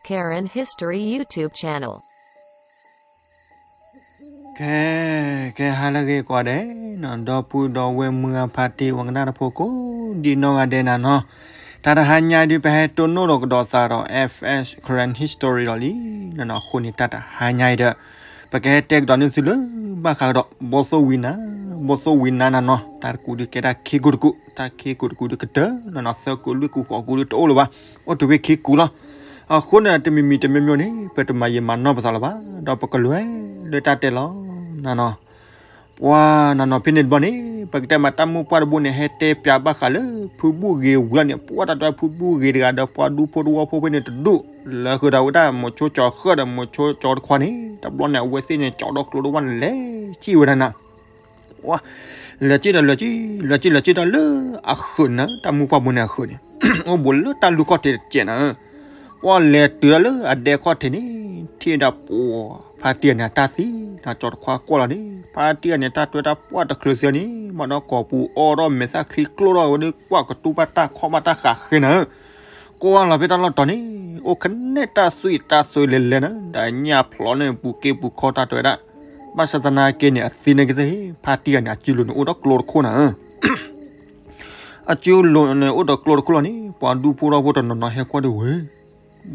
Karen History YouTube channel. ကဲ ကဲ ဟါလၢအဂ့ၤကိးဂၤဒဲးနီၤ, ဒီပုၢ်ဒီဝဲၢ်မုၢ်အဖါတံၢ်ဝဲကနၣ်တဖိကိးဒံနီၢ်ဂၤဒဲးနၤနီၤ, တၢ်တဟါညါအံၤဒုး ပဟဲတိၢ်နီၣ်ဒီးကဒီးသးဒီး F S Karen History ဒီးလံနီၤနီၤ, အဃိန့ၣ် တၢ်တဟါညါအံၤဒီး ပကဟဲတဲကဒီးန့ၢ်သုလၢ ဘၣ်ဃးကဒီး ဘီသိၣ်ဝံနါ, ဘီသိၣ်ဝံနါနၤနီၤ, တၢ်တကူးဒုးကဲတၢ်ခံကူးတကူး, တၢ်ခံကူးတကူးဒုးကတၢၢ်နီၤနီၤ, သၢကူးလွံၢ်ကူးဃိးကူးဒုးတအိၣ်လၢၤဘၣ်, အိၣ်တုၤဖဲခံကူးလီၤ. အဃိန့ၣ် တမံၤမံၤတမံၤမံၤန့ၣ် ပတမၤယံာ်မၤနီၢ်ပသးလၢၤဘၣ်, ဒီးပကလဲၤလၢတၢ်တဲလီၤနၤနီၤ. ပှၤနၤနီၤ ဖဲန့ၣ်တဘျီန့ၣ် ပကတဲမးတၢ်မုၢ်ပှၢ်တဘိန့ၣ် ဟဲတဲပျးဘၣ်ဃးလၢ ဖုဘူၣ်ဂ့ၤဝံၤလီၤန့ၣ်, ပှၤတၢ်တဲဖုဘူၣ်ဂ့ၤတဂၤဒီး ပှၤဒူဖိတဝီဖိဖဲန့ၣ်တဒူၣ်, လၢဃုာ်ဒီးဝဲဒၣ်မိၤဆိကၠီၤဃၢၣ်ဒီး မိၤဆိကၠီၤတခွါန့ၣ် တဘျီန့ၣ်အဝဲသ့ၣ်န့ၣ် ကၠီၤဒီးကျိတဝၢ်န့ၣ် လဲၤစံၣ်ဝဲဒၣ်နၤ လဲၤစံၣ်ဒီး လဲၤစံၣ် လဲၤစံၣ် လဲၤစံၣ်ဒီးလၢအဃုာ်နၤ, တၢ်မုၢ်ပှၢ်တဘိန့ၣ်အဃုာ်န့ၣ် အိၣ်ဘူးလၢတၢ်လူၢ်ခီၣ်ထံးတစဲးနၤ, ပှၤလဲၤတုၤဒၣ်လၢအဒဲခီၣ်ထံးန့ၣ် ထံၣ်ဝဲဒၣ်ပှၤ ဖါတံၢ်အန့ၣ်အတၢ်သံ, ကၠီၤတခွါကွၢ်လီၤန့ၣ် ဖါတံၢ်အန့ၣ် တၢ်တွဲတၢ်ပှၢ်တချုးသ့န့ၣ် မၤဒီးကိာ်ပူၤအီထီၣ်မဲာ်သၣ်ချံကျိထီၣ်ဝဲဒၣ် ကွၢ်ကတူၢ်ဘၣ်တၢ်ခီၣ်ဘၣ်တၢ်ဃးဃဲနၤ ကွၢ်လီၤဖဲတၢ်လီၢ်တီၤန့ၣ် အိၣ်ကနဲၣ်တၢ်သွံၣ်တၢ်သွဲလဲၤလဲၤနၤ, ဒီးညၣ်ဖျိးန့ၣ် ပူၤက့ပူၤခီတၢ်တဲဝဲဒၣ်, ဘၣ်ဆၣ်သနာ်က့န့ၣ် အသံန့ၣ်ကသ့ၣ် ဖါတံၢ်ဂၤန့ၣ် အစုလိၤန့ၣ် အိၣ်ဒီးကျိတခိၣ်နၤ, အစုလိၤန့ၣ် အိၣ်ဒီးကျိတခိၣ်လီၤန့ၣ် ပှၤဒူဖိထီဖိတနီၤနီၤဟဲကွၢ်ဒ်ဝဲ,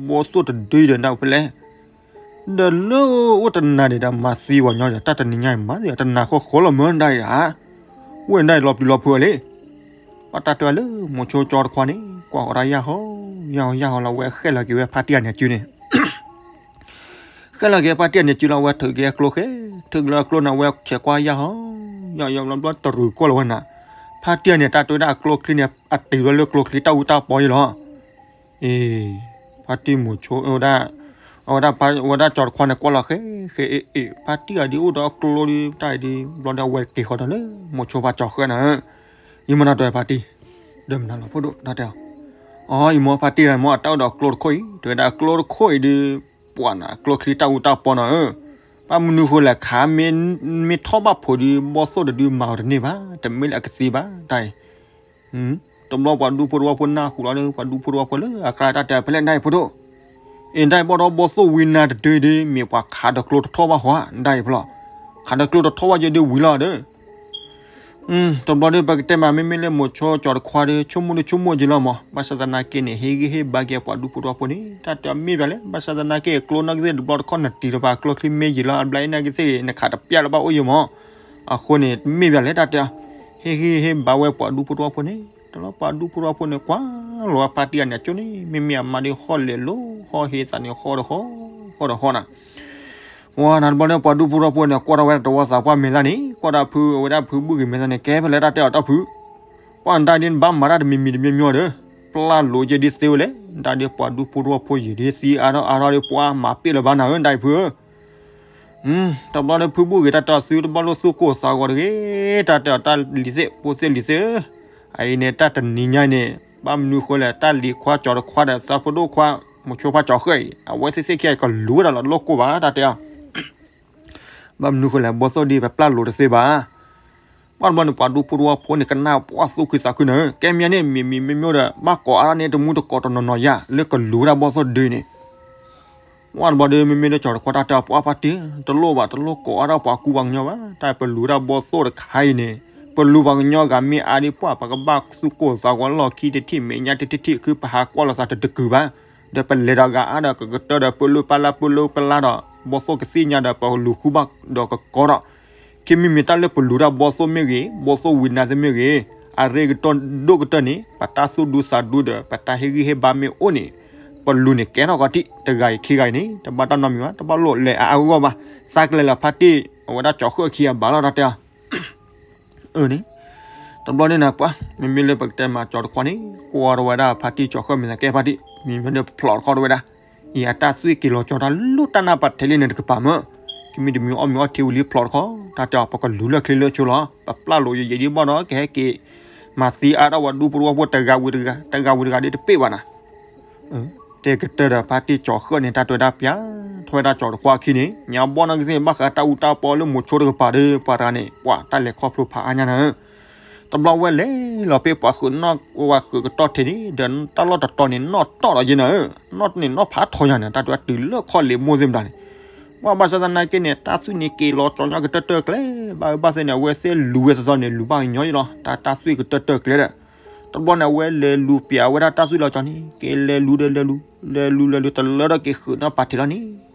ဘီသိၣ်တဒုဒီးနဒၣ်ဖဲလဲၣ် ဒီးလၢအိၣ်တနၤန့ၣ်ဒီး မၤသံပှၤညီဒီး တၢ်တနံၤညါအံၤမၤသံ တနၤဃီဃီလီၤမၢဒၣ်အံၤဧါ, ဝဲဒၣ်အံၤလီၤပျံၤလီၤဖုးလံ, ဘၣ်တၢ်တဲဝဲလၢ မိၤဆိကၠီတခွါန့ၣ် ကွၢ်ဃီၤတၢ်ယၢ်ဟီ ယၢ်ဟီ ယၢ်ဟီလီၤ ဝဲဃဲၣ်လီၤက့ၤဝဲဖါတံၢ်အန့ၣ်အစုန့ၣ် ဃဲၣ်လီၤက့ၤဖါတံၢ်အန့ၣ်စုလီၤ ဝဲထုးက့ၤအကျိဃဲ, ထုးက့ၤလၢအကျိန့ၣ် ဝဲဆဲးကွၢ်ယၢ်ဟီ, ယၢ်ယၢ်ဘျီဘျီတရူးကွၢ်လီၤဝဲနၤ, ဖါတံၢ်အန့ၣ် တၢ်တဲဝဲဒၣ်အကျိချံန့ၣ် အတ့ၢ်ဝဲလၢကျိချံတၢ်အူတၢ်ပီအံၤလီၤ. အ့, ဖါတံၢ်မိၤဆိဝဲဒၣ်, အဝဲဒၣ်ဖါ, ဝဲဒၣ်ကၠီတခွါန့ၣ်ကွၢ်လီၤဃဲ, ဃဲအ့, အ့, ဖါတံၢ်အဒုးအိၣ်ဒီးအကျိဒုး တၢ်အံၤဒုး ဘျီဒီးအဝဲတ့ၢ်ဃီၤဒီးလၢ မိၤဆိဖါကၠီၤဃၢနၤဧၢ, ယမၤနီၣ်တဲာ်ဖါတံၢ်, ဒီးမနုၤလီၤဖိဒိၣ် တၢ်တဲအီၤ, အီ ယမိၢ်ဖါတံၢ်မ့ၢ်အတၢ်အိၣ်ဒီးကျိတခိၣ်အံၤ တဲဝဲဒၣ်ကျိတခိၣ်အံၤဒုး ပှၤနၤ ကျိချံတၢ်အူတၢ်ပီနၤဧၢ, ဘၣ်မနုၤဃိလဲၣ် ခးမ့ၢ်ထီၣ်ဘၣ်ဖိးဒုး ဘီသိၣ်တဒုးမၤအီၤတန့ၢ်ဘၣ်, တမ့ၢ်လၢအကသံဘၣ် တၢ်အံၤ တဘျီပှၤဒူဖိတဝီဖိနၢ်ဟူလီၤန့ၣ် ပှၤဒူဖိတဝီဖိလၢအကျါတၢ်တဲဖဲလဲၣ် နဒၣ်အံၤဖိဒိၣ်, အ့ နဒၣ်အံၤဘၣ်ဒီးဘီသိၣ်ဝံနၤတဒုဒုး မ့ၢ်ပှၤခးဒီးကျိတထီၣ်ဘၣ်ဃီဧါ နဒၣ်အံၤဖျီ, ခးဒီးကျိတထီၣ်ဘၣ်ယဲဒုးဝံၤလီၤဒီး, တဘျီဒုး ပကတဲမး မ့မ့ၢ်လၢမိၤဆိကၠီတခွါဒီး ဆိကမိၣ်ဒုးဆိကမိၣ်ယံာ်လီၤမး, ဘၣ်ဆၣ်သနာ်က့န့ၣ် ဟ့ၣ်ဂံၢ်ဟ့ၣ်ဘါက့ၤပှၤဒူဖိတဝီဖိန့ၣ် တၢ်တဲအီၤမ့ၢ်ပၠးလဲၣ်, ဘၣ်ဆၣ်သနာ်က့ ကျိနီၢ်ကသ့ၣ်တဘျီတခီၣ် နတ့ၢ်တပၤကျိချံမ့ၢ်ယံာ်လီၤ အဘျါအ့ၣ်နာ်က့သ့ၣ် နခးတပျၢ်လၢၤဘၣ်အိၣ်ယံာ်မး, အဃိန့ၣ် မ့ၢ်ပၠးလဲၣ်တၢ်တဲအီၤ, ဟ့ၣ်ဂံၢ်ဟ့ၣ်ဘါဝဲပှၤဒူဖိတဝီဖိန့ၣ် တလီၤပှၤဒူဖိတဝီဖိန့ၣ် ကွၢ်လီၤဖါတံၢ်အန့ၣ်အကၠိန့ၣ် မ့မ့ၢ်အမါဒုးဃီၣ်လဲၤလိၤဃီၣ်ဟ့သးန့ၣ်ဃီဒီးဃီ, ဃီဒီးဃီနၤ ဝဲနၤတဘျီန့ၣ် ပှၤဒူဖိတဝီဖိန့ၣ် ကွၢ်ထီၣ်ဝဲတဝီသးပှၢ်မဲာ်သၣ်န့ၣ် ကွၢ်ဒၣ်ဖု အဝဲဒၣ်ဖုဘူၣ်ဂ့ၤမဲာ်သၣ်န့ၣ် ကဲဖဲလဲၣ်တၢ်တဲအီၤတၢ်ဖု, ပှၤနတၢ်ဒ်နဘၣ်မၤတၢ်တမံၤမံၤတမံၤမံၤဒီး ပျၢ်လိာ်ယဲဒ်သ့ဝဲလဲၣ်, နတၢ်ဒ်ပှၤဒူဖိတဝီဖိယံာ်ဒ်သံအါထီၣ်အါထီၣ်ဒ်ပှၤမၤပ့ၢ်လၢၤဘၣ်နၤဧၢ နတၢ်အံၤဖုဧၢ တဘျီဒီးဖုဘူၣ်ဂ့ၤ တၢ်တဲအီၤသုတဘၣ်လိၣ်သူၣ်ကိၢ်သးဂီၤတဂ့ၤ, တၢ်တဲအီၤတၢ်လံၤသ့ၣ် ဖိသ့ၣ်လံၤသ့ၣ်ဧၢ, အအံၤန့ၣ် တၢ်တနံၤညါအံၤန့ၣ် ဘၣ်မနုၤဃိလဲၣ် တၢ်လံၤခွါကၠီၤတခွါဒီးသးဖိဒိၣ်ခွါ မိၤဆိဖါကၠီၤဃၢအံၤ အဝဲသ့ၣ်သ့ၣ်ခံဂၤကလူၤဝဲဒၣ်လီၤလိၣ်ကိၢ်ဘၣ် တၢ်တဲအီၤ ဘၣ်မနုၤဃိလဲၣ် ဘီသိၣ်ဒ်ပပျၢ်လိာ်တသ့ဘၣ် ဘၣ်တဘျီန့ၣ် ပှၤဒူဖိတဝီဖိန့ၣ် ကနၣ်ပှၢ်သူၣ်ခုသးခုနၤဧၢ, ကဲမ့ၢ်န့ၣ် မ့မ့ၢ်မ့မ့ၢ်ဒီး ဘၣ်ကိးအါထီၣ်န့ၣ် တမူတကိးတနီၤနီၤယါ လၢကလူၤဝဲဒၣ်ဘီသိၣ်ဒ်န့ၣ် ဝဲတဘျီဒီး မ့မ့ၢ်လၢကၠီၤတခွါတၢ်တဲအီၤ ပှၤဖါတံၢ် တလိၣ်ဘၣ် တလိၣ်ကိးအါထီၣ်ပှၤကူပှၤကညီဘၣ်, တၢ်ပလူၤဝဲဒၣ်ဘီသိၣ်တခါအံၤန့ၣ် ပလူၤပှၤကညီဂၤမ့ၢ်အါဒ်ပှၢ် ပကဘၣ်သူၣ်ကိၢ်သးဂီၤလီၢ်ခံတထံၣ် မဲာ်ညါတထံၣ်ထံၣ် ခုပဟးကွၢ်လိာ်သးတတကုာ်ဘၣ်, ဒီးပလဲၤဒီးဂၤအါဒီးကကတၢၢ်ဒီး ပလၢပလါပလၢပလါဒီး ဘီသိၣ်ကသ့ၣ်ညါဒီး ပလူၤဃုဘၣ်ဒီးကကီဒီး ခံမံၤမံၤတၢ်လၢပလူၤတၢ်ဘီသိၣ်မ့ၢ်ဂ့ၤ, ဘီသိၣ်ဝံၤနါသ့ၣ်မ့ၢ်ဂ့ၤ, အရ့ကတၢၢ်ဒိၣ်ကတၢၢ်န့ၣ် ပတၢ်သူၣ်ဒူသးဒူဒီး ပတၢ်ဟ့ၣ်ဂံၢ်ဟ့ၣ်ဘါမ့ၢ်အိၣ်န့ၣ် ပလူၤန့ၣ်ကဲထီၣ်ကီးထံး တဂၤအံၤခံဂၤအံၤန့ၣ် တဘၣ်တၢ်နီတမံၤဘၣ်, တဘၣ်လိၣ်လဲၤအါအါဂီၢ်ဂီၢ်ဘၣ်, သးကလဲၤလၢဖါတံၢ် အဝဲဒၣ်ကၠီၤဃၢၣ်ခံဂၤဘၣ်လီၤ တၢ်တဲအီၤ အၢန့ၣ် တဘျီန့ၣ်နၤပှၤ မ့မ့ၢ်လၢပကတဲမးကၠီၤတခွါန့ၣ် ကွၢ်ထီၣ်ဝဲဒၣ်ဖါတံၢ်ကၠီၤဃၢၣ်မဲာ်သၣ် ကဲဖါတံၢ် မ့မ့ၢ်လၢဖျိးတခီဝဲဒၣ်, အံၤအတၢ်သွံၣ်က့ၤလီၤကၠီၤတၢ်လိၣ်တၢ်နၢ်ပာ်ထဲလံန့ၣ်တကပၤမၢ်, ခံမံၤတမံၤအီၣ်မ့ၤအီထံဝံၤလံဖျိးတခီ, တၢ်တဲအီၤ ပကလူၤလၢချ့လၢဆိလီၤ, ပပျၢ်လိာ်ယယံာ်ဒ်ဘၣ်ဒီး ကဟဲက့ၤ မၤသံအါထီၣ်ပှၤဒူဖိတဝီဖိတဂၤဝံၤတဂၤ တဂၤဝံၤတဂၤဒ်တပ့ၢ်ဘၣ်နၤ တဲကတၢၢ်ဒီးဖါတံၢ်ကၠီၤဃၢၣ်န့ၣ် တၢ်တဲဝဲဒၣ်ပျး ထီၣ်ဝဲဒၣ်ကၠီၤတခွါခံန့ၣ် ညါဘီၣ်နီၢ်ကသ့ၣ်ဘၣ်ဃးတၢ်အူတၢ်ပီလၢမိၤဆိတကပၤဒီး ပှၤတဂၤန့ၣ် ပှၤတၢ်လဲၤခီဖျိဖးအါညါနၤဧၢ, တဘျီဝဲလဲၤလီၤဖဲပှၤဃုာ်နီၣ်ဝဲဃုာ်ကတီၢ်ထံးန့ၣ် ဒီးတၢ်လီၢ်တတီၤန့ၣ် နီၣ်တီၢ်ဒီးယဲနၤဧၢ, နီၣ်န့ၣ်နီၣ်ဖးထီယၤန့ၣ် တၢ်တဲဝဲတုၤလၢခီၣ်လ့ၤမိၢ်သ့ၣ်မတၤန့ၣ်, ပှၤဘၣ်ဆၣ်သနာ်က့န့ၣ် တၢ်သွံၣ်န့ၣ်က့ၤလီၤကၠီညီကတၢၢ်တၢၢ်ကျဲ, ဘၣ်အၢဘၣ်သီန့ၣ် အဝဲသ့ၣ်လူၤဝဲသီသီန့ၣ် လူၤဘၣ်ကညီယဲလီၤ တၢ်တၢ်သွံၣ်ကတၢၢ်တၢၢ်ကျဲဒီး, တဘျီန့ၣ် အဝဲလဲၤလူၤပျးဝဲဒၣ်တၢ်သွံၣ်လီၤကၠီန့ၣ် က့ၤလဲၤလူၤဒီးလဲၤလူၤ, လဲၤလူၤလဲၤလူၤတလၢဒီးက့ၤဃုာ်နီၣ်ပာ်ထံးလီၤန့ၣ်,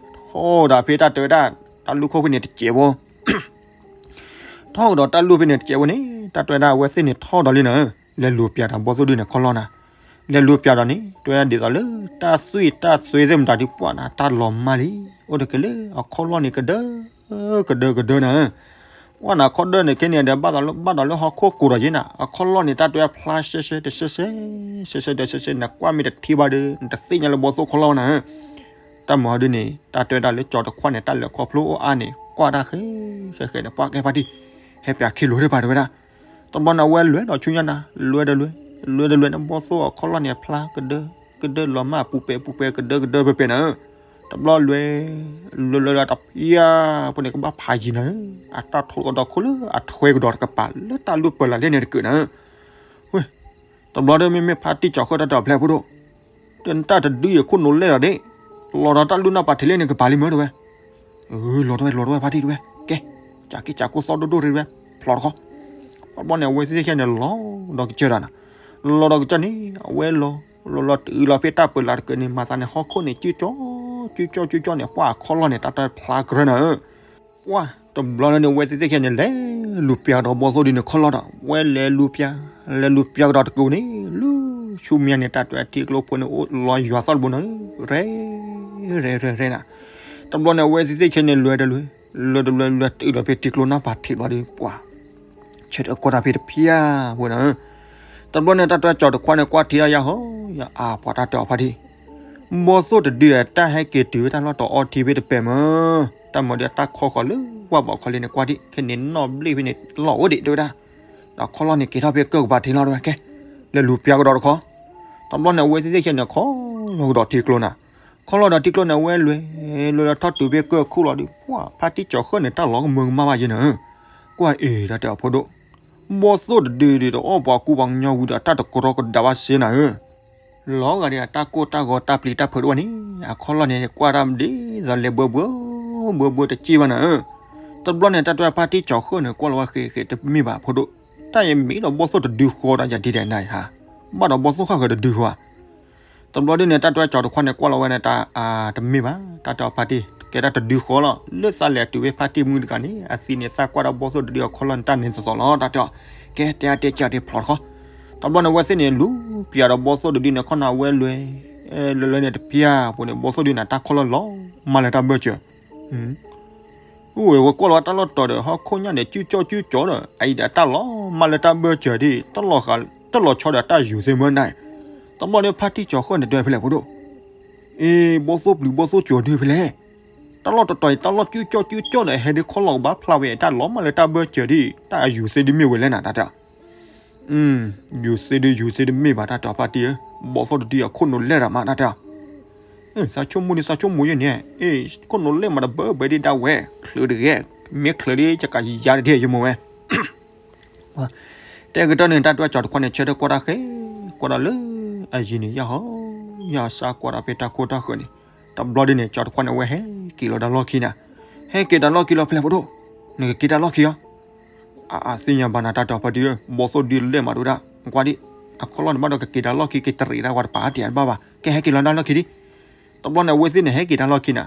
ထီၣ်ဒီးဖဲတၢ်တဲဝဲဒၣ် တၢ်လူၢ်ခိၣ်ဖဲန့ၣ်တစဲးဖိ ထီၣ်ကဒီးတၢ်လူၢ်ဖဲန့ၣ်တစဲးဖိန့ၣ် တၢ်တဲဝဲဒၣ်အဝဲသ့ၣ်န့ၣ်ထီၣ်ဒီးလံနၤဧၢ, လဲၤလူၤပျးဒီးဘီသိၣ်ဒုန့ၣ်ခီၣ်လီၢ်နၤ, လဲၤလူၤပျးဒီးန့ၣ် တဲဝဲဒၣ်ဒ်သိးလၢ တၢ်သွံၣ်တၢ်သွဲသ့ၣ်မတၤဒုးပှၢ်နၤ တၢ်လီၤမၢ်လံ, အိၣ်တက့ၢ်လၢအခီၣ်လီၢ်န့ၣ်ကဒၢ ကဒၢကဒၢနၤဧၢ, ပှၢ်နၤခီၣ်ဒၢန့ၣ်ခဲန့ၣ်ဒီး ဘၣ်ဒီးလၢဟီၣ်ခိၣ်ကိးဒီးယဲနၤ အခီၣ်လီၢ်န့ၣ် တၢ်တဲဝဲဖျါရှဲရှဲတရှဲရှဲ, ရှဲရှဲဒီးရှဲရှဲ နကွၢ်မ့ၢ်တထံၣ်ဘၣ်ဒီး နတသ့ၣ်ညါလၢဘီသိၣ်ခီၣ်လီၢ်နၤဧၢ, တၢ်မၤဒုန့ၣ် တၢ်တဲဝဲဒၣ်လၢကၠီတခွါန့ၣ် တၢ်လဲၤခီဖျိအိၣ်အါန့ၣ် ကွၢ်တၢ်ဃဲဃဲဃဲန့ၣ် ပှၢ်ကဲဖါတံၢ်, ဟဲပျးခံလိၤတဖၣ်တဲဝဲဒၣ်, တဘျီန့ၣ်အဝဲလဲၤဒီးဆူညါနၤ လဲၤဒီးလဲၤ, လဲၤဒီးလဲၤန့ၣ် ဘီသိၣ်အခီၣ်လီၢ်န့ၣ်ဖျါကဒၢ ကဒၢလီၤမၢ်ပူၤပဲာ်ပူၤပဲာ်ကဒၢကဒၢပဲာ်ပဲာ်နၤဧၢ, တဘျီလဲၤ လဲၤလဲၤဒီးတပျၢ်ဖိန့ၣ် ကဘၣ်ဖးယံၤနၤဧၢ, အတၢ်ထိကဒီးခိၣ်လၢအထွဲကဒီးတကပၤ လၢတၢ်လူၢ်ပၢၤလၢ်လဲၣ်န့ၣ်တကုာ်နၤဧၢ, ဝဲ တဘျီဒီးမ့မ့ၢ်ဖါတံၢ်ကၠီဃၢၣ်တၢ်တဲအီၤဖျဲၣ်ဖိဒိၣ်, ဒီးနတၢ်တဒုအခိၣ်နူာ်လဲၢ်ဒီးဒ့ၣ်, လီၤဒီးတၢ်လူၢ်နီၢ်ပၤထံးလဲၣ်န့ၣ်ကပၤလံမၢတဝဲ, လီၤတဝဲ လီၤတဝဲဖါတံၢ်တဝဲ, ကဲ, ကးက့ၤကးကိၢ်သီၣ်ဒိၣ်ဒိၣ်ရ့တဝဲ, ဖျိးတခီ, ဘီန့ၣ် အဝဲသ့ၣ်ခဲန့ၣ်လီၤဒီးကစၢၢ်ဒီးနၤ, လီၤဒီးကစၢၢ်န့ၣ် အဝဲလီၤ လီၤလီၤတုၤလီၤဖဲတၢ်ပၢၤလၢ်တကုာ်န့ၣ် မၤသးန့ၣ်ဟီၣ်ခိၣ်န့ၣ် ကၠူကၠီ ကၠူကၠီန့ၣ် ပှၢ်အခီၣ်လီၢ်န့ၣ် တၢ်တဲဖျါကရၢနၤဧၢ ပှၢ်တဘျီလၢန့ၣ် အဝဲသ့ၣ်သ့ၣ်ခဲန့ၣ် လဲၤလူၤပျးကဒီးဘီသိၣ်ဒုန့ၣ်ခီၣ်လီၢ်ဒီး ဝဲလဲၤလူၤပျး လဲၤလူၤပျးကဒီးတကုာ်န့ၣ် လၢဆူမဲာ်ညါန့ၣ် တၢ်တဲထံကျိဖိန့ၣ်အိၣ်လီၤယွၤသီၣ်တဘိနၤဧၢ, ရဲ ရဲ ရဲ ရဲနၤ, တဘျီန့ၣ် အဝဲသ့ၣ်သ့ၣ်ခဲန့ၣ် လဲၤတလဲၤ လဲၤတလဲၤ လဲၤတုၤဒီးဖဲထံကျိနီၢ်ပၤထံးဘျီဒီး ပှၢ် ဆၢထၢၣ်ကွၢ်တၢ်ဖဲတဖၠၣ်ဖိနၤဧၢ, တဘျီန့ၣ် တၢ်တဲကၠီတခွါန့ၣ် ကွၢ်ထံတၢ်ယါဟီ ယအါပှၤတၢ်တဲအီၤဖါတံၢ် ဘီသိၣ်တဒုအတၢ်ဟဲက့ၤတုၤဝဲတၢ်လီၢ်တအီထံဖဲတပဲာ်မၢ, တၢ်မၤဒီးတၢ်ခီဃီၤလၢဝၣ်ဘီခီလ့န့ၣ် ကွၢ်ဒံး ခဲန့ၣ်နီၣ်ဘျ့ၣ်ဖဲန့ၣ်လီၢ်အိၣ်ဒံးတဲဝဲဒၣ်, ဒီးခီၣ်လီၢ်န့ၣ်က့ၤထီၣ်ဖဲကၢၢ်ကပၤထံလီၤတဲဝဲ ကဲ, လဲၤလူၤပျးကဒီးတခီ, တဘျီန့ၣ် အဝဲသ့ၣ်သ့ၣ်ခဲန့ၣ် ခီလီၤကဒီးထံကျိနၤ, ခီလီၤဒီးထံကျိန့ၣ် အဝဲလဲၤ လဲၤလီၤထီၣ်တုၤဖဲကၢၢ်ခိၣ်လီၤဒီး ပှၢ်ဖါတံၢ်ကၠီဃၢၣ်န့ၣ် တၢ်လီၤကမၢကမၣ်ဘၣ်ယဲနၤဧၢ, ကွၢ်အ့ၣ် တၢ်တဲအီၤဖိဒိၣ် ဘီသိၣ်တဒုဒုးတအီၣ်ပှၤကူပှၤကညီဝံၤဒီး တၢ်တကရီကဒါဘၣ်စ့နၤဧၢ, လီၤဂာ်ဒီးအတၢ်ကိၢ်တၢ်ဂီၤတၢ်ပျံၤတၢ်ဖုးတအိၣ်န့ၣ် အခီၣ်လီၢ်န့ၣ် ကွၢ်တၢ်ဒ်သိးလဲၤဘၢဘၢ ဘၢဘၢတစ့ၢ်ဘၣ်နၤဧၢ, တဘျီန့ၣ် တၢ်တဲဖါတံၢ်ကၠီဃၢၣ်န့ၣ် ကွၢ်လီၤဝဲဃဲဃဲ တမ့ၢ်ဘၣ်ဖိဒိၣ်, တၢ်အံၤမ့ၢ်ဒီးဘီသိၣ်တဒုဃီဒီးယၤဒ်လဲၣ်နၤအံၤဟါ, ဘၣ်ဒီးဘီသိၣ်ဃၣ်ဃၢၤတဒုဃီဧါ တဘျီဒုန့ၣ် တၢ်တဲကၠီတခွါန့ၣ် ကွၢ်လီၤဝဲန့ၣ် တၢ်တမ့ၢ်ဘၣ်, တၢ်တဲအီၤဖါတံၢ် ကဲဒၣ်တဒုဃီလီၤ, လၢသးလဲၤတုၤဖဲဖါတံၢ်မုၢ်တဂၤန့ၣ် အသံန့ၣ် သးကွၢ်ဒၣ်ဘီသိၣ်တဒုအခီၣ်လီၢ်န့ၣ် တၢ်န့ၣ်သိးသိးလီၤ, တၢ်တဲအီၤ ကဲ တဲအါတဲကၢ်ဒံးဖျိးတခီ, တဘျီန့ၣ် အဝဲသ့ၣ်န့ၣ် လူၤပျးဒီးဘီသိၣ်တဒုန့ၣ် ခီၣ်နၤဝဲလဲၤ လဲၤလဲၤန့ၣ်တဖၠၣ်ဖိန့ၣ် ဘီသိၣ်ဒုန့ၣ် တၢ်ခီၣ်လီၢ်လီၤ မၤလၢတၢ်ဘၢၣ်စၢၤ အိၣ်ဝဲကွၢ်လီၤတၢ်လီၢ်တတီၤဒီး ဟီၣ်ခိၣ်ညါန့ၣ် ကၠူကၠီကၠူကၠီဒီး အအံၤဒီးတၢ်လီၤမၢ်လၢတၢ်ဘၢၣ်စၢၤဒ် တၢ်လီၤဆီဒီးတၢ်ယူၤသ့မၢနၤ, တဘျီန့ၣ် ဖါတံၢ်ကၠီဃၢၣ်န့ၣ်တဲဖဲလဲၣ်ဖိဒိၣ်, အ့ ဘီသိၣ်ပျုၤဘီသိၣ်ကၠီဒုဖဲလဲၣ်, တၢ်လီၢ်တတီၤအံၤ တၢ်လီၢ်ကၠူကၠီကၠူကၠီဒီး ဟဲဒ်ခီၣ်လီၢ်ကဘၣ်ဖျါဝဲ တၢ်လီၤမၢ်လၢတၢ်ဘၢၣ်စၢၤဒ် တၢ်အယူၤသ့ဒ်မ့ၢ်ဝဲလဲၣ်နၤ တၢ်တဲ ယူၤသ့ဒ်ယူၤသ့ဒ်မ့ၢ်ဘၣ် တၢ်တဲအီၤဖါတံၢ်ဧၢ, ဘီသိၣ်တဒုအခိၣ်နူာ်လဲၢ်ရၤမး တၢ်တဲအီၤ, သးဆိကမိၣ်ဒ်သးဆိကမိၣ်ယဲန့ၣ်, အ့ ခိၣ်နူာ်လဲၢ်မးဒီး ဘၢဘၢဒ်ဒၣ်ဝဲ ချုးတဂ့ၤ, မ့ၢ်ချုးဒ်ယကယၤတဒ်ယမိၢ်ဝဲ တဲကတီၢ်န့ၣ် တၢ်တဲကၠီတခွါန့ၣ် ဆၢထၢၣ်ကွၢ်တၢ်ဃဲ ကွၢ်ဒီးလၢအယံၤန့ၣ် ယၢ်ဟီ ယၢ်စၢ်ကွၢ်ဒီးဖဲတၢ်ခိၣ်တၢ်ဃၢၤန့ၣ်, တဘျီဒ်န့ၣ် ကၠီတခွါန့ၣ် အဝဲဟဲက့ၤလီၤတၢ်လီၢ်ခံနၤ, ဟဲက့ၤတၢ်လီၢ်ခံလီၤဖဲလဲၣ်ဖိဒိၣ်, နကက့ၤတၢ်လီၢ်ခံလီၤ အါ အါ သ့ၣ်ညါဘၣ်နၤ တၢ်တဲအီၤဖါတံၢ်ဧၢ, ဘီသိၣ်ဒုလဲၣ်မးတဝဲဒၣ်, ကွၢ်ဒ် အခီၣ်လီၢ်န့ၣ်ဘၣ်ဒီးကက့ၤတၢ်လီၢ်ခံ ကတရံးဒၣ်ဝဲတပၤတဘၣ်ဘၣ်, ကဲဟဲက့ၤလီၤတၢ်လီၢ်ခံဒံး, တဘျီန့ၣ် အဝဲသ့ၣ်န့ၣ် ဟဲက့ၤတၢ်လီၢ်ခံနၤ,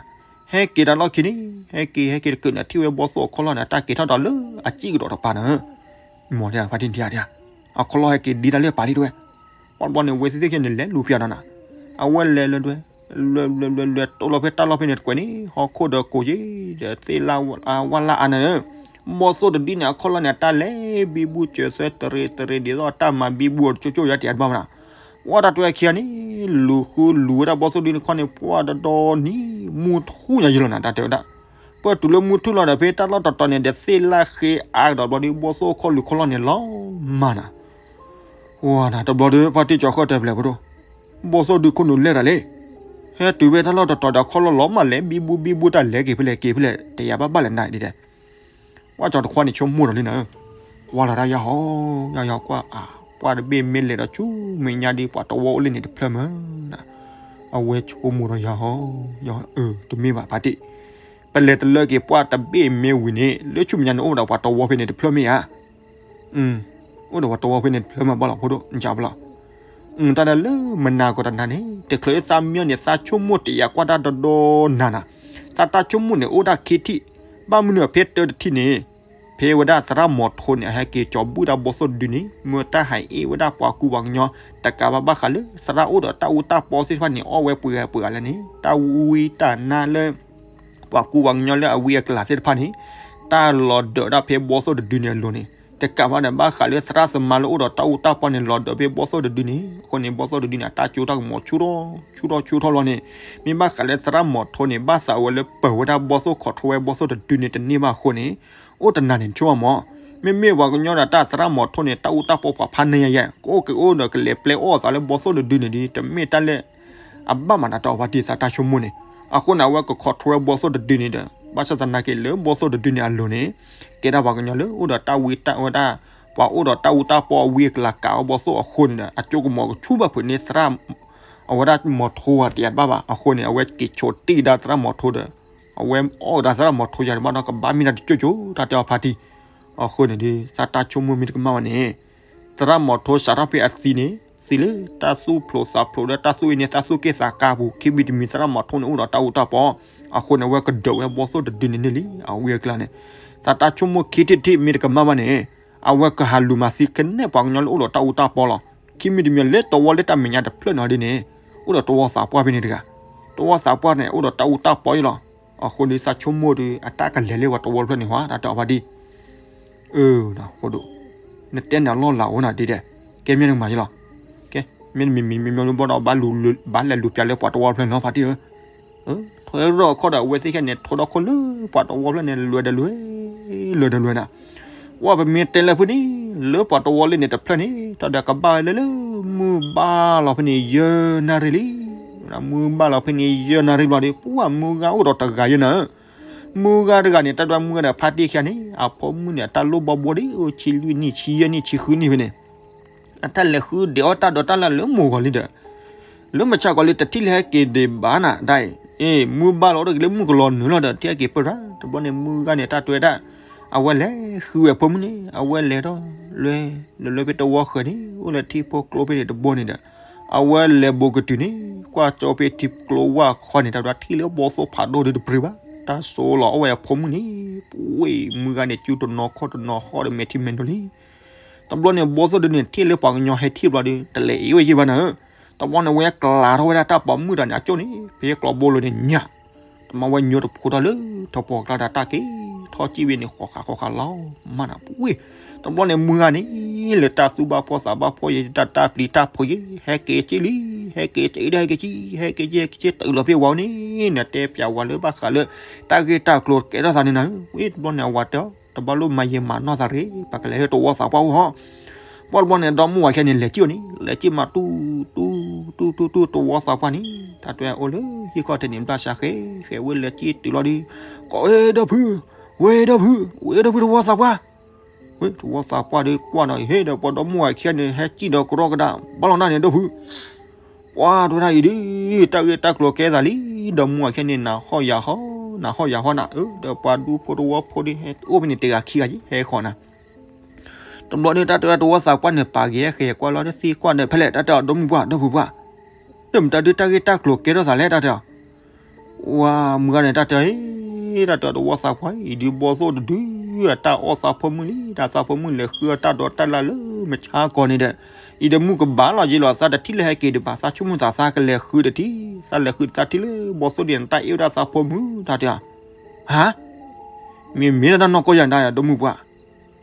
ဟဲက့ၤတၢ်လီၢ်ခံန့ၣ် ဟဲက့ၤ ဟဲက့ၤတကုာ်န့ၣ် ထံၣ်ဝဲဘီသိၣ်အခီၣ်လီၢ်န့ၣ် တၢ်က့ၤထီၣ်ဒီးလၢအစံၣ်ကဒီးတပၤနၤ, မ့ၢ်ဖါတံၢ်နထံၣ်ဧါ, အခီၣ်လီၢ်ဟဲက့ၤဒ်တၢ်လၢပာ်လံတဝဲ ပှၢ်တဘျီန့ၣ် အဝဲသ့ၣ်သ့ၣ်ခဲန့ၣ် လဲၤလူၤပျးဒီးနၤ, အဝဲလဲၤလဲၤလဲၤ လဲၤလဲၤလဲၤလဲၤ တိၢ်လီၤဖဲတၢ်လီၢ်ဖဲန့ၣ်တကွဲးန့ၣ် ဟီၣ်ခိၣ်ဒီးကိးက့ၤ ဒီးသ့ၣ်လၣ်ဝၣ်လၣ်အါနၤဧၢ, ဘီသိၣ်တဒုန့ၣ် အခီၣ်လီၢ်န့ၣ် တၢ်လဲၤဘံဘူစၢၤသၢတရံးတရံးဒ်သိးတၢ်မၤဘံဘူအီၤတကၠိကၠိယါတံၢ်အါတဘၣ်နၤ, ပှၢ်တၢ်တဲဝဲခံဂၤန့ၣ် လူၤဃုလူၤဝဲဒၣ်ဘီသိၣ်ဒုန့ၣ်ခီန့ၣ် ပှၢ်တဒီနံၤ မုၢ်ထူၣ်ညါယဲလီၤနၤ တၢ်တဲဝဲဒၣ်, ပတုၤလၢမုၢ်ထူၣ်လီၤဒီးဖဲတၢ်လီၢ်တတီၤန့ၣ် ဒီးသ့ၣ်လၣ်ဃ့အါကဒီးဘျီဒု ဘီသိၣ်ခီၣ်လူၤခီၣ်လီၢ်န့ၣ်လီၤမၢ်နၤ ဝါနၤ တဘျီဒီး ဖါတံၢ်ကၠီဃၢၣ်တဲဖဲလဲၣ်ဖိဒိၣ်, ဘီသိၣ်ဒုခိၣ်နူာ်လဲၢ်တၢ်လံ, ဟဲတုၤဖဲတၢ်လီၢ်တတီၤဒီးခီၣ်လီၢ်လီၤမၢ်လဲၤ ဘံဘူဘံဘူတၢ်လဲၤက့ၤဖဲလဲၣ်က့ၤဖဲလဲၣ် တယာ်ဘၣ်ဘၣ်လဲၣ်နၤဒ်လဲၣ်, ပှၢ်ကၠီတခွါန့ၣ်ဆိကမိၣ်ဒီးလံနၤဧၢ, ကွၢ်လီၤတၢ်ယၤဟီ, ယၤဟီကွၢ်, ပှၢ်တဘ့ၣ်မ့ၢ်လဲၤဒီးဆူမဲာ်ညါဒီး ပှၤတဝီအိၣ်လၢန့ၣ်တဖျၢၣ်မး, အဝဲဆိကမိၣ်ဒီးယၤဟီ, ယၤ, တမ့ၢ်ဘၣ်ဖါတံၢ်, ပလဲၤတလၢက့ၤ ပှၢ်တဘ့ၣ်မ့ၢ်ဝံၤန့ၣ် လၢဆူမဲာ်ညါန့ၣ် အိၣ်ဒီးပှၤတဝီဖဲန့ၣ်တဖျၢၣ်မ့ၢ်ဧါ. အိၣ်ဒီးပှၤတဝီဖဲန့ၣ်တဖျၢၣ်မးဘၣ်လီၤ ဖိဒိၣ် နကၠးဘၣ်လီၤ. တၢ်ဒၣ်လၢမနၤကီးတနၤန့ၣ် တချုးလၢသးမံအီၤန့ၣ် သးဆိကမိၣ်တယာ်ကွၢ်တၢ်ဒီဒီနၤနၤ, သးတၢ်ဆိကမိၣ်န့ၣ် အိၣ်ဒၣ်ခံထံၣ်, ဘၣ်မနုၤအဖဲတၢတထံၣ်န့ၣ်, ဖဲဝဲဒၣ်သရၣ်မီၤထိန့ၣ် အဟဲက့ၤကၠီၤဘူၣ်တၢ်ဘီသိၣ်တဒုန့ၣ် မ့ၢ်တၢ်ဟးအ့ၣ်ဝဲဒၣ်ပှၤကူပှၤကညီ, တကးဘၣ်ဘၣ်ဃးလၢသရၣ်အိၣ်ဒီးတၢ်အူတၢ်ပီသ့ၣ်တဖၣ်န့ၣ် အီၣ်ဝဲပှဲၤဂၤပှဲၤဂၤလဲၣ်န့ၣ် တၢ်ဝံတၢ်နါလၢ ပှၤကူပှၤကညီလၢအဝံအကလၤသ့ၣ်တဖၣ်န့ၣ် တၢ်လီၤဒၢးဒၣ်ဖဲဘီသိၣ်တဒုန့ၣ်အလိၤန့ၣ် တကးဘၣ်ဒီးဘၣ်ဃးလၢသရၣ်သမါလၢအိၣ်ဒီးတၢ်အူတၢ်ပီန့ၣ် လီၤဒၢးဖဲဘီသိၣ်တဒုန့ၣ်, အဃိန့ၣ် ဘီသိၣ်တဒုန့ၣ် အတၢ်ကၠိတၢ်ကမီၤဆူၣ်ထီၣ်ဆူၣ်ထီၣ်ဆူၣ်ထီၣ်လီၤန့ၣ်, မ့ၢ်ဘၣ်ဃးလၢသရၣ်မီၤထိန့ၣ် ဘၣ်သးဝဲလၢပၢၤဝဲဒၣ်ဘီသိၣ် control ဝဲဘီသိၣ်တဒုန့ၣ်တန့ၢ်ဘၣ်အဃိန့ၣ်, အိၣ်တနၤန့ၣ်ဆိကမိၣ်မး, မ့မ့ၢ်ပှၤကညီဒီးတၢ်သရၣ်မီၤထိန့ၣ် တၢ်အူတၢ်ပီပှၤဖးနၢယၤယဲၢ် ကအိၣ်က့ၤအိၣ်ဒီးကလဲၤပျဲအီၣ်သးလၢဘီသိၣ်တဒုန့ၣ်ဒီး တမ့ၢ်တၢ်လၢ အဘၣ်မးနၤတၢ်အီၣ်ဘၣ်တံၢ်သးတၢ်ဆိကမိၣ်န့ၣ်, အဃိန့ၣ် အဝဲက control ဝဲဘီသိၣ်တဒုန့ၣ်ဒီး ဘၣ်ဆၣ်သနာ်က့လၢဘီသိၣ်တဒုန့ၣ်အလိၤန့ၣ်, ကဲဒၣ်ပှၤကညီလၢအိၣ်ဒီးတၢ်ဝံတၢ်ဝဲဒၣ်, ပှၤအိၣ်ဒီးတၢ်အူတၢ်ပီအဝံအကလၤကးအီၣ်ဘီသိၣ်အဃိန့ၣ်ဒီး အကၠိကမီၤကဆူၣ်ဘၣ်ဖုးန့ၢ်သရၣ်, အဝဲဒၣ်မီၤထိဂၤတယၤတဘၣ်ဘၣ် အဃိန့ၣ် အဝဲက့ၤဆိးတံၢ်ကဒါသရၣ်မီၤထိဒီး, အဝဲအီၣ်ကဒါသရၣ်မီၤထိယၤတဘၣ်ဒီးကဘၣ်မ့ၢ်ဒၣ်တကၠိကၠိ တၢ်တဲအီၤဖါတံၢ်, အဃိန့ၣ်ဒီး သးတၢ်ဆိကမိၣ်မ့ၢ်တကမၣ်ဘၣ်န့ၣ် သရၣ်မီၤထိစးထီၣ်ဖဲအသံန့ၣ် သံလၢတၢ်သူၣ်ဖျိးသးဖျိးဒီးတၢ်သူၣ်အ့န့ၣ် တၢ်သူၣ်က့ၣ်သးကါပူၤ ခံမံၤတမံၤသရၣ်မီၤထိန့ၣ်အိၣ်ဒီးတၢ်အူတၢ်ပီ, အဃိန့ၣ် အဝဲကဒၢးဝဲဘီသိၣ်တဒုန့ၣ်န့ၣ်လံ အဝံအကလၤန့ၣ်, သးတၢ်ဆိကမိၣ်ခံထံၣ်တထံၣ်မ့ၢ်တကမၣ်ဘၣ်န့ၣ်, အဝဲကဟးလူၤမၤသံကနဲၣ်ပှၤကညီလၢအိၣ်ဒီးတၢ်အူတၢ်ပီလီၤ. ခံမံၤတမံၤလၢတဝီလၢတၢ်မဲာ်ညါတဖျၢၣ်န့ၣ်ဒ်န့ၣ်, အိၣ်ဒီးတဝီသးပှၢ်ဖဲန့ၣ်တဂၤ, တဝီသးပှၢ်န့ၣ် အိၣ်ဒီးတၢ်အူတၢ်ပီအံၤလီၤ. အဃိန့ၣ် သးဆိကမိၣ်ဒီး အတၢ်ကလဲၤလၢပှၤတဝီတဖျၢၣ်န့ၣ်ဟီ တၢ်တဲအီၤဖါတံၢ် အၢ, နတဲန့ၣ်အလီၢ်လၤအိၣ်နၤဒ်ဒဲး, ကဲမ့ၢ်နကမၤယလီၤ, ကဲ, မ့တမ့ၢ်မံၤမ့မ့ၢ်လၢဘီဒီး ဘၣ်လဲၤလူၤပျးလၢပှၤတဝီတဖျၢၣ်န့ၣ်လီၤ ဖါတံၢ်ဧၢ, ထွဲထီၣ်ခီၣ်ဒီးအဝဲသ့ၣ်ခဲန့ၣ် ထိထီၣ်ခိၣ်လၢပှၤတဝီတဖျၢၣ်န့ၣ် လဲၤဒီးလဲၤ, လဲၤဒီးလဲၤနၤ, ကွၢ်ပမ့ၢ်တဲလၢဖုန့ၣ်, လၢပှၤတဝီလၢန့ၣ်တဖျၢၣ်န့ၣ် တၢ်ဒီးကဘၣ်ဝဲလၢလၢ မုၢ်ဘၣ်လီၤဖဲန့ၣ်ယဲၢ်နၣ်ရံၣ်လံ, မုၢ်ဘၣ်လီၤဖဲန့ၣ်ယဲၢ်နၣ်ရံၣ်ဘျီဒီး ပှၢ်မုၢ်ဂၤအိၣ်ဒီးတဂၤယဲၢ်နၤဧၢ မုၢ်ဂၤတဂၤန့ၣ် တၢ်ဒွးမုၢ်ဂၤဒီးဖါတံၢ်ခံဂၤန့ၣ် အဖိမုၣ်န့ၣ် အတၢ်လိၣ်ဘီဘိဒ် အိၣ်ဆံလွံၢ်နံၣ် ဆံယဲၢ်နံၣ် ဆံဃုနံၣ်ဖဲန့ၣ်, အတၢ်လဲၤဃုဒဲးအီၣ်တၢ်ဒီးတၢ်လၢလၢမိၢ်ဂီၤလံဒီး, လၢမုၢ်ဆါခီလံ တထံၣ်လၢဟဲက့ၤဒံးဘၣ်နၤဒၣ်အံၤ, အ့ မုၢ်ဘၣ်လီၤအိၣ်ဒီးက့ၤလၢမုၢ်ကလီၤနုာ်လီၤဒီး ထံၣ်ဟဲက့ၤပၢၢ်ရၣ် တဘျီန့ၣ် မုၢ်ဂၤန့ၣ် တၢ်တွဲဒၣ်, အဝဲလဲၤဃုဝဲဖိမုၣ်န့ၣ် အဝဲလဲၤထီၣ်လွဲ, လဲၤလွဲဖဲတဝီဃၢၤန့ၣ် အိၣ်လၢထံဖိကျိဖဲန့ၣ်တဘိန့ၣ်ဒီး, အဝဲလဲၤဘူးကတုၤန့ၣ် ကွၢ်ကၠီဖဲထံကျိဝၢ်ခီန့ၣ် တၢ်ဒွးထံၣ်လၢဘီသိၣ်ဖးဒိၣ်ဒုတပျုၤဘၣ်, တၢ်စိလီၤအီၣ်ဝဲအဖိမုၣ်န့ၣ်, ပှ့ၤမုၢ်ဂၤန့ၣ် စုတနီၤခီၣ်တနီၤဃီဒီးမဲာ်ထံမဲာ်နိလံ တဘျီန့ၣ် ဘီသိၣ်ဒုန့ၣ် ထံၣ်လၢပှၤကညီဟဲထံၣ်ဘျီဒီး တလဲၤအ့ၣ်ဝဲယဲၢ်ဘၣ်နၤဧၢ, တဘျီန့ၣ် ဝဲကျးထီၣ်ဝဲဒၣ်တၢ်ပိာ်မုၣ်တၢ်န့ၣ် အကၠိၣ်န့ၣ် ဖဲကျီဘိလိၤန့ၣ်ညၣ်, တမၤဝဲညိတဖိထီၣ်လၢ ထီၣ်ပှီၢ်ကျါဒီးတၢ်က့ၤထီၣ်စံၣ်ဝဲန့ၣ် ဃီၤဃးဃီၤဃးလီၤမးနၤပှ့ၤ, တဘျီန့ၣ် မုၢ်ဂၤန့ၣ် လၢတၢ်သူၣ်ဘၣ်ဖှီၣ်သးဘၣ်ဖှီၣ်ယဲၢ် တၢ်တၢ်ပျံၤတၢ်ဖုးယဲၢ် ဟဲက့ၤစံၣ်လံ, ဟဲက့ၤစံၣ်ဒီးဟဲက့ၤစံၣ် ဟဲက့ၤစံၣ် ဟဲက့ၤစံၣ် တုၤလီၤဖဲဝၤန့ၣ် နတဲပျးဝၤလၢဘၣ်ဃးလၢ တၢ်ဂ့ၢ်တၢ်ကျိၤကဲထီၣ်သးန့ၣ်နၤဧၢ, ဝံၤတဘျီန့ၣ် အဝၤတဲအီၤ တဘၣ်လိၣ်မၤယံာ်မၤနီၢ်သးရ့ၣ် ပကလဲၤဟဲတဝီသးပှၢ်အိၣ်ဟီ, ပှၢ်တဘျီန့ၣ် ဒီမါဝၤခံဂၤန့ၣ် လဲၤစံၣ်အီၤန့ၣ် လဲၤစံၣ်မးတူၢ်တူၢ်တူၢ်တူၢ် တဝီသးပှၢ်န့ၣ် တၢ်တဲအိၣ်လၢဟံၣ်ခီၣ်ထံးန့ၣ် ဘျၣ်စၢဃဲ ဃဲဝဲလဲၤစံၣ်တုၤလီၤဒီး ကိးဝဲဒီဖု, ဝဲဒီဖု, ဝဲဒီဖုတဝီသးပှၢ် ဝဲတဝီသးပှၢ်ဒီးကွၢ်ဒီး ဟ့ၣ်ဒီးပှၤဒီမါဝၤခံဂၤန့ၣ် ဟဲစံၣ်ဒီးကရီကဒါ ဘၣ်လီၤနၢ်န့ၣ် ဒီဖု ပှၤတဲဒၣ်အံၤဒုး တၢ်ဂ့ၢ်တၢ်ကျိၤကဲသးလံ, ဒီမါဝၤခံဂၤန့ၣ် နၤဟီၣ်ယၤဟီၣ် နၤဟီၣ်ယၤဟီၣ်နၤဧၢ, ဒီးပှၤဒူဖိတဝီဖိဒီး ဟဲအိၣ်ဖဲန့ၣ်တဂၤခံဂၤက့ ဟဲဃီၤနၤ တဘျီန့ၣ် တၢ်တဲတဝီသးပှၢ်န့ၣ် ပာ်က့ၤဟဲဃဲၤကွၢ်လီၤတသ့ကွၢ်ဒီး ဖဲလဲၣ် တၢ်တဲအီၤ ဒီမါပှၢ် ဒီဖုပှၢ်, ဒီးမတၤဒုးတၢ်ဂ့ၢ်တၢ်ကျိၤကဲထီၣ်သးလဲၣ် တၢ်တဲအီၤ ဝၤမုၢ်ဂၤန့ၣ် တၢ်တဲအီၤ တၢ်တဲအီၤ တဝီသးပှၢ် အံၤဒုးဘီသိၣ်တဒု အတၢ်အီၣ်သးဖိမုၣ်လံ တၢ်သးဖိမုၣ်လဲၤဃုအီၣ်တၢ်ဒီးတၢ်လၢလၢမုၢ်ဆါခီန့ၣ်ဒီး အံၤဒီးမုၢ်ကဘၣ်လီၤယ့လီၤ သးတထံၣ်လၢဟဲက့ၤဒံးဘၣ် သးဆိကမိၣ်သးသးကလဲၤဃုတထံၣ် သးလဲၤဃုသးထံၣ်လၢဘီသိၣ်ဒ်န့ၣ် တၢ်အ့ၣ်ဝဲဒၣ်သးဖိမုၣ် တၢ်တဲအီၤ ဟါ မ့ၢ်မ့ၢ်ဒၣ်တၢ်နီၢ်ကီၢ်ယၤဒၣ် ဒီမါပှၢ်,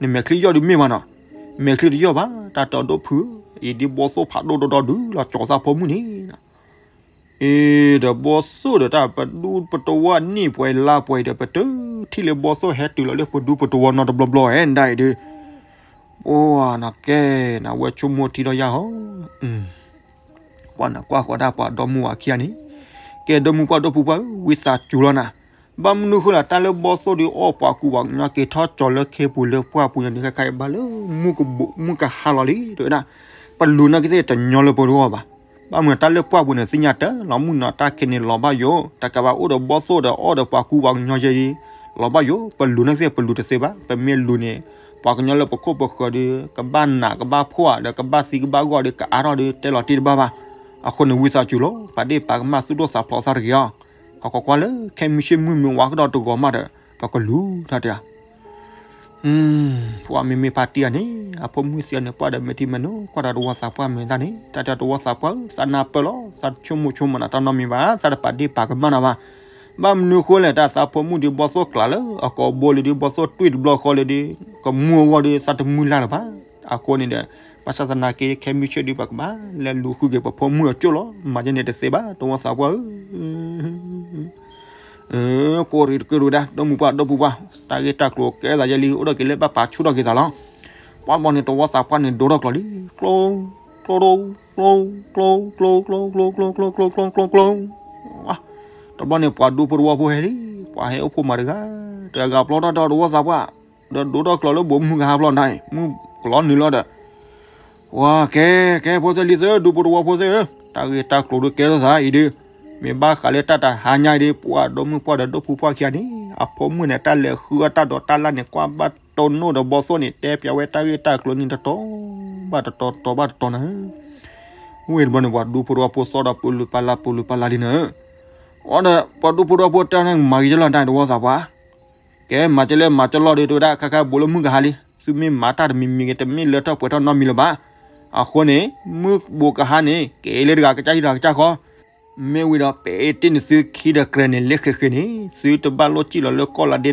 နမဲာ်ချံယီၢ်ဒုးမ့ၢ်ဘၣ်နီၤ, မဲာ်ချံတယီၢ်ဘၣ် တၢ်တဲအီၤ ဒီဖုဧၢ, အံၤဒုးဘီသိၣ်ဖးဒိၣ်ဒီဒီဒုးလီၤကၠီၤသးဖိမုၣ်န့ၣ် အ့ ဒီးဘီသိၣ်ဒီးတၢ်ပဒူပတဝီန့ၣ် ပှဲၤလါပှဲၤဒီး ပတထံၣ်လၢဘီသိၣ်ဟဲတုၤလီၤလၢပဒူပတဝီနီတဘျီဘျီဧဲ ဒၣ်အံၤဒုး, ပှၤနကဲနဝဲဆိကမိၣ်ထံဒီးယၤဟီ, ပှၤနကွၢ်ဃီဒၣ်ပှၤဒီမါဝၤခံဂၤန့ၣ်, ကဲဒီမါပှၢ်ဒီဖုပှၢ်ဧၢ, ဝံသးစူၤလီၤနၤ, ဘၣ်မနုၤဃိလဲၣ် တၢ်လၢဘီၣ်သိၣ်ဒီးအီၣ်ပှၤကူပှၤကညီက့ၤထီၣ်ကၠီၤလၢခ့ပူၤလၢပှၢ်ပူၤန့ၣ် နကခါအံၤဘၣ်လၢမုၢ်ကဘိးမုၢ်ကဟါလီၤလံ တဲဝဲဒၣ်, ပလူၤနာ်က့သ့ၣ်တညီလၢပဂီၢ်ဘၣ်. ဘၣ်မနုၤတၢ်လၢပှၢ်ပူၤန့ၣ် သ့ၣ်ညါတၢ်လီၤမုၢ်နီၤ တၢ်ခဲန့ၣ်လီၤဘၣ်ယိၣ် တကးဘၣ်အိၣ်ဒီးဘီၣ်သိၣ်ဒီးအီၣ်ဒီးပှၤကူပှၤကညီယဲဒၣ် လီၤဘၣ်ယိၣ် ပလူၤနာ်က့သ့ၣ်ပလူၤတသ့ဘၣ်. ပမ့ၢ်လူၤန့ၣ် ပှၤကညီလၢပခိၣ်ပဃၢၤဒီး ကဘၣ်နးကဘၣ်ဖှီၣ်ဒီး ကဘၣ်သံကဘၣ်ဂီၢ်ဒီး ကအါထီၣ်ဒီး တဲလီၤတ့ၢ်တဘၣ်ဘၣ်. အဃိန့ၣ် ဝံသးစူၤလီၤ ပာ်ဒ့ၣ်ပာ်ကမၣ်သူၣ်ဒိၣ်သးဖျိးသးတဂ့ၤအီၤ. ခီကွၢ်ကွၢ်လၢခဲမုၢ်ဆ့ၣ်မုၢ်မ့ၢ်ဝါကဒီးတဂီၤမးဒီး ပကလူၤတၢ်တဲ ပှၤမ့မ့ၢ်ဖါတံၢ်ဧါန့ၣ် အဖိမုၣ်သံအီၤန့ၣ် ပှၢ်ဒီးမဲာ်ထံမဲာ်နိ ကွၢ်ဒီးတဝီသးပှၢ်မဲာ်သၣ်န့ၣ် တၢ်တဲတဝီသးပှၢ်ဧၢ သးနၢ်ပၢၢ်လီၤ သးတဆိကမိၣ်ဆိကမးနၤတၢ်နီတမံၤဘၣ် သးတပာ်ဒ့ၣ်ပာ်ကမၣ်နၤဘၣ်. ဘၣ်မနုၤဃိလဲၣ် တၢ်သးဖိမုၣ်ဒီးဘီၣ်သိၣ်ကျးလၢအကိာ်ဘိလံဒီး ဘီၣ်သိၣ်တွံၢ်တဘျီဃီလံဒီး ကမူအဂီၢ်ဒီး သးတမုၢ်လၢ်လၢၤဘၣ်. အဃိန့ၣ်ဒီး ဘၣ်ဆၣ်သနာ်က့ ခဲမုၢ်ဆ့ၣ်ဒီး ပကဘၣ်လဲၤလူၤဃုက့ၤပဖိမုၣ်အကၠိၣ်လီၤ. မၤဒ်န့ၣ်တသ့ဘၣ် တဝီသးပှၢ်ဧၢ ကိးရံးတကုၢ်တဝဲဒၣ် ဒီမုၢ်ပှၢ်ဒီပုၢ်ပှၢ် တၢ်ဂ့ၢ်တၢ်ကျိၤကဲသးယဲလံ အိၣ်ဒီးက့ၤလၢဘၣ်ပာ်ဆူၣ်ထီၣ်က့ၤသးလီၤ. ပှၢ်ဘီန့ၣ် တဝီသးပှၢ်န့ၣ် ဒိထီၣ်ကျိာ်လံ ကျိ ကျိ ကျိ ကျိ ကျိ ကျိ ကျိ ကျိ ကျိ ကျိ ကျိ ကျိ ကျိ ကျိ တဘျီန့ၣ် ပှၤဒူဖိတဝီဖိဟဲလံ ပှၤဟဲအိၣ်ဖှိၣ်မၤတဂၤ တဂၤပျီထီၣ်ဒီးတဝီသးပှၢ် ဒီးဒိထီၣ်ကျိာ်လၢဘိးမုၢ်ကဟါဖျီနၤ မုၢ်ကလီနုာ်လီၤဒီး ဝါ ကဲ ကဲ ဖိသၢလံၤသၢ ဒူဖိတဝီဖိသ့ၣ်ဧၢ, တၢ်ဂ့ၢ်တၢ်ကျိၤဒုးကဲထီၣ်သးအံၤဒီး မ့ၢ်ဘၣ်ဃးလၢတၢ်တဟါညါအံၤဒီး ပှၤဒီမုၢ်ပှၢ်ဒီးဒီဖိပှၢ်ခံဂၤန့ၣ် အဖိမုၣ်န့ၣ် တၢ်လဲၤဃုအီၣ်တၢ်ဒိးတၢ်လၣ်န့ၣ် ကွၢ်ဘၣ်တိၢ်နီၣ်ဒီးဘီၣ်သိၣ်န့ၣ် တဲပၠးဝဲတၢ်ဂ့ၢ်တၢ်ကျိၤန့ၣ် တတီၤဘၣ်တတီၤ တတီၤဘၣ်တတီၤနၤဧၢ. ဝံၤတဘျီန့ၣ် ပှၤဒူဖိတဝီဖိသီၣ်ဒီးပလူၤပလၢ်ပလူၤပလၢ်လံနၤဧၢ. အီၤဒီး ပှၤဒူဖိတဝီဖိတဲန့ၣ် မၤဂ့ၤကလီၤတၢ်တဝီသးပှၢ် ကဲ မၤကဲလဲၣ် မၤကဲလီၤဒီး တဝဲဒၣ် ခါခါဘိးလၢမုၢ်ကဟါလံ, သုမ့ၢ်မၤတၢ်တမံၤမံၤဂ့ၤ တမ့ၢ်လၢထီၣ်ပှဲၤထီၣ်နီတမံၤလၢၤဘၣ်. အဃိန့ၣ် မုၢ်ဘိးကဟါန့ၣ် က့ၤလၢတဂၤကစၢ်ဟံၣ်တဂၤကစၢ်ဃီ, မ့ၢ်ဝံၤဒီး ပတ့ၢ်န့ၣ်သုခံဒီးကြဲးန့ၣ် လၢဃ့ဃ့န့ၣ် သုတဘၣ်လိၣ်စံၣ်လီၤလၢကီၢ်လါဒ့နီတ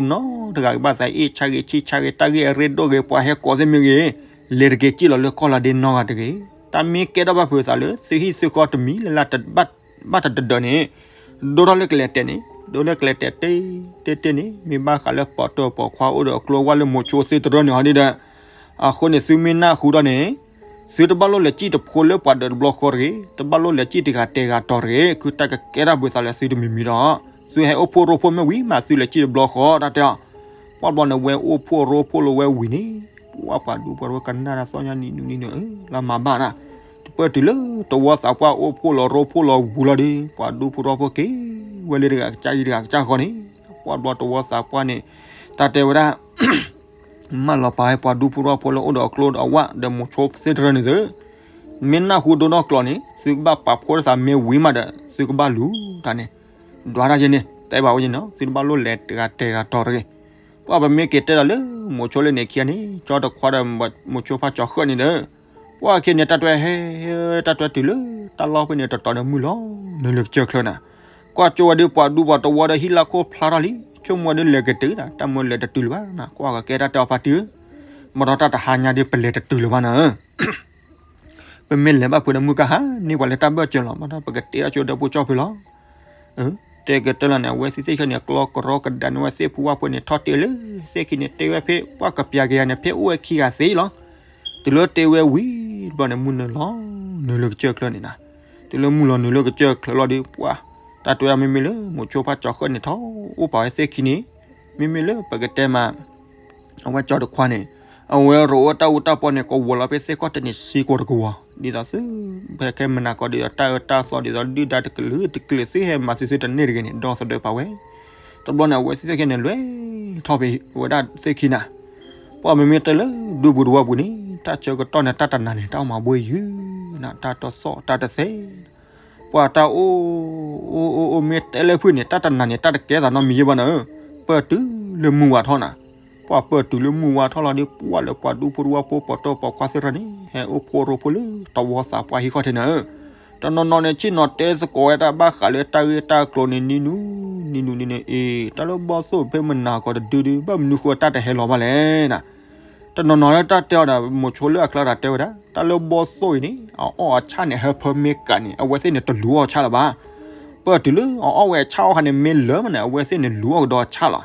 ဂၤဂ့ၤ ဘၣ်သးအ့ၣ်ဆၣ်ဂ့ၤ ဆံၣ်ဆၣ်ဂ့ၤ တၢ်ဂ့ၢ်အရ့ဒိၣ်ဂ့ၤ ပှၤဟဲကိးသ့ၣ်မ့ၢ်ဂ့ၤ, လဲၤတက့ၤစံၣ်လီၤလၢကီၢ်လါဒ့နီဂၤတဂ့ၤ. တၢ်မ့ၢ်ကဲထီၣ်ဘၣ်ဖုးသးလၢ သုဟံၣ်သုဃီတမံၤလၢ်လၢ် ဘၣ်တတဒၢးန့ၣ် ဒိထီၣ်လၢကလဲၤတဲာ်န့ၣ် ဒိလၢကလဲၤတဲာ်တ့ၢ်တ့ၢ်တ့ၢ်န့ၣ် မ့ၢ်ဘၣ်ဃးလၢပိာ်တၢၢ်ပိာ်ခွါအိၣ်ဒီးအကျိၤဝဲလၢမိၤဆိသ့ၣ်တရၢန့ၣ်ဟီဒ်ဒီး အဃိန့ၣ် သုမ့ၢ်နၢ်ဟူဒီးန့ၣ် သုတဘၣ်လိၣ်လဲၤစံၣ်တဖိလၢပှၤဒၢးတဘျီဃီတဂ့ၤ, တဘၣ်လိၣ်လဲၤစံၣ်တဂၤတဲာ်ဂၤတီၤတဂ့ၤ, ခုတၢ်ကကဲထီၣ်ဖုးသးလၢသုတမံၤမံၤဒီး သုဟဲအိၣ်ဖှိၣ်ရိဖှိၣ်မ့ၢ်ဝံၤမး သုလဲၤစံၣ်တဘျီဃီ တၢ်တဲအီၤ. ပှၢ်ဘျီန့ၣ် ဝဲအိၣ်ဖှိၣ်ရိဖှိၣ်လၢဝဲဝံၤန့ၣ် ပှၢ်ပှၤဒူဖိတဝီဖိကနၣ်တၢ်သီၣ်ညါနံၤနံၤနံၤန့ၣ် လၢမၤဘၣ်ဒၣ် တပၢၢ်တုၤလၢတဝီသးပှၢ်အိၣ်ဖှိၣ်လီၤရိဖှိၣ်လီၤဝံၤလီၤဒီး ပှၤဒူဖိတဝီဖိက့ၤဝဲလၢတဂၤကစၢ်အံၤတဂၤကစၢ်ဃီန့ၣ် ပှၢ်ဘျီတဝီသးပှၢ်န့ၣ် တၢ်တဲဝဲဒၣ် မၢလီၤပာ်ဝဲပှၤဒူဖိတဝီဖိလၢအိၣ်ဒီးအကျိၤဒီးအဝၣ်ဒီးမိၤဆိသ့ၣ်တရၢန့ၣ်သု မ့ၢ်နၢ်ဟူဒိထီၣ်ကျိာ်န့ၣ် သုကဘၣ်ပာ်ဖှိၣ်ထီၣ်သးမ့ၢ်ဝံၤမးဒီး သုကဘၣ်လူၤတၢ်န့ၣ် ဒွးတၢ်ယဲန့ၣ် တဲဘၣ်ဝဲယဲနီၤ သုတဘၣ်လိၣ်လဲၤတဂၤတဲာ်တဂၤတီၤတဂ့ၤ. ပှၢ်ပမ့ၢ်က့ၤတဲဒီးလၢ မိၤဆိလၢန့ၣ်ခံဂၤန့ၣ် ကၠီတခွါဒီးမိၤဆိဖါကၠီၤဃၢၣ်န့ၣ်ဒီး ပှၢ်ခံဂၤန့ၣ် တၢ်တွဲဟဲ တၢ်တွဲတုၤလၢ တၢ်လီၢ်ဖဲန့ၣ်တတီၤန့ၣ်မုၢ်လီၤ နုာ်လၢကစၢၢ်ချၢနၤ ကွၢ်ကၠိဝဲဒုးပှၤဒူပှၤတဝီဒီးဟံၣ်လၢခိၣ်ဖျါထီၣ်လံ ဆိကမိၣ်ဝဲဒုးလဲၤကတုၤနၤ တၢ်မၢလဲၤတတုၤလၢၤဘၣ်နၤ ကွၢ်ကကဲတၢ်တဲအီၤဖါတံၢ်ဧၢ မ့ၢ်ဒီးတၢ်တဟါညါဒုးပလဲၤတတုၤလၢၤဘၣ်နၤဧၢ ပမ့ၢ်လဲၤဘၣ်ဖုးဒီးမုၢ်ကဟါန့ၢ်ပှၤလၢတၢ်ဘၢၣ်စၢၤလီၤ မ့ၢ်ဒီးပကတဲအီၤကၠိဒီးပူၤကၠီဖုလီၤ တဲကတၢၢ်လီၤန့ၣ် အဝဲသ့ၣ်သ့ၣ်ခဲန့ၣ် ကျီကရီကဒးန့ၣ်ဝဲသ့ၣ်ဖိဝၣ်ဖိန့ၣ် ထီၣ်တ့ၢ်လၢ သ့ၣ်ခံန့ၣ် တဲဝဲဖဲ ပှၢ်ကပျးက့ၤယၤန့ၣ် ဖဲအိၣ်ဝဲခံဂၤသ့လီၤ တုၤလၢတဲဝဲဝံၤ တဘျီန့ၣ် မုၢ်နုာ်လီၤ နုာ်လၢကစၢၢ်ချၢန့ၣ်နၤ တုၤလၢမုၢ်လီၤနုာ်လၢကစၢၢ်ချၢလီၤဒီး ပှၢ် တၢ်တဲဝဲဒၣ်မ့မ့ၢ်လၢ မိၤဆိဖါကၠီၤဃၢၣ်န့ၣ် ထီၣ်အိၣ်ပာ်ဝဲသ့ၣ်ခံန့ၣ် မ့မ့ၢ်လၢပကတဲမး အဝဲကၠီတခွါန့ၣ် အဝဲရိၣ်အိၣ်တၢ်အူတၢ်ပီန့ၣ် ကဝီၤလီၤဖဲသ့ၣ်ကီၢ်တန့ၣ်စ့ကိးတကဝီၤ ဒ်သိးသု ဖဲခဲမုၢ်နၤကီၢ်ဒ်သိးတၢ်အၢတၢ်သီဒ်သိးဒုၣ်ဒါတကလုာ်တကလုာ်သုဟဲမၤသုသုတန့ၢ်တဂ့ၤန့ၣ် ဒီသဒၢပာ်ဝဲ တဘျီန့ၣ် အဝဲသ့ၣ်သ့ၣ်ခဲန့ၣ် လွဲၢ်ထီၣ်ဖဲဝဲဒၣ်သ့ၣ်ခံနၤ ပှၢ်မ့မ့ၢ်တဲလၢ ဒူပူၤတဝီပူၤန့ၣ် တၢ်ဆၢကတီၢ်န့ၣ် တၢ်တနၤန့ၣ် တၢ်အိၣ်မၤဘှံးယုၢ်နၤ တၢ်တသီၣ်တၢ်တသဲ ပှၢ်တၢ်အိၣ် အိၣ်အိၣ်အိၣ်မ့ၢ်တဲလၢဖုၣ်န့ၣ် တၢ်တနၤန့ၣ် တၢ်တကဲသးနီတမံၤယဲဘၣ်နၤဧၢ, ပၢၢ်တုၤလၢမုၢ်ဝါထီၣ်နၤ, ပှၢ်ပၢၢ်တုၤလၢမုၢ်ဝါထီၣ်လီၤဒီး ပှၢ်လၢပှၤဒူဖိတဝီဖိ ပိာ်တီၢ်ပိာ်ခွါသ့ၣ်တဖၣ်န့ၣ် ဟဲအိၣ်ဖှိၣ်ရိဖှိၣ်လၢတဝီသးပှၢ်ဟံၣ်ဃီထဲနၤဧၢ, တနီၤနီၤန့ၣ် ဆ့ၣ်နီၤတဲသကိးဝဲတၢ်ဘၣ်ဃးလၢတၢ်ဂ့ၢ်တၢ်ကျိၤန့ၣ် နံၤနူၤ နံၤနူၤနံၤနံၤ အ့ တၢ်လၢဘီၣ်သိၣ်ဖဲမနၤကီးတဒုဒု ဘၣ်မနုၤဃိတၢ်တဟဲလီၤဘၣ်လဲၣ်နၤ တနီၤနီၤလၢတၢ်တဲအီၤဒီး မိၤဆိလၢအကျါတၢ်တဲဝဲဒၣ် တၢ်လၢဘီၣ်သိၣ်အံၤန့ၣ် အအီၣ်အဆၣ်န့ၣ် ဟၢဖၢမ့ၢ်ကးန့ၣ် အဝဲသ့ၣ်န့ၣ် တလူၤအီၣ်ဆၣ်လၢၤဘၣ်. ပၢၢ်တုၤလၢအအီၣ်ဝဲအဆၣ်အီၣ်ခါန့ၣ် မ့ၢ်လၢမးန့ၣ် အဝဲသ့ၣ်န့ၣ် လူၤအီၣ်ကဒီးအဆၣ်လီၤ.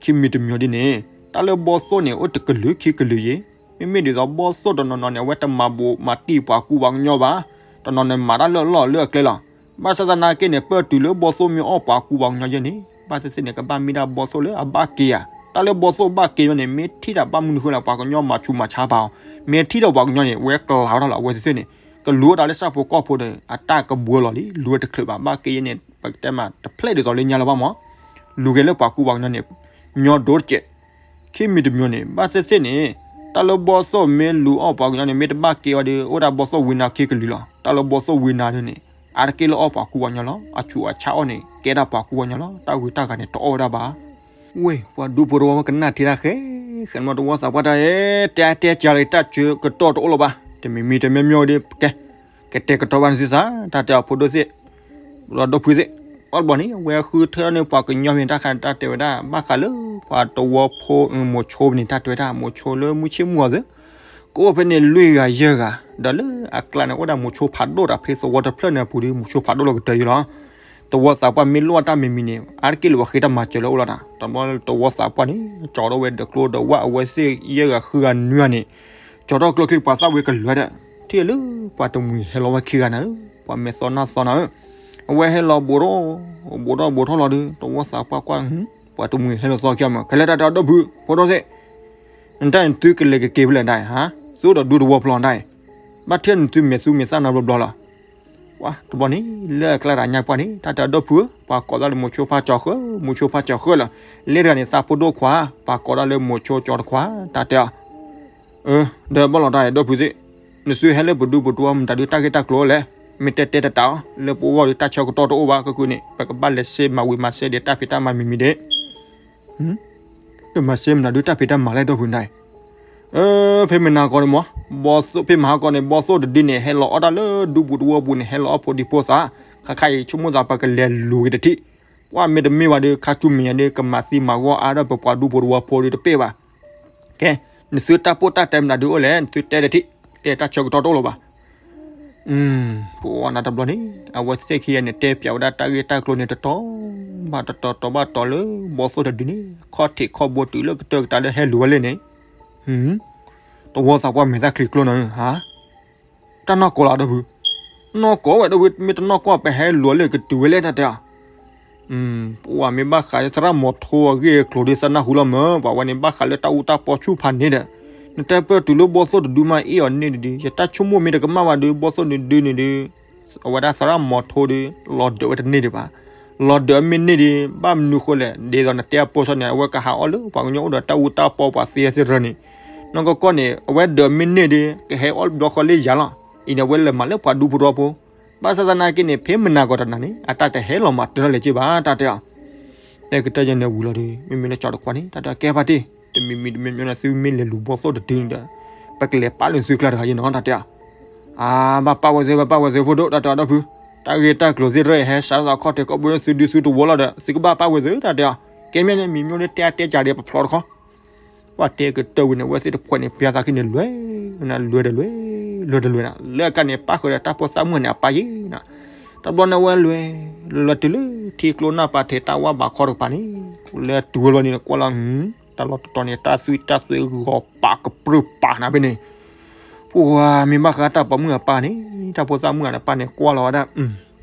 ခံမံၤတမံၤဒ်န့ၣ် တၢ်လၢဘီၣ်သိၣ်န့ၣ် အိၣ်တကလုာ်ခံကလုာ်ယဲၢ်, မ့မ့ၢ်ဒ်သိးဘီၣ်သိၣ်တနီၤနီၤန့ၣ် အဝဲတမၤဘူးမၤတံၢ်ပှၤကူပှၤကညီဘၣ်. တနီၤန့ၣ် မၤတၢ်လၢအလီၢ်လၢအကျဲလီၤ. ဘၣ်ဆၣ်သနာ်က့န့ၣ် ပၢၢ်တုၤလၢဘီၣ်သိၣ်မ့ၢ်အီၣ်ပှၤကူပှၤကညီယဲၢ်န့ၣ် ဘၣ်သ့ၣ်သ့ၣ်န့ၣ် ကဘၣ်မ့ၢ်ဒၣ်ဘီၣ်သိၣ်လၢအဘၣ်က့ၤဧါ. တၢ်လၢဘီၣ်သိၣ်ဘၣ်က့ၤဘၣ်န့ၣ် မ့ၢ်ထံၣ်တၢ်ဘၣ်မနုၤဃိလဲၣ် ပှၤကညီမၤဆူးမၤဆါပာ်အီၤ, မ့ၢ်ထံၣ်ဒီးပှၤကညီန့ၣ် ဝဲကလၤဝဲဒၣ်လီၤ. အဝဲသ့ၣ်သ့ၣ်န့ၣ် ကလူၤဝဲဒၣ်လၢဆၣ်ဖိကီၢ်ဖိဒီး အတၢ်ကဘှီလီၤလံ လူၤဝဲတချုးဘၣ်. ဘၣ်က့ၤယဲၢ်န့ၣ် ပကတဲမးတဖျဲၣ်ဒ်သိးလၢညါလၢၤဘၣ်မး လူၤက့ၤလၢပှၤကူပှၤကညီန့ၣ် ညီဒိၣ်တကဲး ခံမံၤတမံၤန့ၣ် ဘၣ်သ့ၣ်သ့ၣ်န့ၣ် တၢ်လၢဘီၣ်သိၣ်မ့ၢ်လူၤအီၣ်ပှၤကညီန့ၣ် မ့ၢ်တဘၣ်က့ၤဝဲဒီး အိၣ်ဒၣ်ဘီၣ်သိၣ်ဝံနၤခံကလုာ်လီၤ. တၢ်လၢဘီၣ်သိၣ်ဝံနၤဒ်န့ၣ် အါတက့ၢ်လၢအီၣ်ပှၤကူပှၤကညီလီၤ. အဆူးအဆါအီၣ်န့ၣ် ကဲဒၣ်ပှၤကူပှၤကညီလီၤ. တၢ်ဂုၤတၢ်ဂၤန့ၣ် တအီၣ်ဝဲဒၣ်ဘၣ်. ဝ့ၢ် ပှၤဒူဖိတဝီဝဲကနၣ်ထံတၢ်ဃဲ ဃဲမီတဝီသးပှၢ်တၢ်အဲ တဲတဲကၢလၢ တၢ်စၢကတီၢ်တအိၣ်လၢၤဘၣ်. တမံၤမံၤတမံၤမံၤဒီး ကဲ ကတဲာ်ကတီၤဘၣ်န့ၣ်သုသး တၢ်တဲအီၤဖိဒိၣ်သ့ၣ် ဒီးဒိၣ်ဖုသ့ၣ် အီၣ်တဘျီန့ၣ် အဝဲဃုထၢန့ၢ်ပှၤကညီမ့ၢ်တၢ်ခါန့ၣ် တၢ်တဲဝဲဒၣ် ဘၣ်ဃးလၢပှၤတဝီဖိ မိၤဆိပန့ၣ် တၢ်တဲဝဲဒၣ် မိၤဆိလၢမုၢ်ဆ့ၣ်မုၢ်ဂီၤသ့ၣ် ကအိၣ်ဖဲန့ၣ်လွံၢ်ဂၤယဲၢ်ဂၤ ဒီးလၢအကျါန့ၣ် အိၣ်ဒၣ်မိၤဆိဖးဒိၣ်တၢ်ဖဲသဝီတဖျၢၣ်န့ၣ်အပူၤဒီး မိၤဆိဖးဒိၣ်လီၤကတၢၢ်ယံၤလီၤ. တဝီသးပှၢ်မ့ၢ်လိၣ်တၢ်မံၤမံၤန့ၣ် အါတက့ၢ်လၢပှၤဃ့တၢ်မၤစၢၤလၢအိၣ်လီၤတၢ် တဘျီတဝီသးပှၢ်န့ၣ် ကၠီထီၣ်ဝဲဒီးကျိဒီးဝၣ်အဝဲသ့ၣ်ယဲၢ်ဂၤဃုဂၤနွံဂၤန့ၣ် ကၠီထီၣ်ကျိချံပှၤသၣ်ဝဲကလွဲဒီး ထံၣ်လၢပှၤတမှံၤဟဲလီၤဝဲခံဂၤနၤဧၢ ပှၤမဲာ်သီနၢ်သီနၤဧၢ အဝဲဟဲလီၤဘူးထီၣ် ဘူးထီၣ်ဘူးထီၣ်လီၤဒီး တဝီသးပှၢ်ကွၢ် ပှၤတမှံၤဟဲလီၤသီခံဂၤမး ခဲလၢာ်တၢ်တဲအီၤဒိၣ်ဖု ဖိဒိၣ်သ့ၣ် နတၢ်နသုကလဲၤကက့ၤဖဲလဲၣ်ဒၣ်အံၤ ဟါ သုအိၣ်ဒီးဒူတဝီဖျီဒၣ်အံၤ ဘၣ်ထံၣ်နသုမဲာ်သူမဲာ်သၣ်နၤဘျီဘျီလီၤ ပှၤတဘျီန့ၣ် လၢအကျါတၢ်ညါပှၢ်န့ၣ် တၢ်တဲအီၤဒိၣ်ဖုဧၢ ပှၤကိးတၢ်လၢမိၤဆိဖးကၠီၤဃၢ မိၤဆိဖးကၠီၤဃၢလီၤ လၢတဂၤန့ၣ် သးဖိဒိၣ်ခွါ ပှၤကိးတၢ်လၢမိၤဆိကၠီတခွါ တၢ်တဲအီၤ အၢ ဒီးဘၣ်လီၤတၢ်အံၤဒိၣ်ဖုသ့ၣ် နသုဟဲလၢပဒူပတဝီမတၤဒုးတၢ်ဂ့ၢ်တၢ်ကျိၤလဲၣ် မ့ၢ်တဲတဲတၢ်တၢ်အီၤ လၢပဂီၢ်ဒုးတၢ်ဆၢကတီၢ်တအိၣ်ဘၣ် ကကုန့ၣ် ပကဘၣ်လဲၤစ့မၤဝံၤမၤစ့ဒံးတၢ်ဖံးတၢ်မၤမံၤမံၤဒံး တမၤစ့မနုၤဒုးတၢ်ဖံးတၢ်မၤလဲၣ်ဒိၣ်ဖုန့ၣ် ဖဲမနၤကီၢ်န့ၣ်မး ဘီၣ်သိၣ်ဖဲမဟါကီၢ်န့ၣ် ဘီၣ်သိၣ်တဒုန့ၣ် ဟဲလီၤအီၣ်တၢ်လၢဒူပူၤတဝီပူၤန့ၣ် ဟဲလီၤအီၣ်ဖိဒံဖိသၣ် ခါခါအံၤဆိကမိၣ်သးပကလဲၤလူၤက့ၤတထံၣ် ကွၢ်မ့ၢ်တမ့ၢ်ဘၣ်ဒီး ခါဆူမဲာ်ညါဒီး ကမၤသံမၤဂီၢ်အါဒီးပပှၤဒူဖိတဝီဖိဒီးတပ့ၢ်ဘၣ် ကဲ နသုတၢ်ပိၢ်တၢ်တဲမနုၤဒုးအိၣ်လဲၣ် နသုတဲတထံၣ် တဲတၢ်ဆၢကတီၢ်တအိၣ်လၢၤဘၣ် ပဝဲနၤတဘျီန့ၣ် အဝဲသ့ၣ်ခံဂၤန့ၣ် တဲပၠးဝဲဒၣ်တၢ်ဂ့ၢ်တၢ်ကျိၤန့ၣ် တတီၤဘၣ်တတီၤ တီၤဘၣ်တီၤလၢ ဘီၣ်သိၣ်တဒုန့ၣ် ခီၣ်ထံးခီၣ်ဘိတုၤလၢကတၢၢ်ကတၢၢ်လၢဟဲလူၤဝဲလဲၣ်န့ၣ် တဝီသးပှၢ်မဲာ်သၣ်ချံကျိနၤဧၢ ဟါ တၢ်နီၢ်ကီၢ်လီၤဒိၣ်ဖု နီၢ်ကီၢ်ဝဲဒိၣ်ဖု မ့ၢ်တနီၢ်ကီၢ်ပဟဲလူၤလၢကတုၤဝဲလဲၣ်တၢ်တဲအီၤ ပဝဲမ့ၢ်ဘၣ်ဃးလၢသရၣ်မီၤထိအဂ့ၢ်အကျိၤဒ်သးနၢ်ဟူလီၤမၢ် ပှၤဝဲန့ၣ်ဘၣ်ဃးလၢတၢ်အူတၢ်ပီဆူၣ်ဖးန့ၣ်ဒီး နတဲပၢၢ်တုၤလၢဘီၣ်သိၣ်တဒုမးအ့ၣ်အီၤန့ၣ်ဒုး ယတၢ်ဆိကမိၣ်မ့ၢ်တကမၣ်ဘၣ်ဒီး ဘီၣ်သိၣ်တဒုန့ၣ်ဒုး အဝဲဒၣ်သရၣ်မီၤထိဒီး လီၤဒၢးဝဲတန့ၢ်ဒံးဘၣ်. လီၤဒၢးမ့ၢ်န့ၢ်ဒီး ဘၣ်မနုၤဃိလဲၣ် ဒ်သိးနတဲအပိၢ်စ့ၢ်န့ၣ် အဝဲကဟးအီၣ်လၢပှၤကညီအိၣ်ဒီးတၢ်အူတၢ်ပီပှၤသ့စ့ၢ်ကီးန့ၣ် နီၢ်ကီၢ်ကီၢ်န့ၣ် အဝဲဒၢးမ့ၢ်န့ၢ်ဒီး ကဟဲအီၣ်ဘျီဃီလၢယၤလီၤ. အံၤန့ၣ် အဝဲလဲၤမၤလၢပှၤဒူဖိတဝီဖိ ဘၣ်ဆၣ်သနာ်က့န့ၣ် ဖဲမနၤကီၢ်တနၤန့ၣ် အတၢ်တဟဲလီၤမၤတၢ်လၢၤက့ဘၣ် တၢ်တဲအီၤ တဲကတၢၢ်ယဲၢ်န့ၣ်ဝံၤလီၤဒီး မ့မ့ၢ်လၢကၠီတခွါန့ၣ် တၢ်တဲအီၤကဲဖါတံၢ် တမံၤမံၤတမံၤမံၤန့ၣ် သုမ့ၢ်လဲၤလူၤဘီၣ်သိၣ်တဒုန့ၣ်ဒီး ပကလဲၤပာ်လၢသုကျါတဂၤယဲၢ်နီၤ တၢ်တဲအီၤ အါ ဘၣ်ပာ်ဝဲသု ဘၣ်ပာ်ဝဲသုဖိဒိၣ် တၢ်တဲအီၤဒီးဖု တၢ်ဂ့ၢ်တၢ်ကျိၤသ့ၣ်တဖၣ်အံၤ ဟဲစးထီၣ်သးခီၣ်ထံးခီၣ်ဘိလၢသုဒုသုတဝီလီၤဒီး သုကဘၣ်ပာ်ဝဲသု တၢ်တဲအီၤ ကဲမ့ၢ်န့ၣ် မံၤမ့ၢ်လၢတဲအါတဲကးဒီးပဖျီတခီ ပှၤတဲကတၢၢ်ဝံၤန့ၣ် အဝဲသ့ၣ်တဖှဲးန့ၣ် ပျၢ်သးခံန့ၣ် လွဲၢ်နၤ လွဲၢ်ဒီးလွဲၢ် လွဲၢ်ဒီးလွဲၢ်နၤ လၢအကါန့ၣ် ပၣ်ဃုာ်ဒီးတၢ်ဖိသၣ်မုၣ်န့ၣ် အပၢ်ယဲၢ်နၤ တဘျီန့ၣ်ဝဲလွဲၢ် လွဲၢ်တုၤလၢထံကျိနၢ်ပၤထံးတၢ်ဝၣ်ဘးခီတကပၤန့ၣ် လၢတုၤဝဲလီၤန့ၣ် ကွၢ်လီၤ တၢ်လီၢ်တတီၤန့ၣ် တၢ်သွံၣ်တၢ်သွဲဂီၤပာ်ကပြုၢ်ပာ်နၤဖဲန့ၣ် ပှၤမ့ၢ်ဘၣ်ဃးတၢ်ပိာ်မုၣ်အပၢ်န့ၣ် တၢ်ဖိသၣ်မုၣ်အပၢ်န့ၣ် ကွၢ်လီၤဝဲဒၣ်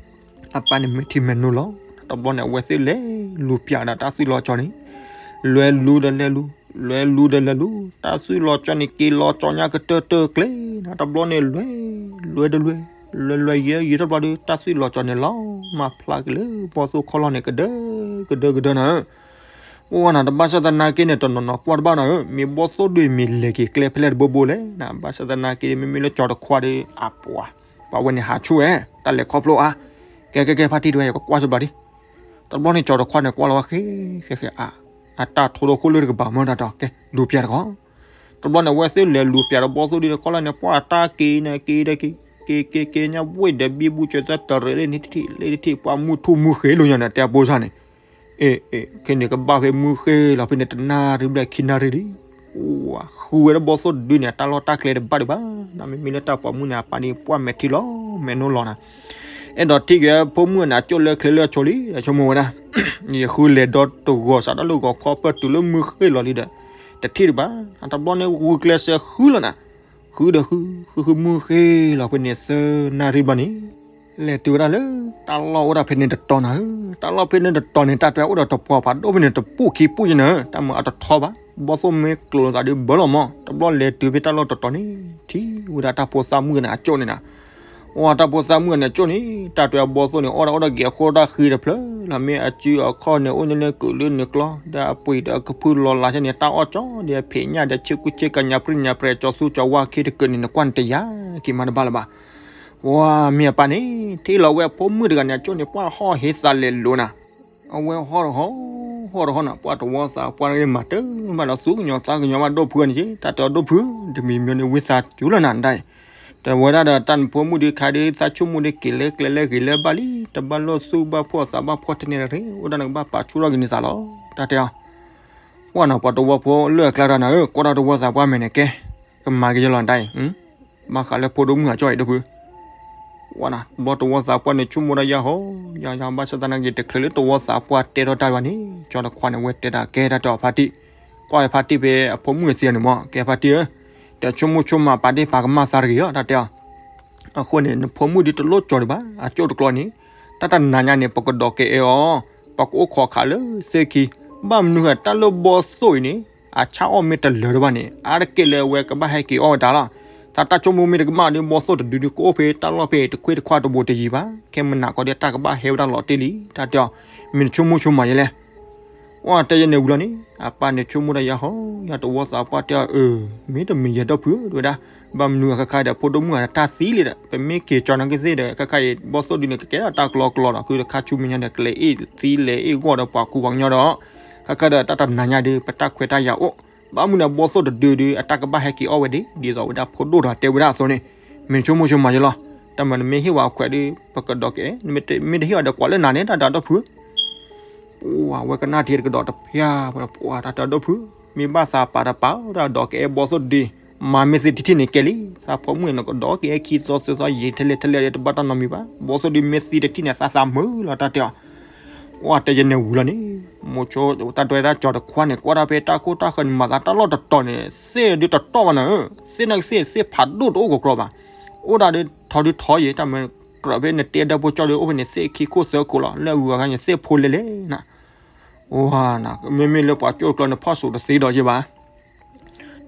အပၢ်န့ၣ်မဲာ်ထံမဲာ်နိလီၤ. တဘျီန့ၣ် အဝဲသ့ၣ်လဲၤလူၤပၠးဒီးတၢ်သွံၣ်လီၤကၠီန့ၣ် လွဲၢ်လူၤဒီးလဲၤလူၤ လွဲၢ်လူၤဒီးလဲၤလူၤ တၢ်သွံၣ်လီၤကၠီန့ၣ် က့ၤလီၤကၠီညါကတၢၢ်တၢၢ်ကျဲနၤ တဘျီန့ၣ် လွဲၢ် လွဲၢ်ဒီးလွဲၢ် လွဲၢ်လွဲၢ်ယဲၢ်ယဲၢ်တဘျီဒီး တၢ်သွံၣ်လီၤကၠီန့ၣ်လီၤ မၤဖျါက့ၤလၢဘီၣ်သိၣ်ခီၣ်လီၢ်န့ၣ် ကဒၢကဒၢကဒၢနၤဧၢ ပဝဲနၤ တဘၣ်ဆၣ်သနာ်က့န့ၣ် တနီၤနီၤကွၢ်တဘၣ်နၤဧၢ မ့ၢ်ဘီၣ်သိၣ်ဒုးမ့ၢ်လဲၤက့ၤကျဲဖဲလဲၣ်တဘိဘိလဲၣ်နၤ ဘၣ်ဆၣ်သနာ်က့ မ့မ့ၢ်လၢကၠီတခွါဒီး အပှၤ ပှၤဝဲန့ၣ်ဟးဆူၣ်ဝဲ တၢ်လဲၤခီဖျိအါ ကဲကဲကဲ ဖါတံၢ်တဝဲ ယကကွၢ်စ့ၢ်ဘျီဒံး တဘျီန့ၣ် ကၠီတခွါန့ၣ် ကွၢ်လီၤဝဲဃဲ ဃဲဃဲအါ အတၢ်ထိဒီခိၣ်လၢတကပၤမ့ၢ်တၢ်တီ ကဲ လူၤပၠးတခီ တဘျီန့ၣ် အဝဲသ့ၣ်လဲၤလူၤပၠးဒီးဘီၣ်သိၣ်ဒုးတခီလီၤန့ၣ် ပှၤတၢ်က့ၤန့ၣ် က့ၤဒီးက့ၤ က့ၤက့ၤက့ၤညါဝ့ၢ်ဒီးဘံဘူကၠီၤသၢတရံးလၢန့ၣ် တထံၣ်လၢတထံၣ် ပှၤမုၢ်ထူၣ်မုၢ်ဃ့လိာ်ညါန့ၣ် တဲအပိစၢ်န့ၣ် အ့ အ့ ခဲန့ၣ်ကဘၣ်ဖဲမုၢ်ဃ့လီၤဖဲန့ၣ် တနၣ်ရံၣ်ဘျဲၣ်ခံနၣ်ရံၣ်လံ ပှၤဃုဝဲဒၣ်ဘီၣ်သိၣ်တဒုန့ၣ် အတၢ်လီၢ်တၢ်ကျဲတဘၣ်ဒံးဘၣ် နမ့မ့ၢ်လၢတၢ်ပိာ်မုၣ်န့ၣ် အပၢ်န့ၣ် ပှၤမဲာ်ထံလီၤ မဲာ်နိလီၤနၤ အဲၣ်ဒိးထံၣ်က့ၤဖိမုၣ်န့ၣ် အကၠိၣ်လၢချ့လၢဆိလံ ဆိကမိၣ်ဝဲဒၣ် ယဃုလဲၤဒီတဂီၤစးထီၣ်လၢဂီၤခီပၢၢ်တုၤလၢမုၢ်ဃ့လီၤလံဒီး တထံၣ်ဒံးဘၣ် တဘျီန့ၣ် ဂုာ်ကျဲးစၢးဃုလီၤနၤ ဃုဒီးဃု ဃုဃုမုၢ်ဃ့လီၤဖဲန့ၣ် သၢနၣ်ရံၣ်ဘျီန့ၣ် လဲၤတုၤဝဲဒၣ်လၢ တၢ်လီၢ်အိၣ်ဒၣ်ဖဲန့ၣ်တတီၤနၤဧၢ, တၢ်လီၢ်ဖဲန့ၣ်တတီၤန့ၣ် တၢ်တဲအိၣ်ဒီးတပှၢ်ဖးဒိၣ်ဖဲန့ၣ် တပူၤခံပူၤယဲနၤဧၢ, တၢ်မၤအတထီဘၣ်, ဘီၣ်သိၣ်မ့ၢ်ကျိၤလိာ်သးဒုးဘၢလီၤမး, တဘျီလဲၤတုၤဖဲတၢ်လီၢ်တတီၤန့ၣ် ထံၣ်ဝဲဒၣ်တၢ်ဖိသၣ်မုၣ်န့ၣ်အကၠိၣ်န့ၣ်နၤ, ဝဲတၢ်ဖိသၣ်မုၣ်န့ၣ်အကၠိၣ်န့ၣ် တၢ်တဲဘီၣ်သိၣ်န့ၣ် အီၣ်ဒၣ်အီၣ်ဒၣ်က့ၤအဃိတၢ်ဃံတဖျၢၣ်လီၤ, မ့ၢ်အစုအခီၣ်န့ၣ် အိၣ်န့ၣ်လၢကုးလၢန့ၣ်ကျီ, ဒီးအပှ့ၤဒီးအကဖုလီၤလးဆဲန့ၣ် တၢ်အီၣ်ကၠီဒီးအဖံးညၣ်ဒီးဆ့ကူဆ့ကၤညါပြံညါပြဲၤ ကၠီသူကၠီဝါခ့တကၢၢ်န့ၣ် နကွၢ်နတယာ်က့ၤမးတဘၣ်လၢၤဘၣ်. ဝဲမ့ၢ်အပၢ်န့ၣ် ထံၣ်လီၤဝဲအဖိမုၣ်တဂၤန့ၣ် အကၠိၣ်န့ၣ် ပှၢ်ဟီၣ်ဟ့သးလဲၤလိၤနၤ, အဝဲဟီၣ်တဟီၣ် ဟီၣ်တဟီၣ်နၤ, ပှၢ်တဝီသးပှၢ်တဂၤမၤတၢ်မးဒီးသူကညီၤသးကညီၤဘၣ်ဒိၣ်ဖုန့ၣ်က့, တၢ်တဲအီၤဒိၣ်ဖု တမံၤမံၤန့ၣ်ဝံသးစူၤလီၤနၤဒၣ်အံၤ, တဲဝဲဒၣ်ဒီးတၢ်နဖိမုၣ်ဒုးခါဒုး သးဆိကမိၣ်ဒုးက့ၤလၢကျဲလၢဂ့ၤလၢဘၣ်လံ, တဘၣ်လိၣ်သူၣ်ဘၣ်ဖှီၣ်သးဘၣ်ဖှီၣ်ထဲန့ၣ်တဂ့ၤ, အိၣ်ဒၣ်နကဘၣ်ပာ်ဆူၣ်ထီၣ်က့ၤန့ၢ်သးလီၤ, တၢ်တဲအီၤ ဝဲနၤ ပှၤတဝီဖိလၢအကျါတၢ်နၤဧၢ, ကွၢ်တၢ်တဝီသးပှၢ်မဲာ်န့ၣ်ကဲ, ကမၤက့ၤယလီၤဒၣ်အံၤ, ဘၣ်ဃးလၢဖိဒိၣ်မုၣ်အကၠိၣ်အံၤဒိၣ်ဖု, ဝဲနၤ ဘျီတဝီသးပှၢ်န့ၣ် ဆိကမိၣ်ဒၣ်ယၤဟီ, ယၤယၤဘၣ်ဆၣ်သနာ်က့ တချုးလၢတဝီသးပှၢ်တဲထီၣ်တၢ်ဘၣ်န့ၣ် ကၠီတခွါန့ၣ် ဝဲတဲဒၣ်ကဲတၢ်တဲအီၤဖါတံၢ်, ကွၢ်ဖါတံၢ်ဖဲအဖိမုၣ်အသံန့ၣ်မး ကဲဖါတံၢ်ဧၢ, တဆိကမိၣ်ဆိကမးပာ်ဒ့ၣ်ပာ်ကမၣ်သးတဂ့ၤဧၢ တၢ်တဲအီၤ အဃိန့ၣ် နဖိမုၣ်ဒုးတလိၣ်ကၠီဒံးဘၣ်, အကၠိၣ်တကျီန့ၣ် တၢ်တနၤညါန့ၣ် ပကဒိးကဲအဲၣ်အီၤ, ပကအိၣ်ခိးခးလၢသ့ၣ်ခံ, ဘၣ်မနုၤဃိတၢ်လၢဘီၣ်သိၣ်အံၤန့ၣ် အဆၣ်အီၣ်မ့ၢ်တလၢၤတဘၣ်န့ၣ် အါတက့ၢ်လၢအဝဲကဘၣ်ဟဲက့ၤအီၣ်ဝဲဒၣ်လီၤ. သးတၢ်ဆိကမိၣ်မ့ၢ်တကမၣ်ဒီး ဘီၣ်သိၣ်တဒုဒုး ကအိၣ်ဖဲတၢ်လီၢ်ဖဲတခွ့တခွါတဘိတယံၤဘၣ်, ခဲမနၤကီးဒီးတၢ်ကဘၣ်ဟဲဝဲဒၣ်လီၤတ့ၢ်လံ, တၢ်တဲအီၤ, မ့ၢ်နဆိကမိၣ်ဆိကမးယဲလဲၣ် ဝဲတဲယဲန့ၣ်ဝံၤလီၤန့ၣ် အပၢ်န့ၣ်ဆိကမိၣ်ဒၣ်ယၤဟီ, ယၤတဝီသးပှၢ်တဲအီၤအၢ, မ့ၢ်တမ့ၢ်ယဲဒိၣ်ဖုတဲဝဲဒၣ်, ဘၣ်မနုၤအခဲခါဒီး ဖိဒိၣ်မုၣ်အတၢ်သံလံဒီး ပမ့ၢ်က့ၤကၠီနာ်က့သ့ၣ်ဒီး ခဲခါအံၤ ဘီၣ်သိၣ်ဒုန့ၣ် ကကဲထီၣ်တၢ်ကျီကျီဒီး ဃုတခါဆူမဲာ်ညါဒီး ကလဲၤအ့ၣ်သံလဲၤအ့ၣ်ဂီၢ်ဒီးပှၤကူပှၤကညီဒီး, ခဲခါဒီးတၢ်တနၤညါဒုး ပတၢ်ခွဲးတၢ်ယာ်အိၣ်, ဘၣ်မနုၤဒီးဘီၣ်သိၣ်တဒုဒုး အတၢ်ကဘၣ်ဟဲက့ၤအီၣ်ဝဲဒၣ် ဒ်သိးဝဲဒၣ်ဖိဒိၣ်တဂၤတဲဝဲဒၣ်အသိးန့ၣ်, မ့ၢ်နဆိကမိၣ်ဆိကမးယဲလီၤ, တၢ်မၤနမ့ၢ်ဟ့ၣ်ဝဲအခွဲးဒုး ပကဒိးကဲ, မ့ၢ်တဟ့ၣ်အီၤဒီးကွၢ်လၢနၤန့ၣ် တၢ်တဲအီၤဒိၣ်ဖု ပှၤဝဲကနၣ်ထံတကဒီးတဖၠၣ်, ပှၤတၢ်တဲအီၤဒိၣ်ဖု, မ့ၢ်ဘၣ်သးပာ်တပာ်ဒီး ဒိးကဲအဲၣ်ဘီၣ်သိၣ်ဒု, မၤမ့ၢ်သံတထံၣ်န့ၣ်ကဲလံ, သးဖိမုၣ်န့ၣ် နကဒိးကဲအဲၣ်ခံသီသၢသီယံာ်ထဲလဲၣ်ထဲလဲၣ်ဒီး တဘၣ်တၢ်နီတမံၤဘၣ်, ဘီၣ်သိၣ်ဒုမ့ၢ်သံတထံၣ်န့ၣ် သးသးမုာ်လီၤ တၢ်တဲအီၤ, ဝဲတဲယဲန့ၣ်ဝံၤလီၤန့ၣ်, မိၤဆိတၢ်တဲဝဲဒၣ်ကၠီတခွါန့ၣ် ကွၢ်တၢ်ဖဲတၢ်ခိၣ်တၢ်ဃၢၤန့ၣ် မၤသးတၢ်လီၢ်တတီၤန့ၣ် သ့ၣ်ဒုတတီၢ်ဘၣ်နၤဧၢ, သ့ၣ်နာ်က့သ့ၣ် သ့ၣ်ဖးဒိၣ်တအိၣ်ကီးကျီဘၣ်, အိၣ်ဒၣ်ဒုးထီဒုးထီယံာ် တၢ်မ့ၢ်ကြၢးဖဲနတဲဒၢဖိကၠီဒုး အိၣ်ဖဲန့ၣ် သ့ၣ်ခံခိၣ်သၢခိၣ်လီၤ, လၢအဂုၤအဂၤန့ၣ် သ့ၣ်ဖိလဲလဲၣ်နၤ ဝါနၤ မ့မ့ၢ်လၢပှၤကၠိတကျီန့ၣ် ဖီၣ်စိးတသ့ဒီးယဲဘၣ်,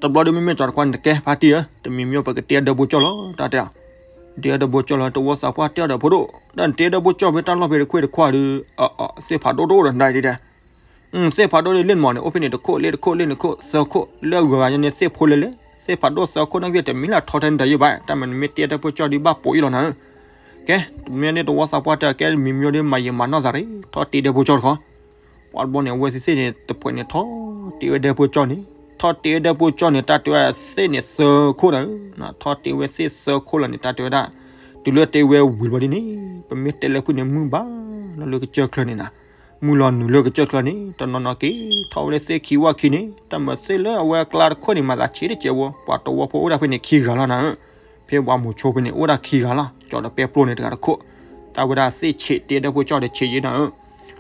တဘျီဒုးမ့မ့ၢ်ကၠီတခွါန့ၣ်တကဲဖါတံၢ်ဧၢ, တမံၤမံၤပကတဲဒၢဖိကၠီလီၤ တၢ်တဲအီၤ, တဲဒၢဖိကၠီလီၤ တဝီသးပှၢ်တဲအီၤဒီးဖိဒိၣ်, တၢ်နတဲဒၢဖိကၠီဖဲတၢ်လီၢ်ဖဲတခွ့တခွါဒုး, သ့ၣ်ဖးဒိၣ်တအိၣ်ဒီးနၤဒ်တဲ သ့ၣ်ဖးဒိၣ်ဒ်လဲၣ်မးန့ၣ် အိၣ်ဖဲန့ၣ်တခိၣ်လၢတခိၣ်လၢန့ၣ်ခိၣ်သၢခိၣ် လၢအဂုၤအဂၤန့ၣ် သ့ၣ်ဖိလဲလဲၣ်, သ့ၣ်ဖးဒိၣ်သၢခိၣ်နာ်က့ တမ့ၢ်လၢထီထဲန့ၣ်ဒီးယဲဘၣ်, တၢ်မ့ၢ်နမ့ၢ်တဲဒၢဖိကၠီဒုးဘၣ်ပိာ်အံၤလီၤနၤဧၢ, ကဲ မ့ၢ်န့ၣ်တဝီသးပှၢ်တဲအီၤ ကဲမံၤမံၤဒ်မၤယံာ်မၤနီၢ်သးရ့ၣ်, ထီၣ်တ့ဒၢဖိကၠီတခီ ပှၤတဘျီန့ၣ် အဝဲသ့ၣ်သ့ၣ်န့ၣ် တဖှဲးန့ၣ်ထီၣ်တ့ဝဲဒၢဖိကၠီန့ၣ်, ထီၣ်တ့ဝဲဒၢဖိကၠီန့ၣ် တၢ်တဲဝဲသ့ၣ်န့ၣ်သၢခိၣ်နၤဧၢ, ထီၣ်တ့ဝဲသ့ၣ်သၢခိၣ်လီၤန့ၣ် တၢ်တဲဝဲဒၣ်, တုၤလၢတ့ဝဲဝံၤဘျီဒ်န့ၣ် ပမ့ၢ်တဲလၢဖုန့ၣ် မုၢ်ဘၣ်လီၤလၢကစၢၢ်ချၢန့ၣ်နၤ, မုၢ်လီၤနုာ်လၢကစၢၢ်ချၢန့ၣ် တနီၤနီၤက့ၤထီၣ်ဝဲလၢသ့ၣ်ခံဝၣ်ခံန့ၣ် တၢ်မၤသ့ၣ်လၢအဝဲအကျါတခိၣ်န့ၣ် မၤသးဆံးတကဲးဝဲ, ပှၤတဝီဖိအိၣ်ဒၣ်ဖဲန့ၣ်ခံဂၤလီၤနၤဧၢ, ဖဲပှၤမိၤဆိဖဲန့ၣ် အိၣ်ဒၣ်ခံဂၤလီၤ, ကၠီဒီးပဲပျိန့ၣ်တဂၤတခိၣ်, တၢ်ဝဲဒၣ်သ့ၣ်ဆံးတ့ဒၢဖိကၠီဒီးဆံးယံာ်နၤဧၢ,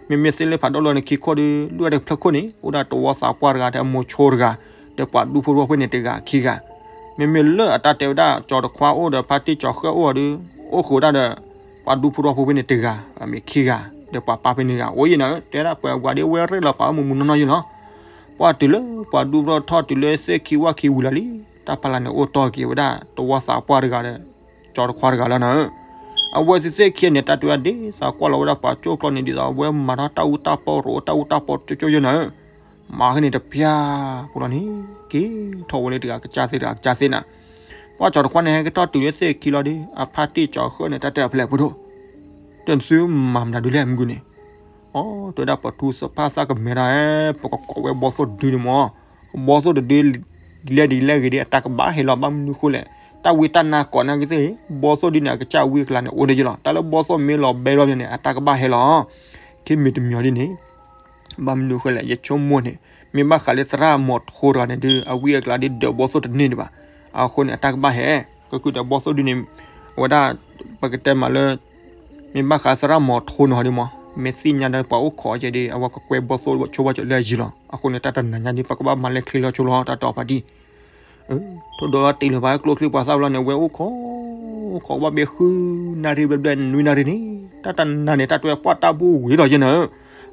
မ့မ့ၢ်သ့ၣ်လၢဖးဒိၣ်လီၤန့ၣ်ခံခိၣ်ဒီး လွံၢ်ဝဲတဖျၢၣ်ခိၣ်န့ၣ် အိၣ်ဒၣ်တဝီသးပှၢ်တဂၤဒီးမိၤဆိတဂၤ, ဒီးပှၤဒူဖိထီၣ်ဖိဖဲန့ၣ်တဂၤခံဂၤ, မ့မ့ၢ်လၢအတၢ်တဲဝဲဒၣ် ကၠီတခွါအိၣ်ဒီးဖါတံၢ်ကၠီဃၢၣ်အိၣ်ဒီး အိၣ်ဃုာ်ဝဲဒၣ်ဒီး ပှၤဒူဖိထီၣ်ဖိဖဲန့ၣ်တဂၤ, မ့ၢ်ခံဂၤ, ဒီးပှၤပၢ်ဖဲန့ၣ်တဂၤ အိၣ်ယံၤနၤဧၢ, တဲဒၣ်ပှၤဝၤဒ်ဝဲရဲၣ်လီၤပာ်ဝဲမုၢ်မုၢ်နီၢ်နီၢ်ယံၤလီၤ, ပှၤတုၤလၢပှၤဒူဖိထီၣ်တုၤလၢသ့ၣ်ခံဝၣ်ခံဝံၤလီၤလံ, တၢ်ဖးလၢ်န့ၣ်အိၣ်တီၢ်က့ၤဝဲဒၣ် တဝီသးပှၢ်တဂၤဒီး ကၠီတခွါတဂၤလီၤနၤဧၢ, အဝဲသ့ၣ်သ့ၣ်ခံန့ၣ် တၢ်တဲဝဲဒၣ်ဒ်သိးကွၢ်လီၤဝဲဒၣ်ပှၤကၠိကျီန့ၣ် ဒ်သိးအဝဲမၤထီၣ်တၢ်အူတၢ်ပီ ရိးတၢ်အူတၢ်ပီကၠိကၠိယဲနၤဧၢ, မၤဃ့န့ၣ်တဖၠၣ်ဖိလီၤန့ၣ် က့ၤထီၣ်ဝဲလၢတဂၤကစၢ်သ့ၣ်တဂၤကစၢ်သ့ၣ်နၤ, ပှၤကၠီတခွါန့ၣ် ဟဲက့ၤထီၣ်တုၤလၢသ့ၣ်ခံလီၤဒီး အဖါတံၢ်ကၠီဃၢၣ်န့ၣ် တၢ်တဲအဖျဲၣ်ဖိဒိၣ်, တဲနသုမၤမနုၤဒုလဲၣ်မုၢ်ဂုၢ်န့ၣ်, အိ တဲဝဲဒၣ်ပှၤထူသၣ်ဖးသၣ်ကမဲဒၣ်, ပကကိးဝဲဘီၣ်သိၣ်တဒုန့ၣ်မး, ဘီၣ်သိၣ်တဒု ဒ်လဲၣ်ဒ်လဲၣ်ဂ့ၤဒီး အတၢ်ကဘၣ်ဟဲလီၤ ဘၣ်မနုၤဃိလဲၣ်, တၢ်ဝံတၢ်နါကိးနာ်က့သ့ၣ်, ဘီၣ်သိၣ်ဒုန့ၣ် အကစၢ်ဝံအကျါန့ၣ် အိၣ်ဒၣ်ယံၤလီၤ, တၢ်လၢဘီၣ်သိၣ်မ့ၢ်လီၤဘဲလီၤန့ၣ် အတၢ်ကဘၣ်ဟဲလီၤ, ခံမံၤတမံၤဒ်န့ၣ် ဘၣ်မနုၤဃိလဲၣ် ယဆိကမိၣ်န့ၣ်, မ့ၢ်ဘၣ်ဃးလၢသရၣ်မီၤထိတဂၤန့ၣ်ဒုး အဝံအကျါဒုးဒၢးဘီၣ်သိၣ်တန့ၢ်ဒံးဘၣ်, အဃိန့ၣ် အတၢ်ကဘၣ်ဟဲ, ကကုၢ်ဒီးဘီၣ်သိၣ်ဒုန့ၣ်, အဝဲဒၣ်, ပကတဲမးလၢ, မ့ၢ်ဘၣ်ဃးသရၣ်မီၤထိနီၤဒုးမး, မ့ၢ်သ့ၣ်ညါဒီးပှၤအိၣ်ခိးကဲဒုး အဝဲကကွဲဘီၣ်သိၣ်ဆိဘၣ်ဆိလၢအယံၤလီၤ, အဃိန့ၣ် တၢ်တနၤညါဒုး ပကဘၣ်မၤလဲၣ်ချ့လီၤဆိလီၤ တၢ်တဲအီၤဖါတံၢ်, ထိၣ်ဒီးတ့လၢၤဘၣ်ကျိချံပှၤသၣ်ဘျီန့ၣ် အဝဲအိၣ်ခိး အိၣ်ခိးဘၣ်ဘ့ၣ်ဃုနၣ်ရံၣ်ဘျဲၣ်ဘျဲၣ်နွံနၣ်ရံၣ်န့ၣ် တၢ်တနၤန့ၣ် တၢ်တွဲပှၢ်တၢ်ဘူၣ်ဝံၤဒီးယဲၢ်နၤဧ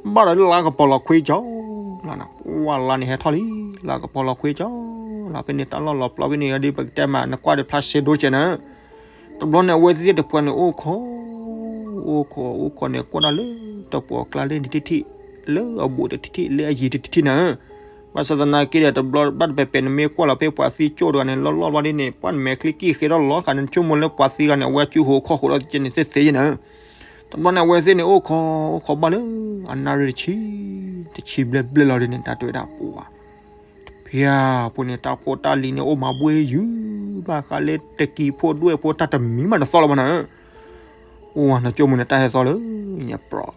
ၢ, ဘၣ်ဒီးလါကပီၤလီၤခွံကၠီလီၤနၤ, ပှၢ်လါန့ၣ်ဟဲထီၣ်လံ, လါကပီၤလီၤခွံကၠီလီၤ, ဖဲန့ၣ်တၢ်လီၢ်လီၤပျီဖဲန့ၣ်ဒီး ပကတဲမး နကွၢ်ဒီးဖျါရှဲဒိကဲးနၤဧၢ. တဘျီန့ၣ် အဝဲသ့ၣ်တဖုန့ၣ် အိၣ်ခိး အိၣ်ခိး အိၣ်ခိးန့ၣ် ကွၢ်ဒၣ်လၢတပှီၤကျါလၢနတထံၣ်ထံၣ်, လၢအဘူးတထံၣ်ထံၣ်, လၢအယံၤတထံၣ်ထံၣ်နၤဧၢ. ဘၣ်ဆၣ်သနာ်က့ဒီး တဘျီဘၣ်တပဲာ်ပဲာ် နမ့ၢ်ကွၢ်လီၤဖဲပှၤသံကၠိၣ်တဂၤန့ၣ် လီၢ်လီၢ်ဘၣ်ဒ်န့ၣ် ပှၢ်နမဲာ်ချံကံၢ်ဃဲထီၣ်လီၤဃာ်န့ၣ် နဆိကမိၣ်လၢပှၤသံတဂၤန့ၣ် အဝဲစုဟိးခီၣ်ဃိးဒီးကဲန့ၣ်သ့သ့ယဲၢ်နၤဧၢ. တဘျီန့ၣ် အဝဲသ့ၣ်န့ၣ် အိၣ်ခိး အိၣ်ခိးဘၣ်လၢ အနၣ်ရံၣ်တဆံ တဆံဘျဲၣ်ဘျဲၣ်လီၤဒ်န့ၣ် တၢ်တဲဝဲဒၣ်ပှၤ ဖဲအပူၤန့ၣ် တၢ်ဖိတၢ်လံၤန့ၣ် အိၣ်မၤဘှ့ၣ်ယုၢ်ဘၣ်ဃးလၢတကံၤဖိဒွဲၣ်ဖိ တၢ်တမံၤမးတသီၣ်လၢၤဘၣ်နၤဧၢ. အိၣ်နကၠိၣ်မုၢ်န့ၣ် တၢ်ဟဲသီလၢညါပြီ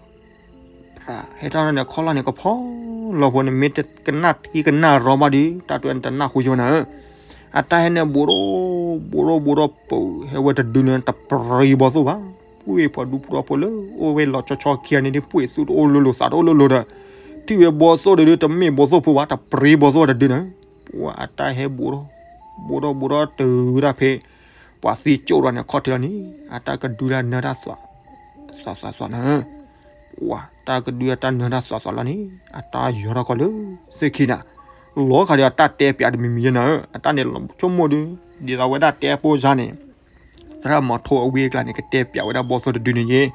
ဟဲထီၣ်န့ၣ် ခီၣ်လီၢ်န့ၣ် ကဖီလီၤဖိန့ၣ် မ့ၢ်တကနၣ်ထံကနၣ်ရီဘၣ်ဒီး တၢ်တဲဝဲန့ၣ် တနၢ်ဟူယဲၢ်ဘၣ်နၤဧၢ. အတၢ်ဟဲန့ၣ် ဘူးဒီး ဘူးဒီး ဘူးဒီးပူၤ ဟဲဝဲတဒုန့ၣ် တပြံဘီသိၣ်ဘၣ်. ပှ့ၤပှၤဒူပှၤဖိလၢ အိၣ်ဝဲလီၤဆီဆီခံဂၤန့ၣ် ဒ်ပှ့ၤသူတအိၣ်လိၤလိၤ သးတအိၣ်လိၤလိၤဒီး ထံၣ်ဝဲဘီသိၣ်ဒီး တမ့ၢ်ဘီသိၣ်ဖိဘၣ် တပြံဘီသိၣ်တဒုန့ၣ် ပှၤအတၢ်ဟဲဘူးဒီး ဘူးဒီး ဘူးဒီးတုၤဝဲဒၣ်ဖဲ ပှၤသံကၠိၣ်တဂၤန့ၣ် ခီၣ်ထံးလီၤန့ၣ် အတၢ်ကဒုတၢ်နၢတၢ်သွး သွးသွးသွးနၤ ပှၤတၢ်ကဒုတၢ်နၢတၢ်သွးသွးလီၤန့ၣ် အတၢ်ယီၤထီၣ်ကီးလၢသ့ၣ်ခံနၤ လီၤဃာ်ဒီးအတၢ်တဲပၠးတမံၤမံၤယဲၢ်နၤဧၢ. အတၢ်န့ၣ်ဆိကမိၣ်ဒီး ဒ်သိးဝဲဒၣ်တဲဖိစါန့ၣ် သရၣ်မီၤထိအဝံအကျါန့ၣ် ကတဲပၠးဝဲဒၣ်ဘီသိၣ်တဒုန့ၣ်ယဲၢ်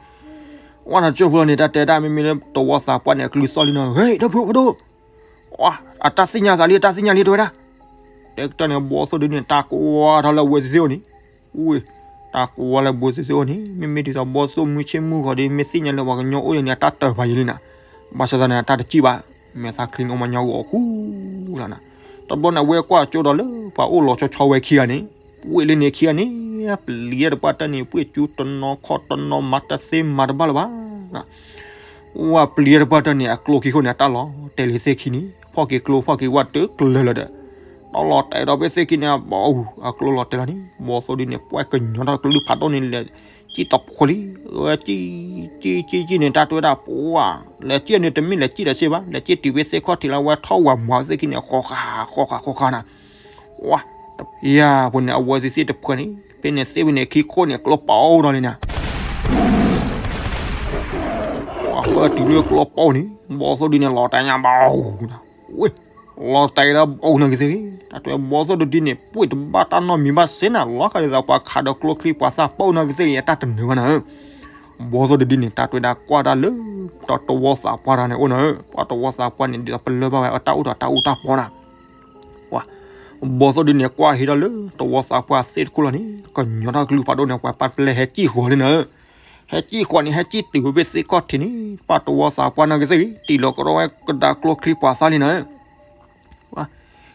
ဝဲနကၠိၣ်ဖိလီၤန့ၣ် တၢ်တဲတၢ်မ့မ့ၢ်လၢတဝီသးပှၢ်န့ၣ် အကလုၢ်သီၣ်လံနီၤ ဟ့ၣ် ဒီပုၢ်ဖးဒိၣ် အတၢ်သ့ၣ်ညါသးလံ အတၢ်သ့ၣ်ညါလံတဲဝဲဒၣ် တဲကတၢၢ်န့ၣ် ဘီသိၣ်ဒုန့ၣ် တၢ်ကွၢ်ထီၣ်လၢအဝဲသ့ၣ်အိၣ်န့ၣ် ဝ့ၢ် တၢ်ကွၢ်လၢဘီသိၣ်သ့ၣ်အိၣ်န့ၣ် မ့မ့ၢ်ဒ်သိးဘီသိၣ်မုၢ်ဆ့ၣ်မုၢ်ဂီၤဒီး မ့ၢ်သ့ၣ်ညါလၢပှၤကညီအိၣ်ယဲၢ်န့ၣ် အတၢ်တၢၢ်ဘၣ်ယဲၢ်လံနၤ ဘၣ်ဆၣ်သနာ် အတၢ်တစံၣ်ဘၣ် မဲာ်သၣ်ချံန့ၣ်အိၣ်မးညီဂီၤဃူလီၤနၤ တဘျီန့ၣ် အဝဲကွၢ်ကၠိဒီးလၢ ပှၤအိၣ်လီၤဆီဆီဝဲခံဂၤန့ၣ် ဝ့ၢ်လၢန့ၣ်ခံဂၤန့ၣ် ပျံၤတပှၢ်တၢၢ်န့ၣ် ပှ့ၤကၠူတနီၤခီၣ်တနီၤ မၤတသ့မၤတဘၣ်လၢၤဘၣ် ဝဲပျံၤတပှၢ်တၢၢ်န့ၣ် အကျိခံခိၣ်န့ၣ် အတၢ်လီၤတဲာ်လံသ့ၣ်ခံန့ၣ် ဖီၣ်က့ၤကျိ ဖီၣ်က့ၤဝဲတကျၢၤလၢၤဒီး တၢ်လီၤတဲာ်ဒီးဖဲသ့ၣ်ခံန့ၣ် ဘီ အကျိလီၤတဲာ်လီၤန့ၣ် ဘီသိၣ်ဒုန့ၣ် ပှၤကညီထီၣ်ကလုၢ်ဖးဒိၣ်န့ၣ် လဲၤစံၣ်တဖိလံ ဝဲစံၣ် စံၣ် စံၣ် စံၣ်န့ၣ် တၢ်တဲဝဲဒၣ်ပှၤ လဲၤစံၣ်န့ၣ် တမ့ၢ်လဲၤစံၣ်ဒီးစ့ၢ်ဘၣ် လဲၤစံၣ်တုၤဖဲသ့ၣ်ခီၣ်ထံးလၢဝဲထီၣ်ဝၤမွၤသ့ၣ်ခံန့ၣ် ဃီဃာ် ဃီဃာ် ဃီဃာ်နၤ ဝဲ တပျၢ်ဖိန့ၣ် အဝဲသ့ၣ်သ့ၣ်တဖုန့ၣ် ဖဲန့ၣ်သ့ၣ်ဝဲန့ၣ် ခံခိၣ်န့ၣ် ကျိပအိၣ်ဒီးလံနၤ ပှၤပၢတုၤလၢကျိပအိၣ်န့ၣ် ဘီသိၣ်ဒုန့ၣ် လီၤတဲာ်ညါဘၣ်အူနၤ ဝ့ၢ် လီၤတဲာ်ဒီးအူနၤက့ၤသ့ၣ်ဂ့ၤ တၢ်တဲဘီသိၣ်ဒုဒုန့ၣ် ပှ့ၤတဘၣ်တၢ်နီတမံၤဘၣ်စ့ၢ်နၤ လီၤဃာ်ဒ်သိးပှၤခးဒီးကျိချံပှၤသၣ်ပအိၣ်နၤက့ၤသ့ၣ်ဂ့ၤ အတၢ်တနၢၤဘၣ်နၤဧၢ ဘီသိၣ်ဒုဒုန့ၣ် တၢ်တဲဝဲဒၣ်ကွၢ်တၢ်လၢ ဒီးတဝီသးပှၢ်တဂၤန့ၣ်အိၣ်နၤဧၢ ပှၤတဝီသးပှၢ်န့ၣ် ဒ်သိးပလၢၢ်ဘၣ်ဝဲအတၢ်အိၣ်ဒီးတၢ်အူတၢ်ပီနၤ ပှၤ ဘီသိၣ်ဒုန့ၣ် ကွၢ်ဟံးထီၣ်လၢတဝီသးပှၢ်သ့ၣ်တခိၣ်လီၤန့ၣ် ကညီထီၣ်ကလုၢ်ဖးဒိၣ်န့ၣ် ပှၤပာ်ပလဲဟဲစံၣ်ဃီၤလံနၤဧၢ ဟဲစံၣ်ဃီၤန့ၣ် ဟဲစံၣ်တုၤဝဲဖဲသ့ၣ်ခီၣ်ထံးန့ၣ် ပှၤတဝီသးပှၢ်နၤက့ၤသ့ၣ်ဂ့ၤ တံၤလီၤကရီဝဲကဒါကျိချံပှၤသၣ်လံနၤ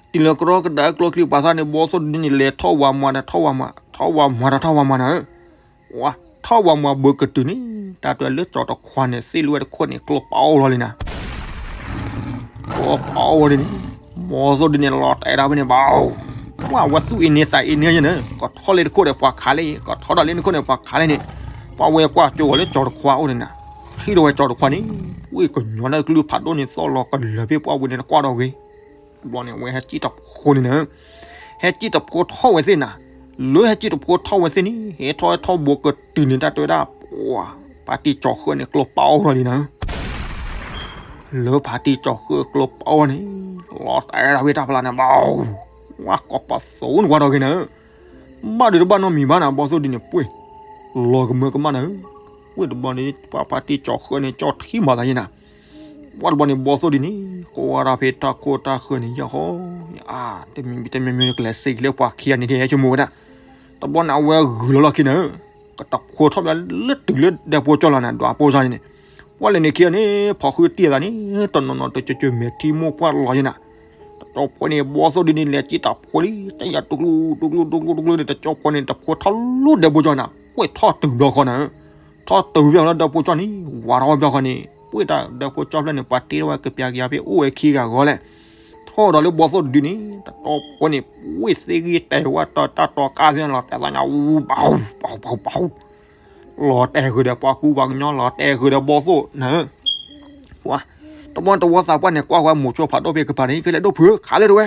ဧၢ တံၤလီၤကရီကဒါကျိချံပှၤသၣ်န့ၣ် ဘီသိၣ်ဒုန့ၣ် လဲၤထီၣ်ဝၤမွၤဒီးထီၣ်ဝၤမွၤ ထီၣ်ဝၤမွၤဒီးထီၣ်ဝၤမွၤနၤဧၢ ဝဲ ထီၣ်ဝၤမွၤဘၢကတုၤန့ၣ် တၢ်တဲလၢကၠီၤတခွါန့ၣ် သ့ၣ်လၢဝဲတခိၣ်န့ၣ် ကျိပအိၣ်လီၤလံနၤ ကျိပအိၣ်ဒ်န့ၣ် ဘီသိၣ်ဒုန့ၣ် လီၤတဲာ်ဒၣ်ဖဲန့ၣ်ဘၣ် ပှၤဝဲသူၣ်အ့န့သးအ့န့ယဲၢ်န့ၣ် ကထီၣ်လၢတခိၣ်ဒီးပှၤခးလၢအံၤ ကထီၣ်ဒီးလၢတခိၣ်န့ၣ်ပှၤခးလၢန့ၣ် ပှၤဝဲကွၢ်ကၠိဝဲလၢကၠီၤတခွါအိၣ်န့ၣ်နၤ ဟံးဒီးဝဲကၠီၤတခွါန့ၣ် ဝ့ၢ်ကညီလၢကလုၢ်ဖးဒိၣ်န့ၣ် သီၣ်လီၤကလၢၤဖဲပှၤဝဲန့ၣ်တကွၢ်ဒီးဂ့ၤ တဘျီန့ၣ် အဝဲဟဲစံၣ်တဖိန့ၣ်နၤ ဟဲစံၣ်တဖိထီၣ်ဝဲသ့ၣ်နၤ လၢဟဲစံၣ်တဖိထီၣ်ဝဲသ့ၣ်န့ၣ် ဟဲထီၣ်ဟဲထီၣ်ဘိကတုၤန့ၣ် တၢ်တဲဝဲဒၣ် ပှၤ ဖါတံၢ်ကၠီၤဃၢန့ၣ် ကျိပအိၣ်ထီၣ်လံနၤ လၢဖါတံၢ်ကၠီၤဃၢကျိပအိၣ်န့ၣ် လီၤတဲာ်ဒၣ်ဝဲတၢ်ဖျါန့ၣ်ဘၣ် ဝဲကိးပသူနကွၢ်ဒီးဂ့ၤနၤ ဘၣ်ဒုးတဘၣ်နီတမံၤဘၣ်နၤ ဘီသိၣ်ဒုန့ၣ် ပှ့ၤ လီၤကမၢကမၣ်နၤ ဝ့ၢ်တဘျီန့ၣ် ပှၤဖါတံၢ်ကၠီၤဃၢန့ၣ် ကၠီထံမၤသးယဲၢ်နၤ ဝဲတဘျီန့ၣ် ဘီသိၣ်ဒုန့ၣ် ကိးဝဲဒၣ်ဖဲတၢ်ခိၣ်တၢ်ဃၢၤန့ၣ် ယဲၢ်ဃီ အါ တမံၤမံၤတမံၤမံၤ ကလဲၤစံးလၢပှၤခံဂၤန့ၣ် ဟဲဆိကမိၣ်ဝဲဒၣ် တဘျီန့ၣ် အဝဲဂုာ်လီၤလီၢ်ခံနၤ ကတဖိထီၣ်ဘျီလၢတုၤလၢဒဲဖိကၠီၢ်လီၤနၤ ဒွးဖိကၠီၢ်န့ၣ် ဝဲလဲၣ်န့ၣ်ခံဂၤန့ၣ် ဖီၣ်ဃုတံၢ်အသးန့ၣ် တနီၤနီၤတကၠိကၠိမဲာ်ထံမိၢ်ပှၢ်လီၤယဲၢ်နၤ တကၠီဖိန့ၣ် ဘီသိၣ်ဒုန့ၣ် လဲၤစံၣ်တဖိလံ တယၤတူၢ်ကျူတူၢ်ကျူတူၢ်ကျူတူၢ်ကျူန့ၣ် တကၠီဖိန့ၣ်တဖိထီၣ်လၢဒဲဖိကၠီၢ်နၤ ပှ့ၤထီၣ်တုၤဘျီဃီနၤ ထီၣ်တုၤဖဲလၢဒဲဖိကၠီၢ်န့ၣ် ဝးထီၣ်ဝဲဘျီဃီန့ၣ် ပှ့ၤတၢ်ဒဲဖိကၠီၢ်ဖျၢၣ်န့ၣ် ပှၤတ့ထီၣ်ဝဲကပျးကယၤဖဲအိၣ်ဝဲခံဂၤဂီၢ်လဲၣ် ထီၣ်ဒီးလၢဘီသိၣ်ဒုန့ၣ် တကၠီဖိန့ၣ် ပှ့ၤသ့ဂ့ၤတဲာ်ဝဲတၢ်တီကါသ့ၣ်န့ၣ် လီၤတဲာ်သးညါ အူ ဘၣ် ဘၣ် ဘၣ် ဘၣ် လီၤတဲာ်ဃုာ်ဒီးပှၤကူပှၤကညီ လီၤတဲာ်ဃုာ်ဒီးဘီသိၣ်နၤ ပှၤ တဘျီတဝီသးပှၢ်န့ၣ် ကွၢ်ဝဲမိၤဆိဖးဒိၣ်ဖဲကပၤန့ၣ် ဖဲလဲၣ်ဒိၣ်ဖုခးလၢတဝဲ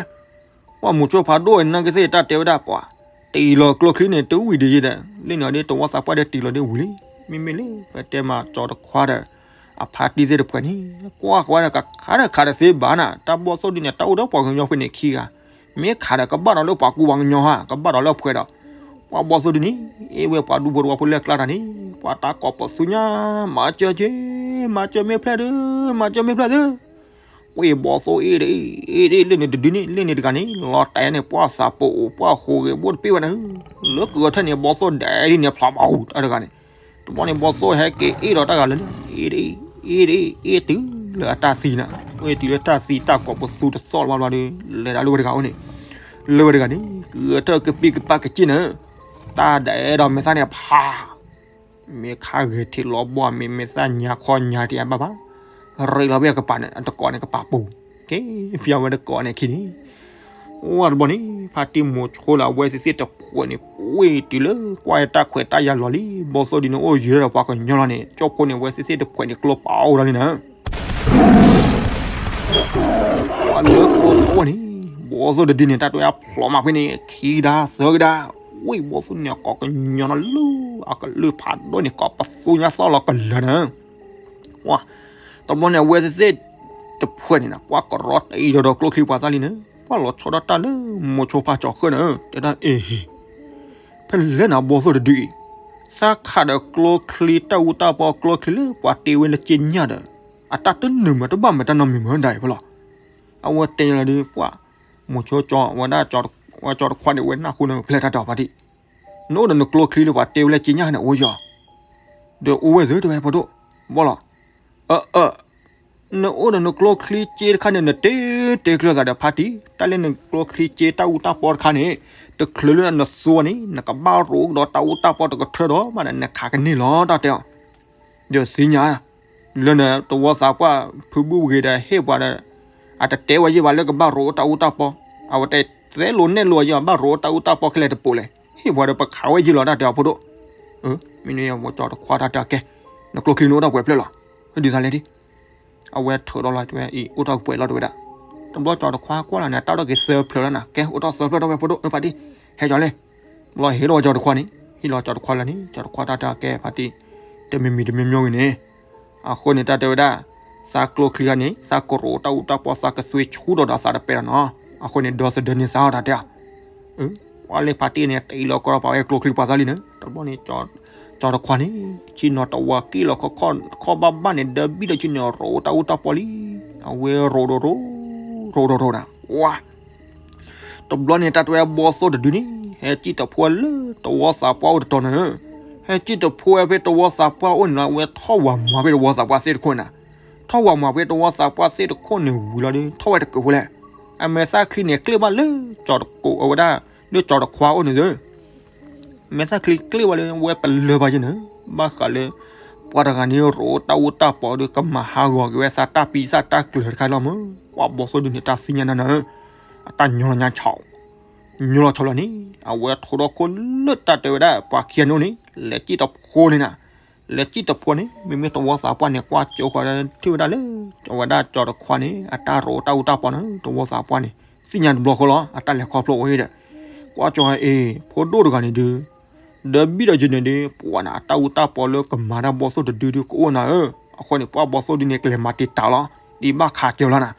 ပှၤမိၤဆိဖးဒိၣ်နၤက့ၤသ့ၣ် တၢ်တဲဝဲဒၣ်ပှၤ တ့ၢ်လီၤကျိချံန့ၣ် တဝံၤဒံးယံၤဒီး လၢန့ၣ်အီၤဒ်တဝီသးပှၢ်ဒီးတ့ၢ်လီၤဒ်ဝံၤလံ. မ့မ့ၢ်လၢပတဲမးကၠီတခွါဒီး အဖါတံၢ်သ့ၣ်တဖှဲးန့ၣ် ကွၢ်ကွၢ်ဒီးကခးဒီးခးတသ့ဘၣ်နၤ, တၢ်ဘီၣ်သိၣ်ဒ်န့ၣ် တၢ်အိၣ်ဒီးပှၤကညီဖဲန့ၣ်ခံဂၤ, မ့ၢ်ခးဒီးကဘၣ်ဒီးလၢပှၤကူပှၤကညီဧါ, ကဘၣ်ဒီးလၢအဖှဲးဒီး ပှၤဘီၣ်သိၣ်ဒ်န့ၣ် အ့ၣ်ဝဲပှၤဒူဖိတဝီဖိလၢအကျါတၢ်န့ၣ် ပှၤတၢ်ကိးပသူညါ, မၤစၢၤက့ၤ, မၤစၢၤမ့ၢ်ဖျဲၣ်သု, မၤစၢၤမ့ၢ်ဖျဲၣ်သု. ဝ့ၢ်ဘီၣ်သိၣ်အ့ၣ်ဒ်အ့ၣ်, အ့ၣ်ဒ်အ့ၣ် လၢန့ၣ်တဒုန့ၣ် လၢန့ၣ်တဂၤန့ၣ် လီၤတဲာ်န့ၣ် ပှၤသးပအိၣ် ပှၤဃိးဂ့ၤဘိၣ်တပ့ၢ်ဝဲနၤဧၢ, လၢကဂီၤထၢၣ်န့ၣ် ဘီၣ်သိၣ်ဒဲဒ်န့ၣ် ဖျိးဘၣ်အူတၢ်တဂၤန့ၣ်, တဘျီန့ၣ် ဘီၣ်သိၣ်ဟဲက့ၤအ့ၣ်ဒီးတၢ်ဂၤလၢ အ့ၣ်ဒ်အ့ၣ်, အ့ၣ်ဒ်အ့ၣ်, အ့ၣ်တုၤလၢအတၢ်သံနၤ, အ့ၣ်တုၤလၢတၢ်သံတၢ်ကိးပသူတသီၣ်ဘျီဘျီဒီး လဲၤဒၣ်လၢဝဲတဂၤအိၣ်န့ၣ်, လၢဝဲတဂၤန့ၣ် ကဂီၤထၢၣ်ကပံၢ်ကပၢ်ကစ့ၢ်နၤဧၢ, တၢ်ဒဲဒီးမဲာ်သၣ်န့ၣ်ဖး မ့ၢ်ခါဂဲၤထံးလီၤဘီၣ် မ့ၢ်မဲာ်သၣ်ညါခီညါတယၤဘၣ်ဘၣ်, ရ့းလီၤဝဲအကပၤန့ၣ် အတကိးန့ၣ်ကပၤပူၤ, ကဲ ဖျါဝဲတကိးန့ၣ်ခံန့ၣ်, အိၣ်တဘျီန့ၣ် ဖါတံၢ်မိၤဆိလၢအဝဲသ့ၣ်သ့ၣ်တဖှဲးန့ၣ် ပှ့ၤတုၤလၢကွၢ်တၢ်ခွဲးတၢ်ယာ်လီၤလံ, ဘီၣ်သိၣ်ဒ်န့ၣ် အိၣ်ယံၤဒီးပှၤကညီလီၤန့ၣ် ကၠိဖိန့ၣ် အဝဲသ့ၣ်သ့ၣ်တဖှဲးန့ၣ် ကျိပာ်အိၣ်ဒီးလံနၤ ပှၤလၢကျိဖိန့ၣ် ဘီၣ်သိၣ်တဒုန့ၣ် တၢ်တဝဲအဖျိးမးဖဲန့ၣ် ခံကဒါသၢကဒါ, ဝ့ၢ်ဘီၣ်သိၣ်န့ၣ် အကိးကညီနၤလၢ အကလုၢ်ဖးဒိၣ်န့ၣ် ကိးပသူညါသီၣ်လီၤကလၢာ်နၤ, ဝါ, တဘျီန့ၣ် အဝဲသ့ၣ်သ့ၣ်တဖှဲးန့ၣ်နၤ ပှၤကရီတအံၤဒီးဒီးကျိချံပှၤသၣ်လံနၤ, ပှၤလီၤဆီဒၣ်တၢ်လၢ မိၤဆိဖါကၠီၤဃၢၣ်နၤ, တဲဒၣ်အ့ၣ် ဖဲလဲၣ်နၤ ဘီၣ်သိၣ်တဒုအံၤ, သးခးဒီးကျိချံတၢ်အူတၢ်ပီ ကျိချံလၢပှၤတ့ဝဲလၢက့ညၣ်ဒီး အတၢ်တနုာ်မး တဘၣ်မးတၢ်နီတမံၤမးဒၣ်အံၤဖဲလီၤ, အဝဲတဲလီၤဒုး ပှၤ, မိၤဆိကၠီဝဲဒၣ်, ဝဲကၠီတခွါန့ၣ် ဝဲနၢ်ဟူန့ၣ် ဖဲလဲၣ်တၢ်တီၤဖါတံၢ်, နအိၣ်ဒီးနကျိချံလၢပှၤတ့ဝဲလၢက့ညၣ်န့ၣ် အိၣ်ယီၤ, ဒီးအိၣ်ဝဲသ့ၣ် တဲဝဲဖိဒိၣ်, ဘီၣ်လီၤ, အၢ အၢ နအိၣ်ဒီးနကျိချံက့တခါန့ၣ် နတ့တ့ကျၢၤသးဒီးဖါတံၢ်, တၢ်လၢနကျိချံက့တၢ်အူတၢ်ပီတခါန့ၣ် တချုးလၢနသူန့ၣ် နကဘၣ်ရိးဒီးတၢ်အူတၢ်ပီတကထၢဒီး မးဒီးနခးကန့ၢ်လီၤ တၢ်တဲအီၤ, ဒီးသ့ၣ်ညါ လၢနတဝီသးပှၢ်ဖုဘုၣ်ဂ့ၤဒီးဟ့ၣ်ပှၤဒီး, အတတဲဝဲယံၤဘၣ်လၢကဘၣ်ရိးတၢ်အူတၢ်ပီ, အဝဲတဲသဲလိာ်နဲၣ်လိာ်ယံၤ ဘၣ်ရိးတၢ်အူတၢ်ပီခဲလၢာ်တပိာ်လဲၣ်, ဟ့ၣ်ပှၤဒီးပခးဝဲယံၤလီၤ တၢ်တဲအီၤဖိဒိၣ်, မ့ၢ်န့ၣ် ဝဲကၠီတခွါတၢ်တဲအီၤကဲ, နကျိချံန့ၣ်အိၣ်တၢ်ပှဲၤဖျၢၣ်လီၤ, ဒ်သိးလဲၣ်ဒ် အဝဲထုးထီၣ်လီၤဝဲအံၤ အိၣ်ထီၣ်ပှဲၤလီၤတဝဲဒၣ်, တဘျီကၠီတခွါကွၢ်လီၤန့ၣ် တၢ်အိၣ်ထီၣ်က့ၤသၢဖျၢၣ်လီၤနၤ, ကဲ အိၣ်ထီၣ်သၢဖျၢၣ်ထီၣ်ဝဲဖိဒိၣ် နဖါတံၢ်, ဟဲကၠီလဲၣ်, ဘျီဟ့ၣ်လီၤကၠီတခွါန့ၣ်, ဟ့ၣ်လီၤကၠီတခွါလၢန့ၣ် ကၠီတခွါတၢ်တဲအီၤကဲဖါတံၢ်, တမံၤမံၤတမံၤမံၤဂ့ၤန့ၣ်, အဃိန့ၣ် တၢ်တဲဝဲဒၣ်, သးကျိချံခါန့ၣ် သးကရိးတၢ်အူတၢ်ပီ သးကသွံဆူၣ်ထီၣ်ဒီးသးတပဲာ်ဒီးနီၤ, အဃိန့ၣ် ဒီသဒၢန့ၢ်သးအီၤ တၢ်တဲအီၤ ပှၤလၢဖါတံၢ်န့ၣ် တအံၤလီၤကီဒီးပာ်ဝဲကျိချံပှၤသၣ်လံန့ၣ် တဘျီန့ၣ် ကၠီတခွါန့ၣ် ဆ့ၣ်နီၤတဝီက့ၣ်လီၤခီခီဘၣ်ဘၣ်န့ၣ် ဒီးဘံၣ်ဒီးဆ့ၣ်နီၤရိးတၢ်အူတၢ်ပီလံ, အဝဲရိးရိးရိး, ရိးရိးရိးနၤ, ဝါ, တဘျီန့ၣ် တၢ်တဲဝဲဘီသိၣ်တဒုန့ၣ် ဟဲစံၣ်တဖိလၢတဝီသးပှၢ်အိၣ်တတီၤန့ၣ်, ဟဲစံၣ်တဖိဝဲဖဲတဝီသးပှၢ်အိၣ်န့ၣ်လီၤ, အဝဲထီၣ်ဝးမၤဖဲတဝီသးပှၢ်သ့ၣ်တခိၣ်န့ၣ်နၤ, ထီၣ်ဝးမၤဖဲတဝီသးပှၢ်သ့ၣ်တခိၣ်န့ၣ်ဝံၤလီၤဒီး ထီၣ်ဝဲတကၢၢ်ဖိလဲၣ်, အမဲာ်သၣ်ချံန့ၣ် ကျ့ၣ်ဘၣ်လၢကၠီတကိးအဝဲဒၣ် လၢကၠီတခွါအိၣ်န့ၣ်သ့ မဲာ်သၣ်ချံကျ့ၣ်ဝဲလၢဝဲပလၢၢ်ဘၣ်ယဲန့ၣ်, ဘၣ်ဃးလၢ ပှၤတဂၤန့ၣ်ရိးတၢ်အူတၢ်ပီဒီး ကမၤဟးဂီၤက့ၤဝဲသးတၢ်ပံသၣ်တၢ်ကျၢၤတခါလီၤမး, ပှၤဘီသိၣ်ဒုန့ၣ် တၢ်သ့ၣ်ညါနၤနၤ, အတၢ်ညီလီၤညါဆီ, ညီလီၤဆီလီၤန့ၣ် အဝဲထိၣ်ဒီခိၣ်လၢတၢ်တဲဝဲဒၣ် ပှၤခံဂၤန့ၣ်အိၣ်န့ၣ် လဲၤစံၣ်တဖိန့ၣ်နၤ, လဲၤစံၣ်တဖိန့ၣ် မ့မ့ၢ်တဝီသးပှၢ်န့ၣ် ကွၢ်ကၠိဃီၤဒီးထံၣ်ဝဲဒၣ်လၢ အဝဲဒၣ်ကၠီတခွါန့ၣ် အတၢ်ရိးတၢ်အူတၢ်ပီန့ၣ် တဝီသးပှၢ်န့ၣ် သ့ၣ်ညါတဘျီဃီလီၤ, အတၢ်လဲၤခီဖျိအိၣ်ဒီး ကွၢ်ကၠိဃီၤအ့ၣ် ဖိဒိၣ်တဂၤန့ၣ်ဒုး ဒီးဘံၣ်ဒီးယဲန့ၣ်ဒုး ပှၤန့ၣ် အတၢ်အူတၢ်ပီလၢကမၤတၢ်ဘီသိၣ်တဒုဒုးကအိၣ်နၤဧၢ, အဃိန့ၣ် ပှၤဘီသိၣ်ဒုန့ၣ် ကလဲၤမၤတံာ်တာ်လီၤ, ဒ်ဘၣ်ခးကၢလီၤနၤ,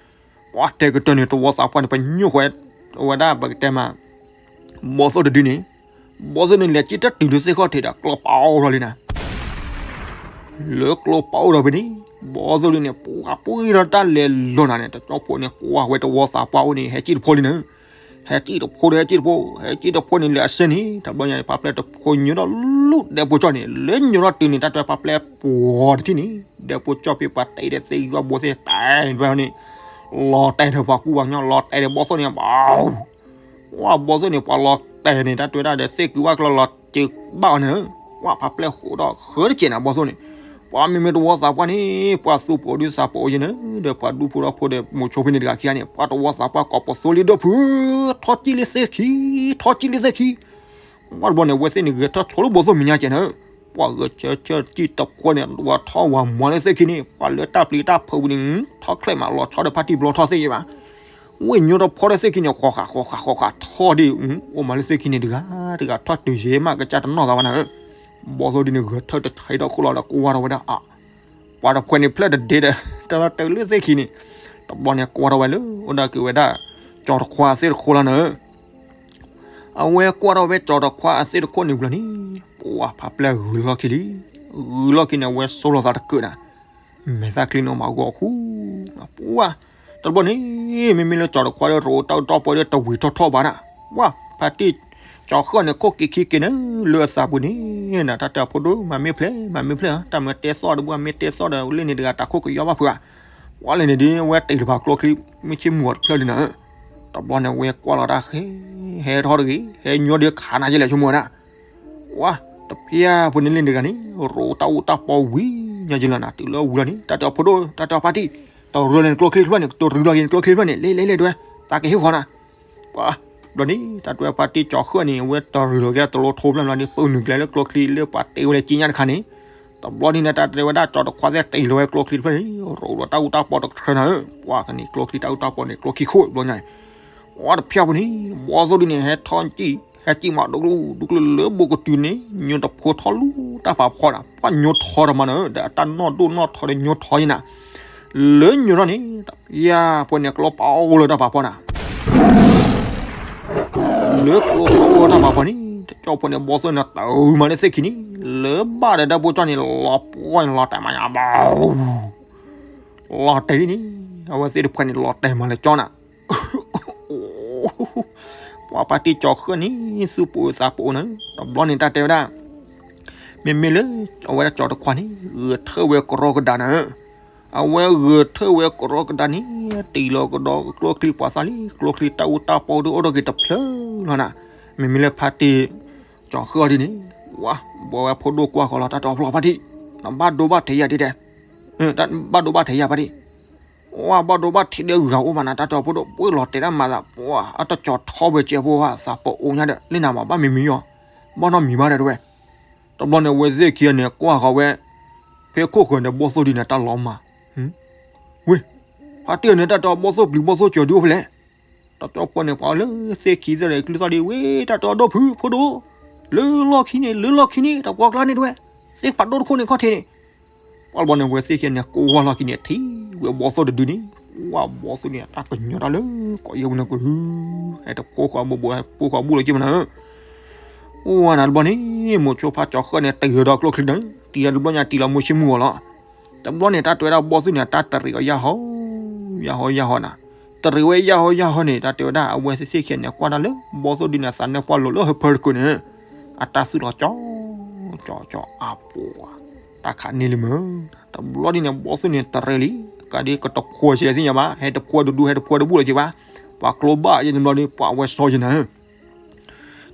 ပှၤတဲကတၢၢ်န့ၣ် တဝီသးပှၢ်န့ၣ် ပညိၣ်ဃီ အဝဲဒၣ်ပကတဲမး ဘီသိၣ်တဒုန့ၣ်, ဘီသိၣ်န့ၣ် လဲၤစံၣ်တတုၤလၢသ့ၣ်ခီၣ်ထံးဒီး ကျိပာ်အိၣ်ထီၣ်လံနၤ လၢကျိပာ်အိၣ်ထီၣ်ဖဲန့ၣ် ဘီသိၣ်ဒုန့ၣ် ပှၤပှ့ၤထီၣ်တၢ်လဲၤလီၤနၤန့ၣ် တကၠီဖိန့ၣ် ကွၢ်ဝဲတဝီသးပှၢ်အိၣ်န့ၣ် ဟဲစံၣ်တဖိလံနၤ, ဟဲစံၣ်တဖိဒီး ဟဲစံၣ်တဖိ, ဟဲစံၣ်တဖိန့ၣ် လဲၤအဆၢန့ၣ် တဘျီညါန့ၣ် ပှၤပျဲၢ်တဖိညိၣ်ထီၣ်လူၤဒဲဖိကၠီန့ၣ် လၢညိၣ်ထီၣ်တုၤန့ၣ် တၢ်တဲပှၤပျဲၢ်ပှီၤတထံၣ်န့ၣ် ဒဲဖိကၠီဖဲပှၤတဲဒီးသ့ၣ်ယွၤဘိသ့ၣ်တဲဝဲန့ၣ် လီၤတဲာ်ဒီးပှၤကူပှၤကညီ လီၤတဲာ်ဒီးဘီသိၣ်န့ၣ် ဘၣ် ဝဲဘီသိၣ်န့ၣ် ပှၤလီၤတဲာ်န့ၣ် တၢ်တဲဝဲဒၣ်ဒီး သ့ၣ်ကုဘၣ်ကျီလီၤစၢၤဘၣ်အီၤန့ၣ်, ဝဲဖးပျဲၢ်ဃိးဒီးဃၢတစဲးန့ၣ် ဘီသိၣ်န့ၣ်, ပှၤမ့မ့ၢ်တဝီသးပှၢ်န့ၣ် ပှၤသူၣ်ပိာ်ဒုးသးပိာ်ယဲန့ၣ် ဒီးပှၤဒူဖိဒီဖိဒီးမိၤဆိဖဲန့ၣ်တဂၤခံဂၤန့ၣ် ပှၤတဝီသးပှၢ်ကိးပသူလံဒီးဖု, ထီၣ်ကံၣ်လံသ့ၣ်ခံ, ထီၣ်ကံၣ်လံသ့ၣ်ခံ ဝဲတဘျီန့ၣ် ဝဲသ့ၣ်န့ၣ် ဂဲၤထီၣ်ဆိလၢဘီသိၣ်မဲာ်ညါကဲးန့ၣ်, ပှၤဂဲၤဆၢဆၢစံၣ်တဖိန့ၣ် ဝဲထီၣ်ဝးမၤလၢသ့ၣ်ခံန့ၣ် ပှၤလၢတၢ်ပျံၤတၢ်ဖုးဝံၤန့ၣ် ထီၣ်ချဲးမးလီၤဆီဒီးဖါတံၢ်ဘျီထီၣ်သ့ၣ်ယဲဘၣ်. ဝ့ၢ်ညိတဖီဒီးသ့ၣ်ခံန့ၣ် ဃီဃာ်ဃီဃာ်ဃီဃာ်ထီၣ်ဒံး, အိၣ်မးလၢသ့ၣ်ခံန့ၣ်တဂၤတဂၤ ထီၣ်တုၤယဲမးကစၢ်တနီၢ်သးဝဲနၤဧၢ. ဘီသိၣ်ဒုန့ၣ် ဂဲၤထၢၣ်တဆံဒီခိၣ်လီၤဒီး ကွၢ်ထီၣ်ဝဲဒၣ်အ ပှၤတဖှဲးန့ၣ်ဖျၢၣ်တဒ့ဒီး တၢ်လီၤတၢ်လၢသ့ၣ်ခံန့ၣ်, တဘျီန့ၣ်ကွၢ်ထီၣ်ဝဲလၢ အိၣ်ဒၣ်က့ၤဝဲဒၣ် ကၠီတခွါသ့ၣ်တခိၣ်လီၤနၤဧၢ. အဝဲကွၢ်ထီၣ်ဝဲကၠီတခွါအသ့ၣ်တခိၣ်န့ၣ်ဝံၤလီၤန့ၣ်, ပှၢ်ဖးပျဲၢ်ဂုၤလီၢ်ခံလံ. ဂုၤလီၢ်ခံန့ၣ် အဝဲဆိလီၤသးတကၢၢ်နၤ, မဲာ်သၣ်ချံန့ၣ်မၤဂီၤဃူ, ပှၢ်, တဘျီန့ၣ် မ့မ့ၢ်လၢကၠီတခွါဒီး ရိးတၢ်အူတၢ်ပီဒီး တဝံၤထီၣ်ထီၣ်ဘၣ်နၤ, ပှၢ်, ဖါတံၢ်ကၠီဃၢၣ်န့ၣ် ခိၣ်က့ၤခံက့ၤန့ၣ် လၢအသးပူၤန့ၣ်နၤ, တၢ်တဲအဖိဒိၣ် မၤမ့ၢ်ဖျဲး မၤမ့ၢ်ဖျဲးဧါ, တၢ်မၤတဲသီၣ်ဒီး မၤမ့ၢ်တဲသီၣ်ဒီး လၢန့ၣ်တဂၤတၢ်ခိၣ်ကယီဘၣ်ဖုးဧါ, ပှၢ်လၢန့ၣ်ဒ် အဝဲတ့ၢ်တဖၣ်ကျိချံ မုၢ်ဆ့ၣ်မုၢ်ဂီၤတဖျၢၣ်လံနၤဧၢ. တဘျီန့ၣ် ဝဲကွၢ်လီၤတၢ်ဃဲ, ဟဲထီၣ်တဂ့ၤ, ဟဲညီဒ်ခးနၤယဲလဲၣ်ဆိကမိၣ်ဝဲဒၣ် ဝါ, တဖျၢၣ်ဖိန့ၣ်လၢန့ၣ်တဂၤန့ၣ် ရိးတၢ်အူတၢ်ပီဝံၤညါယလီၤနၤ, တုၤလၢဝံၤလီၤန့ၣ် တၢ်တဲအဖိဒိၣ် တၢ်တဲအဖါတံၢ်, တရူးလီၤန့ၣ်ကျိချံတဖျၢၣ်န့ၣ်, တရူးလီၤက့ၤန့ၣ်ကျိချံတဖျၢၣ်န့ၣ်, လ့လ့လ့ဒဝဲ, သးကဟ့ၣ်ဃီနၤ. ပှၢ်, ဘျီန့ၣ် တၢ်တဲဝဲဖါတံၢ်ကၠီဃၢၣ်န့ၣ် အဝဲတရူးလီၤက့ၤတလိထိဖျၢၣ်လီၤန့ၣ် ပုၢ်နုာ်ကျဲလၢကျိချံလၢပှၤတ့ဝဲလၢက့ညါတခါန့ၣ်, တဘျီန့ၣ် တၢ်တဲဝဲဒၣ်ကၠီတခွါသ့ၣ်တ့ၢ်လီၤဝဲကျိချံတဖျၢၣ်န့ၣ် ရိးဒီးတၢ်အူတၢ်ပီတကထၢနၤဧၢ, ပှၢ်ကန့ၣ် ကျိချံတၢ်အူတၢ်ပီန့ၣ် ကျိခံခိၣ်ဘျီညါ ဝါတဖျၢၣ်ဖိန့ၣ် ဘီသိၣ်ဒုန့ၣ် ဟဲထီၣ်ကံၣ် ဟဲကံၣ်မးဒိၣ်ကလူဒိၣ်ကလူလၢဘိကတုၤန့ၣ် ညိတဖိထီၣ်လူၤတၢ်ဖးဖီနၤ, ပှၢ်ညိထီတမးနၤဧၢ, ဒီးအတၢ်နီၢ်ဒိၣ်နီၢ်ထီဒီးညိထီယဲနၤ, လၢညိထီန့ၣ် တဖျၢၣ်ဖိန့ၣ် ကျိပအိၣ်လၢတၢ်ဖးဖီနၤ လၢကျိပအိၣ်တၢ်ဖးဖီန့ၣ် တကၠီဖိန့ၣ် ဘီသိၣ်န့ၣ် တၢ်အုမးလၢသ့ၣ်ခံန့ၣ် လၢဘၣ်ဒီးတၢ်ဘိၣ်ကၠီန့ၣ် လီၤပှီၢ်န့ၣ်လီၤတဲာ်မးညါဘၣ် လီၤတဲာ်န့ၣ် အဝဲသ့ၣ်တဖှဲးန့ၣ် လီၤတဲာ်မးလၢကၠီနၤ ပှၤဖါတံၢ်ကၠီဃၢၣ်န့ၣ် သူၣ်ပအိၣ်သးပအိၣ်နၤ, တဘျီန့ၣ်တၢ်တဲဝဲဒၣ် မ့မ့ၢ်လၢ အဝဲဒၣ်ကၠီတခွါန့ၣ် ဂဲၤထၢၣ်ဝဲကရီကဒါနၤ, အဝဲဂဲၤထၢၣ်ဝဲကရီကဒါန့ၣ် တ့ၢ်လီၤကဒီးကျိချံပှၤသးလံ, ကျိချံတၢ်အူတၢ်ပီဒုးအိၣ်ထီၣ်က့ၤတဖျၢၣ်လီၤနၤ, မ့မ့ၢ်လၢဖါတံၢ်ကၠီဃၢၣ်ဒ်န့ၣ် ဝါ, ဘီဝဲဖိဒိၣ်ကွၢ်ဃီၤလီၤ တၢ်တဲအဖါတံၢ်, နဘၣ်ဒိဘၣ်ထံးယၤဒ်တဲ, ဘၣ်ဒိဘၣ်ထံးယၤဖါတံၢ် ဝါဘၣ်ဒိဘၣ်ထံးဒီးဂၤအိၣ်မးနၤ တၢ်တဲအဖိဒိၣ် ပှ့ၤလီၤတဲာ်တၢ်မၤသး ပှၤအတကၠီထီဘၢစဲးဖိဝဲသးပအိၣ်ညါဒီး လၢနၤမးဘၣ်မံၤမံၤယီၤ, ဘၣ်နီတမံၤဘၣ်ဒီးတဝဲ, တဘျီန့ၣ် အဝဲသ့ၣ်ခံဂၤန့ၣ် ကွၢ်ဃီၤဝဲ ဖဲခိၣ်ဃၢၤန့ၣ် ဘီသိၣ်ဒုန့ၣ် တၢ်လီၤမၢ်, ဝ့ၢ်, ဖါတံၢ်န့ၣ် တၢ်တဲအီၤ ဘီသိၣ်ပျံၤဘီသိၣ်စၢၤဒုအိၣ်ဖဲလဲၣ် တၢ်တဲအီၤဖိန့ၣ် ပှၤလၢသ့ၣ်ခံသ့ၣ်န့ၣ် ကျုသီၣ်ဒ်ဝ့ၢ် တၢ်တဲအီၤ ဒိၣ်ဖုးဖိဒိၣ်, လၢလီၢ်ခံန့ၣ် လၢလီၢ်ခံန့ၣ် တၢ်ပှီၢ်ကျါန့ၣ်တဝဲ, သ့ၣ်ဖးဒိၣ်တခိၣ်န့ၣ်ခီၣ်ထံးန့ၣ်, ပှၤတဘျီန့ၣ် ဝဲသ့ၣ်ခံန့ၣ် ကိးဝါလီၢ်ခံန့ၣ် ထံၣ်ဝဲဘီသိၣ်တဒုန့ၣ်, ဝါဘီသိၣ်န့ၣ် တၢ်ကညီၤတၢ်လၢ ကိးယဲၢ်ပူၤန့ၣ်ကဟု, ဟဲတဖိခွါဘိဘိ ဟဲတဖိခွါဘူၣ်လီၤက့မနၤ, အိၣ်ဝဲနၤတဘျီန့ၣ် မိၤဆိဖါကၠီဃၢၣ်န့ၣ် တ့ၢ်လီၤဒီးကျိချံန့ၣ် တံၢ်လီၤတဘျီညါ တံၢ်လီၤမုၢ်ဆ့ၣ်မုၢ်ဂီၤလီၤ, တဘျီန့ၣ် တၢ်တဲဝဲဒၣ်ဘီသိၣ်န့ၣ် တၢ်တရံးအီၤယၢ်ဟီ, ယၢ်ဟီယၢ်ဟီနၤ, တရံးဝဲယၢ်ဟီယၢ်ဟီန့ၣ် တၢ်တဲဝဲဒၣ် အဝဲသ့ၣ်သ့ၣ်ခံန့ၣ် ကွၢ်တၢ်လၢ ဘီသိၣ်ဒုန့ၣ် သးနၢၣ်ပှၢ်လိၤလၢဟၢဖၢတကုာ်န့ၣ်, အတၢ်သူၣ်လီၤကၠီ, ကၠီကၠီအပှၤ, တၢ်ခးန့ၢ်လံမၢ်, တဘျီဒ်န့ၣ် ဘီသိၣ်န့ၣ်တရံးလံ, ကးဒ်ကတဖိဆံးလဲၣ်သ့ၣ်ညါဘၣ်, ဟဲတဖိတဒူ ဟဲတဖိတဘူၣ်လီၤက့ဘၣ်, ပှၤကျိဘၣ်ယဲၢ်တဘျီဒ် ပှၤဝဲစီယဲၢ်နၤ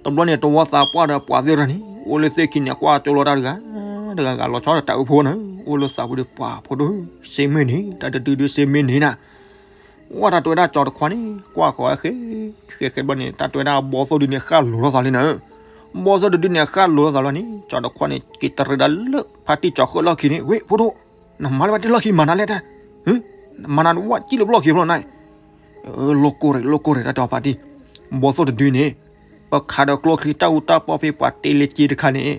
တဘျီန့ၣ် တဝီသးပှၢ်ဒီးပှၤသ့ၣ်တဖၣ်န့ၣ် အိၣ်လၢသ့ၣ်ခံန့ၣ် ကွၢ်ကၠိလီၤတၢ်တဂၤ, တဂၤဂၤလီၤဆီတၢ်အုးဖိနၤ, အိၣ်လၢသးပူၤဒီးပှၤဖိဒိၣ်, စ့မ့ၢ်န့ၣ် တၢ်တဒုဒုစ့မ့ၢ်န့ၣ်နၤ, ဝဲတၢ်တဲဝဲဒၣ်ကၠီတခွါန့ၣ် ကွၢ်ဃီၤဝဲဃဲ, ဃဲဃဲဘျီန့ၣ် တၢ်တဲဝဲဒၣ်ဘီသိၣ်ဒုန့ၣ် ဃၣ်လိၤလိာ်သးလံနၤ, ဘီသိၣ်တဒုန့ၣ် ဃၣ်လိၤလိာ်သးလီၤန့ၣ် ကၠီတခွါန့ၣ် က့ၤတရံးဒၣ်လၢ ဖါတံၢ်ကၠီဃၢၣ်လီၢ်ခံန့ၣ် ဝ့ၢ် ဖိဒိၣ်, နမၤလၢဘၣ်တ့ၢ်လီၢ်ခံမၤနၤလဲၣ်တၢ်, မၤနၤဝဲကံၣ်လၢဘျီၣ်ခံဘျီနၤ လိၣ်ကိၢ်ရ့ၣ် လိၣ်ကိၢ်ရ့ၣ် တၢ်တဲအီၤဖါတံၢ်, ဘီသိၣ်တဒုန့ၣ်, ပခးဒီးကျိချံတၢ်အူတၢ်ပီဖဲပှၤတ့လၢက့တခါန့ၣ်,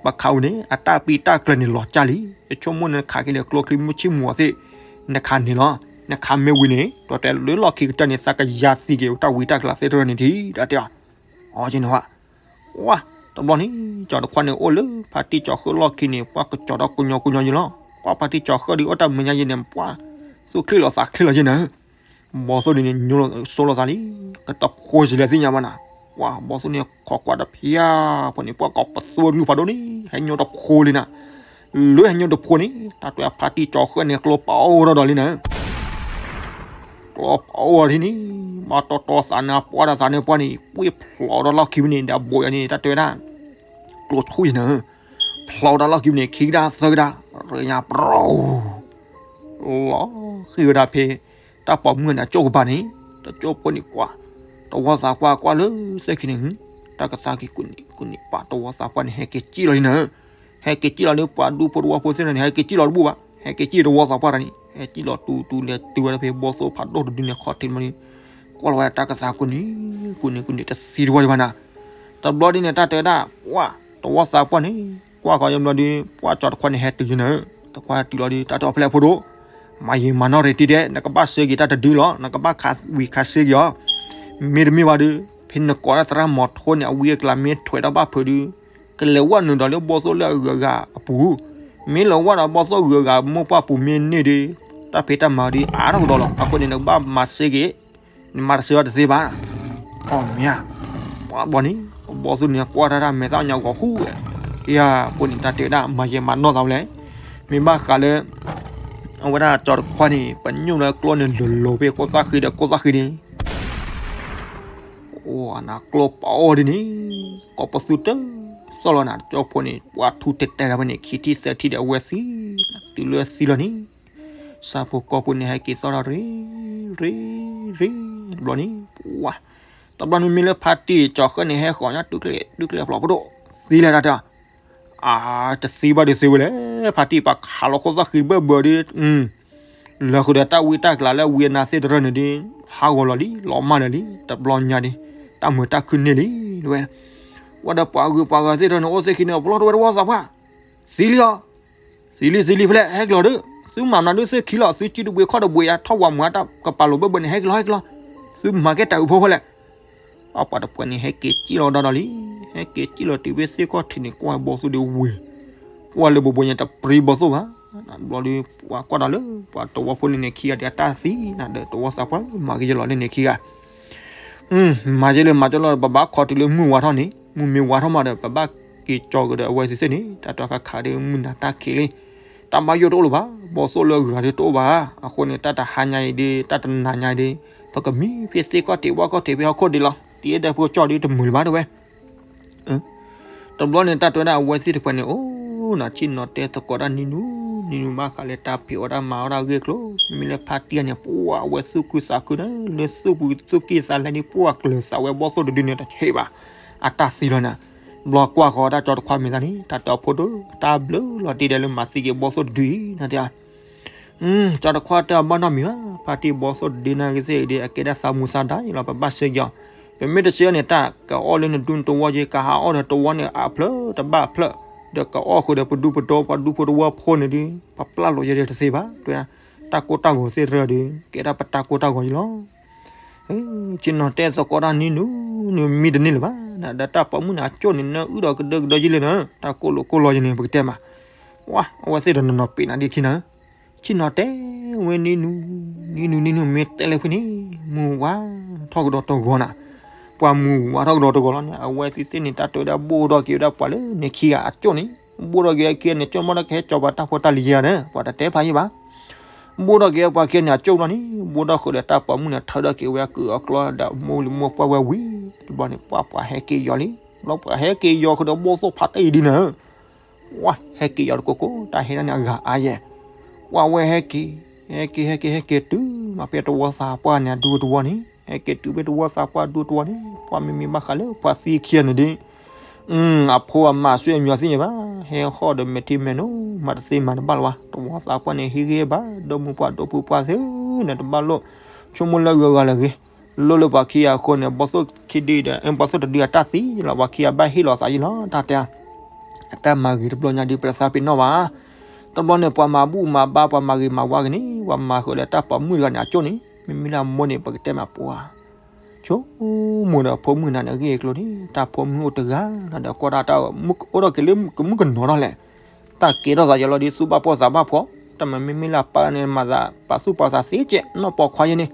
ပခးဝံၤန့ၣ် အတၢ်ပံတၢ်ကျၢၤန့ၣ်လီၤကၢ်လံ, ယဆိကမိၣ်နခးက့ၤဒီးကျိချံမုၢ်ဆ့ၣ်မုၢ်ဂီၤသ့ၣ်, နခးန့ၣ်လီၤ, နခးမ့ၢ်ဝံၤန့ၣ် ဒီးတဲလၢလီၢ်ခံကတၢၢ်န့ၣ် သးကယၤသံက့ၤတၢ်ဝံတၢ်ကျၢၤသ့ၣ်တဖၣ်န့ၣ်ထံၣ် တၢ်တဲအီၤ, အီကန့ၣ်ဝဲ ဝါ, တဘျီန့ၣ် ကၠီတခွါန့ၣ်အိၣ်လၢ ဖါတံၢ်ကၠီဃၢၣ်လီၢ်ခံန့ၣ် ပှၤကကၠီဒီးကညီကညီယဲလီၤ, ပှၤဖါတံၢ်ကၠီဃၢၣ်ဒုးအိၣ်တၢ်မဲာ်ညါယဲန့ၣ် ပှၤသူၣ်ချ့လီၤသးချ့လီၤယဲနၤ, ဘီသိၣ်ဒုန့ၣ် ညိလီၤဆိလီၤသးလံ, ကတဖိစံးလဲၣ်သ့ၣ်ညါဘၣ်နၤ, ဝါ ဘီသိၣ်န့ၣ် ခိးကွၢ်ဒီးဖၠါဖိန့ၣ် ပှၤကီးပသူဒုဖးဒိၣ်န့ၣ် ဟဲညိတဖိလံနၤ, လၢဟဲညိတဖိန့ၣ် တၢ်တဲဖါတံၢ်ကၠီဃၢၣ်န့ၣ် ကျိပအိၣ်ထီၣ်ဒီးလံနၤ ကျိပအိၣ်ထီၣ်ဒ်န့ၣ် ဘၣ်တီတီသးနါပှၢ်ဒီးသးနါပှၢ်န့ၣ် ပှ့ၤဖျိးဒီးလီၢ်ခံန့ၣ် ဒီးဘိးယၤန့ၣ် တၢ်တဲဝဲဒၣ် ကျိဆူၣ်ယဲနၤ, ဖျိးဒီးလီၢ်ခံန့ၣ် ခံကဒါသၢကဒါ ရ့ညါပြီ လီၤဃံၤဝဲဒၣ်ဖဲ တၢ်ပိာ်မုၣ်န့ၣ် အကၠိၣ်ကပၤန့ၣ် တကၠိၣ်ဖိန့ၣ်ပှၤ တဝီသးပှၢ်ကွၢ်လၢသ့ၣ်ခံန့ၣ် တၢ်ကသါက့ၤကူၣ်န့ၣ်ကူၣ်န့ၣ် ပှၤတဝီသးပှၢ်န့ၣ် ဟဲက့ၤစံၣ်လီၤလံနၤ, ဟဲက့ၤစံၣ်လီၤလၢပှၤဒူဖိတဝီဖိသ့ၣ်န့ၣ် ဟဲက့ၤစံၣ်လီၤတဘူၣ်ဘၣ် ဟဲက့ၤစံၣ်တဝီသးပှၢ်တၢ်န့ၣ် ဟဲစံၣ်လီၤတူၤတူၤလဲၤတုၤဝဲဒၣ်ဖဲဘီသိၣ်ဖးဒိၣ်တဒုန့ၣ် ခီၣ်ထံးမးန့ၣ်, ကွၢ်လီၤဝဲဒၣ်တၢ်ကစီၣ် ကူၣ်န့ၢ်ကူၣ်န့ၢ် တသံတဝီဒံးဘၣ်နၤ. တဘျီဒ်န့ၣ် တၢ်တဲဝဲဒၣ် ပှၢ် သဝီသးပှၢ်န့ၣ် ကွၢ်ဃီယဘျီဒီး ပှၢ်ကၠီတခွါန့ၣ် ဟဲတုၤယနၢၤ, တခွါတုၤလီၤဒီး တၢ်တဲအီၤဖဲလဲၣ်ဖိဒိၣ်, မၤယံာ်မၤနီၢ်ရံၣ်တံၢ်ဒဲး, နကဘၣ်ဆှၢက့ၤတၢ်တဒုလီၤ, နကဘၣ်ခးဝံၤခးဆှၢက့ၤအီၤ, မ့တမ့ၢ်ဘၣ်ဒီး ဖဲနကိးတၢ်သရၣ်မီၤထိန့ၣ် အဝံအကျါမ့ၢ်ထွဲးထီၣ်ဘၣ်ဖုးဒီး ကလဲၤဝဲနုာ်ဒီးလၢဘီၣ်သိၣ်လၢအဂုၤအဂၤအပူၤ, မ့ၢ်လဲၤဝဲဒီးဘီၣ်သိၣ်ဂုၤအဂၤမိၢ်ပှၢ်ပူၤမ့ၢ်န့ၢ်ဒီး တၢ်ဖံးတၢ်မၤဒီးအါထီၣ်ကဒီးလီၤ. အဃိန့ၣ် နကဘၣ်မၤဆှၢက့ၤ, နမၤတဆှၢအီၤတသ့ဘၣ်. အီၣ်မ့ၢ်ဧါ, ပှၤဘီန့ၣ် ဘီၣ်သိၣ်န့ၣ် ကွၢ်တၢ်တၢ်မဲာ်သၣ်ညါဂီၤဃူဝဲ, ကယၤဖိန့ၣ် တၢ်တဲဝဲဒၣ် မၤယံာ်မၤနီၢ်သးဝဲလဲၣ်, မ့ၢ်ဘၣ်ဃးလၢ အဝဲဒၣ်ကၠီတခွါန့ၣ် ပညိၣ်လၢကျီန့ၣ် လိၤလိၤဖဲကိးသၣ်ဃံဒီးကိးသၣ်ဃံန့ၣ် အိၣ်နၤကျီပအီၣ်ဒ်န့ၣ်, ကိးပသူတသီၣ်လီၤနၤ, ကၠီဖိန့ၣ် ပှၤထူတဲာ်တဲာ်လီၤဖဲန့ၣ် ခံထံၣ်သၢထံၣ်ဒီးအဝဲသံ, တုၤလၢသံလီၤန့ၣ်, ဆၣ်ဖိကီၢ်ဖိန့ၣ် ဟဲက့ၤသီၣ်ထီၣ်ရ့, ရ့, ရ့, တဘျီန့ၣ်, ပှၤ, တဘျီန့ၣ်မ့ၢ်လၢဖါတံၢ်ကၠီၤဃၢၣ်န့ၣ် ဟဲဃီၤညါ တူၢ်ကျဲ တူၢ်ကျဲဖျိးဖိဒိၣ်, သံလဲၣ်တၢ်တဲ အါ, တသံဘၣ်ဒုးသ့ဝဲလဲၣ်, ဖါတံၢ် ပှၤခးလီၤခိၣ်သၣ်ဃံဘၢၣ်ဘၢဒီး, လၢဃုာ်ဒီးတၢ်ဝံတၢ်ကျးလၢဝံအနါသ့ၣ်တရၢၢ်န့ၣ်ဒီး, ဟးဂီၤလီၤလံ လီၤမၢ်လၢာ်လံ တဘျီညါဒီး, တၢ်မုာ်တၢ်ခုၣ်န့ၢ်လံ, တဲဝဲ, ဝဲဒီးပှၤဂုၤပှၤဂၤသ့ၣ်တရၢၢ်န့ၣ် အိၣ်သ့ၣ်ခံန့ၣ် ပလီၢ်တဝဲတဝီသးပှၢ်, သံလံအီၤ, သံလံသံလံဖဲလဲၣ် ဟဲက့ၤလီၤဒီး, သုမၤမနုၤဒုးသ့ၣ်ခံလီၤ သုစုတဘှ့ခီၣ်တဘှ့ယါ ထီၣ်ဝးမုာ်အတၢ်ကပာ်လိာ်ဘၢၣ်ဘၢန့ၣ် ဟဲက့ၤလီၤ ဟဲက့ၤလီၤ, သုမၤကဲတၢ်အုးဖီဖဲလဲၣ် အပှၤတပှဲၤန့ၣ် ဟဲက့ၤစံၣ်လီၤဒီးဒီးလံ, ဟဲက့ၤစံၣ်လီၤတုၤဖဲသ့ၣ်ခီၣ်ထံးန့ၣ် ကွၢ်ဘီၣ်သိၣ်ဒီးဝ့ၤ, ကွၢ်လၢဘိဘိညါတပြံဘီၣ်သိၣ်ဘၣ်, ဘျီဒီးပှၤကွၢ်ဒီးလၢ ပှၤတဝီဖိန့ၣ်န့ၣ်ခံဂၤဒီးအတၢ်သံနၤဒီး တဝီသးပှၢ်မၤက့ၤယလီၤန့ၣ်န့ၣ်ခံဂၤ, မၤက့ၤလၢမၤက့ၤလီၤ ပဘၣ်ခီတုၤလၢမုၢ်ဝါထီၣ်န့ၣ် မုၢ်မ့ၢ်ဝါထီၣ်မးဒီး ပဘၣ်က့ၤကၠီကဒီးအဝဲသ့ၣ်သ့ၣ်န့ၣ် တၢ်တီခါခးဒီးမုၢ်နၤတၢ်ခံးလံ, တၢ်ဘၣ်ယိၣ်တအိၣ်လၢၤဘၣ်, ဘီၣ်သိၣ်လၢအဂၤဒီးတအိၣ်ဘၣ်, အဃိန့ၣ် တၢ်တဟါညါအံၤဒီး တၢ်တနၤညါအံၤဒီး ပကမံဖဲသ့ၣ်ခီၣ်ထံးဝီခီၣ်ထံးဖဲဟီၣ်ခိၣ်ဒံးလီၤ, တံၤအဲၣ်ဒဲးဖိကၠီဒုးတမုာ်လၢၤဘၣ်တဲဝဲ တဘျီန့ၣ် တၢ်တဲဝဲဒၣ်အဝဲသ့ၣ်တဖၣ်န့ၣ် အိၣ်နၤဆ့ၣ်နီၤတဲသကိးတၢ်နံၤနူၤ, နံၤနူၤဘၣ်ဃးလၢတၢ်ဖံးအီၣ်တၢ်မၤအီၣ်တၢ်ဂ့ၢ်ကျိၤ, မ့မ့ၢ်လၢဖါတံၢ်န့ၣ် ပှၤအဝဲသူၣ်ခုသးခုန့ၣ် လၢသူၣ်ပူၤသူၣ်က့ၣ်သးလဲန့ၣ် ပှၤကျၢၤသးဝဲဘီၣ်သိၣ်တဒုန့ၣ်တဆံးဘၣ်, အတၢ်သံလီၤနၤ, ဘျီကွၢ်ဃီတၢ်ကၠီတခွါမ့ၢ်သးန့ၣ် တၢ်တဲအီၤဖိဒိၣ် တၢ်ဘျုးလီၤတံၢ်ဒဲးလၢမၤသံက့ၤဘီၣ်သိၣ်တဒုအံၤနၤတဲ ကၠီတခွါတဲအီၤဘၣ်နီတမံၤဘၣ်, ဖါတံၢ်ဘီၣ်သိၣ်တဒုန့ၣ်ဂ့ၤသ့ၣ်အံၤဒီး အကဲဒၣ်သးမူသးဒါအံၤလီၤ ပဘၣ်ဆှၢက့ၤအီၤ, ပမ့ၢ်တဆှၢန့ၣ် တၢ်ကအီၣ်လၢနဒူနတဝီက့ၤ ကဟးအီၣ်ဒီးတဝီန့ၣ်အဖျၢၣ်တဘၣ်အဖျၢၣ်, ဒီးကအီၣ်ဃုာ်ဒီးပဒူပဒီပှၤဒူဖိတဝီဖိန့ၣ်ဒီး ပပျၢ်လိာ်ယဲဒၣ်တသ့ဘၣ်, တဲ တၢ်ကိၢ်တၢ်ဂီၤသ့ၣ်တဖၣ်ဒီး ကဲဒၣ်ပတၢ်ကိၢ်တၢ်ဂီၤအံၤလီၤ ဆ့ၣ်နီၤတဲသကိးတၢ်နံၤနူၤ, နမံတန့ၢ်လၢၤဘၣ်, ဒီးတၢ်ပိာ်မုၣ်န့ၣ် အကၠိၣ်န့ၣ် နအုၣ်ဒီးကဒၢကဒၢယံၤလၢန, တၢ်ကိၢ်လိာ်ကိၢ်လီၤယံၤန့ၣ် ပကတဲမး, ဝါ အဝဲသ့ၣ်တနီၤနီၤပ့ၤနၤဒ်ခံနၤ, ဆ့ၣ်နီၤတဲဝဲနံၤနူၤ, နံၤနူၤနံၤနူၤမ့ၢ်တဲလၢဖုန့ၣ်, မုၢ်ဝါထီၣ်ကဒီးတဂီၤနၤ, ပှၤမုၢ်ဝါထီၣ်ကဒီးတဂီၤလီၤန့ၣ် အဝဲသ့ၣ်သ့ၣ်န့ၣ် တၢ်တဲဝဲဒၣ်ဘိၣ်ဒီးက့ၤဝဲဒၣ်ပှၤလၢန့ၣ်ခံဂၤအကၠိၣ်န့ၣ်, ဘိၣ်ဒီးက့ၤဝဲခံဂၤန့ၣ် ကၠိၣ်မီၢ်ဒီးကဟဲကၠီၤပှၤတၢ်ဖိတၢ်လံၤယဲန့ၣ် ပှၤတတဲဖးယံၤဘၣ် ဘိၣ်ဒီးက့ၤပှၤခံဂၤန့ၣ် အကၠိၣ်လီၤန့ၣ် ဘိၣ်ဒီးဃုာ်ဒီးတၢ်ပိာ်မုၣ်န့ၣ် ထၢဒီးက့ၤဝဲအကုၢ်အကျီဒီးမိၢ်လံၤမိၢ်ပှၢ်ဝဲဝံၤ, တဘျီန့ၣ် ပှၤပှၤဟဲက့ၤယီၤလံ, ဘျီပှၤဟဲက့ၤယီၤဃုာ်ဒီးဘီၣ်သိၣ်ဖးတၢ်အံၤဒ်န့ၣ်, ဝါ ဟဲက့ၤယီၤတကိးကိး တၢ်ဟဲဒၣ်န့ၣ်အဂၤအါယဲၢ်, ပှၤဝဲဟဲက့ၤ, ဟဲက့ၤ ဟဲက့ၤ ဟဲက့ၤတုၤမးဖဲတဝီသးပှၢ်န့ၣ် အဒူတဝီန့ၣ် ဟဲက့ၤတုၤဖဲတဝီသးပှၢ်အဒူတဝီန့ၣ် ပှၤမ့မ့ၢ်ဘၣ်ဃးလၢပှၤသံခံဂၤန့ၣ်ဒီး အဖိအမါအဆွေမျိုးသ့ၣ်ညါဘၣ်, ဟဲဃီၣ်ဒီးမဲာ်ထံမဲာ်နိ မၤတသ့မၤတဘၣ်လၢၤဘၣ်, တဝီသးပှၢ်န့ၣ် ဟ့ၣ်ဂံၢ်ဘါ ဒီမုၢ်ပှၢ်ဒီပုၢ်ပှၢ်သ့ၣ်န့ၣ် တဘၣ်လိၣ် ဆိကမိၣ်လၢဂၤဂၤလၢၤဂ့ၤ, လိၣ်လၢပှၤခံဂၤအဃိန့ၣ် ဘီၣ်သိၣ်ခံဒုဒီး ဘီၣ်သိၣ်တဒုအတၢ်သံလီၤ, ပှၤခံဂၤဘၣ်ဟ့ၣ်လီၤသးယံၤလီၤ, တၢ်တဲ အတၢ်မၤဂ့ၤတဘျီညါဒုး ပတသးပ့ၤနီၣ်ဘၣ်, တဘျီန့ၣ် ပှၤမၤဘူၣ်မၤဘါ ပှၤမၤဂ့ၤမၤဝါဂ့ၤန့ၣ် ပှၤမၤဃုာ်ဒီးတၢ်ပိာ်မုၣ်တဂၤန့ၣ် အကၠိၣ်န့ၣ် မ့မ့ၢ်လၢအမိၢ်န့ၣ် ပကတဲမးပှၤ ဆိကမိၣ်ဒီးဖိမုၣ်နၤန့ၣ် အဂ့ၢ်အကျိၤန့ၣ် တၢ်ဖိမုၣ်အိၣ်တဂၤလီၤဒီး ကွၢ်တၢ်တၢ်အိၣ်ဒီးက့ၤလၢကမုၣ်ကနီၤထီၣ်လဲၣ်, တၢ်ကဲထီၣ်သးယံၤလီၤဒီး သူၣ်ဘၣ်ဖှီၣ်သးဘၣ်ဖှီၣ်, တၢ်မၤမ့မ့ၢ်လၢအပၢ်န့ၣ် မၤသးပာ်သူၣ်ပာ်သးသ့ကဲး နီၢ်ပိာ်ခွါယဲန့ၣ်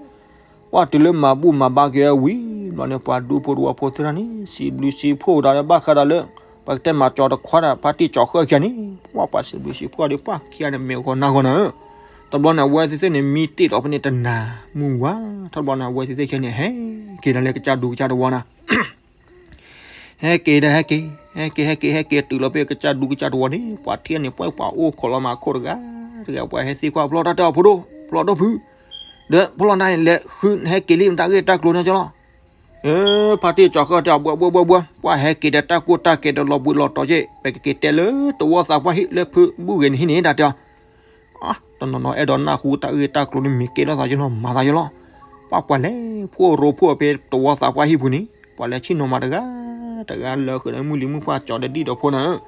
ပှၤတုၤလၢမၤဘူၣ်မၤဘါက့ၤဝဲဝံၤ ဘျီန့ၣ် ပှၤဒူဖိတဝီဖိသ့ၣ်တဖၣ်န့ၣ် စံးဘျုးစံးဖှိၣ်ကဒီးလၢဘၣ်ဃးဒီးလၢ ပကတဲမးကၠီတခွါဒီး ဖါတံၢ်ကၠီဃၢၣ်ခံဂၤန့ၣ် ပှၤပှၤစံးဘျုးစံးဖှိၣ်ဒီး ပှၤခံဂၤန့ၣ် မ့ၢ်ဂီၤနၤဂီၤနၤဧၢ, တဘျီန့ၣ် အဝဲသ့ၣ်သ့ၣ်န့ၣ် မံတ့ၢ်ဒီးဖဲန့ၣ်တနၤ မုၢ်ဝါထီၣ်တဘျီန့ၣ် အဝဲသ့ၣ်သ့ၣ်ခံဂၤန့ၣ် ဟဲက့ၤဒၣ်လၢကစၢ်ဒူကစၢ်တဝီနၤ ဟဲက့ၤဒီးဟဲက့ၤ, ဟဲက့ၤ ဟဲက့ၤ ဟဲက့ၤတုၤလီၤဖဲကစၢ်ဒူကစၢ်တဝီန့ၣ် ပှၤထံၣ်န့ၣ် ပှဲၤပှၤအိၣ်ခိးလီၤမးခိၣ်တဂၤ, တဂၤပှၤဟဲသံကွၢ် ဖျီတၢ်တဲအီၤဖိဒိၣ်, ဖျီဒိၣ်ဖု, ဒီးဖျီနၤလဲၤဃုဟဲက့ၤလံ နတၢ်ဂ့ၢ်တၢ်ကျိၤန့ၣ်ကလီၤ, ဖါတံၢ်ကၠီဃၢၣ်တဲအီၤ ဘှဲဘှဲဘှဲဘှဲ, ပှၤဟဲက့ၤဒီးတၢ်ကိၢ်တၢ်ကဲဒီးလီၤဘှံးလီၤတီၤက့ၤ, ပကက့ၤတဲလၢတဝီသးပှၢ်ဟံၣ်လၢဖုဘူၣ်ဂ့ၤန့ၣ်ဟံၣ်န့ၣ် တၢ်တဲအီၤ တနီၤနီၤအဲၣ်ဒိးနၢ်ဟူတၢ်ဂ့ၢ်တၢ်ကျိၤန့ၣ် မ့ၢ်ကဲထီၣ်သးယလီၤ မၤသးယလီၤ, ပှၤပှၤလဲၤဖှိၣ်ရိဖှိၣ်ဖဲတဝီသးပှၢ်ဟံၣ်ပူၤန့ၣ် ပှၤလဲၤဆ့ၣ်နီၤမၤတဂၤတဂၤလၢဃုာ်ဒီးမုၢ်လံၤမုၢ်ပှၢ်ကၠီဒီးဒံၣ်ဒီးဖိနၤဧၢ,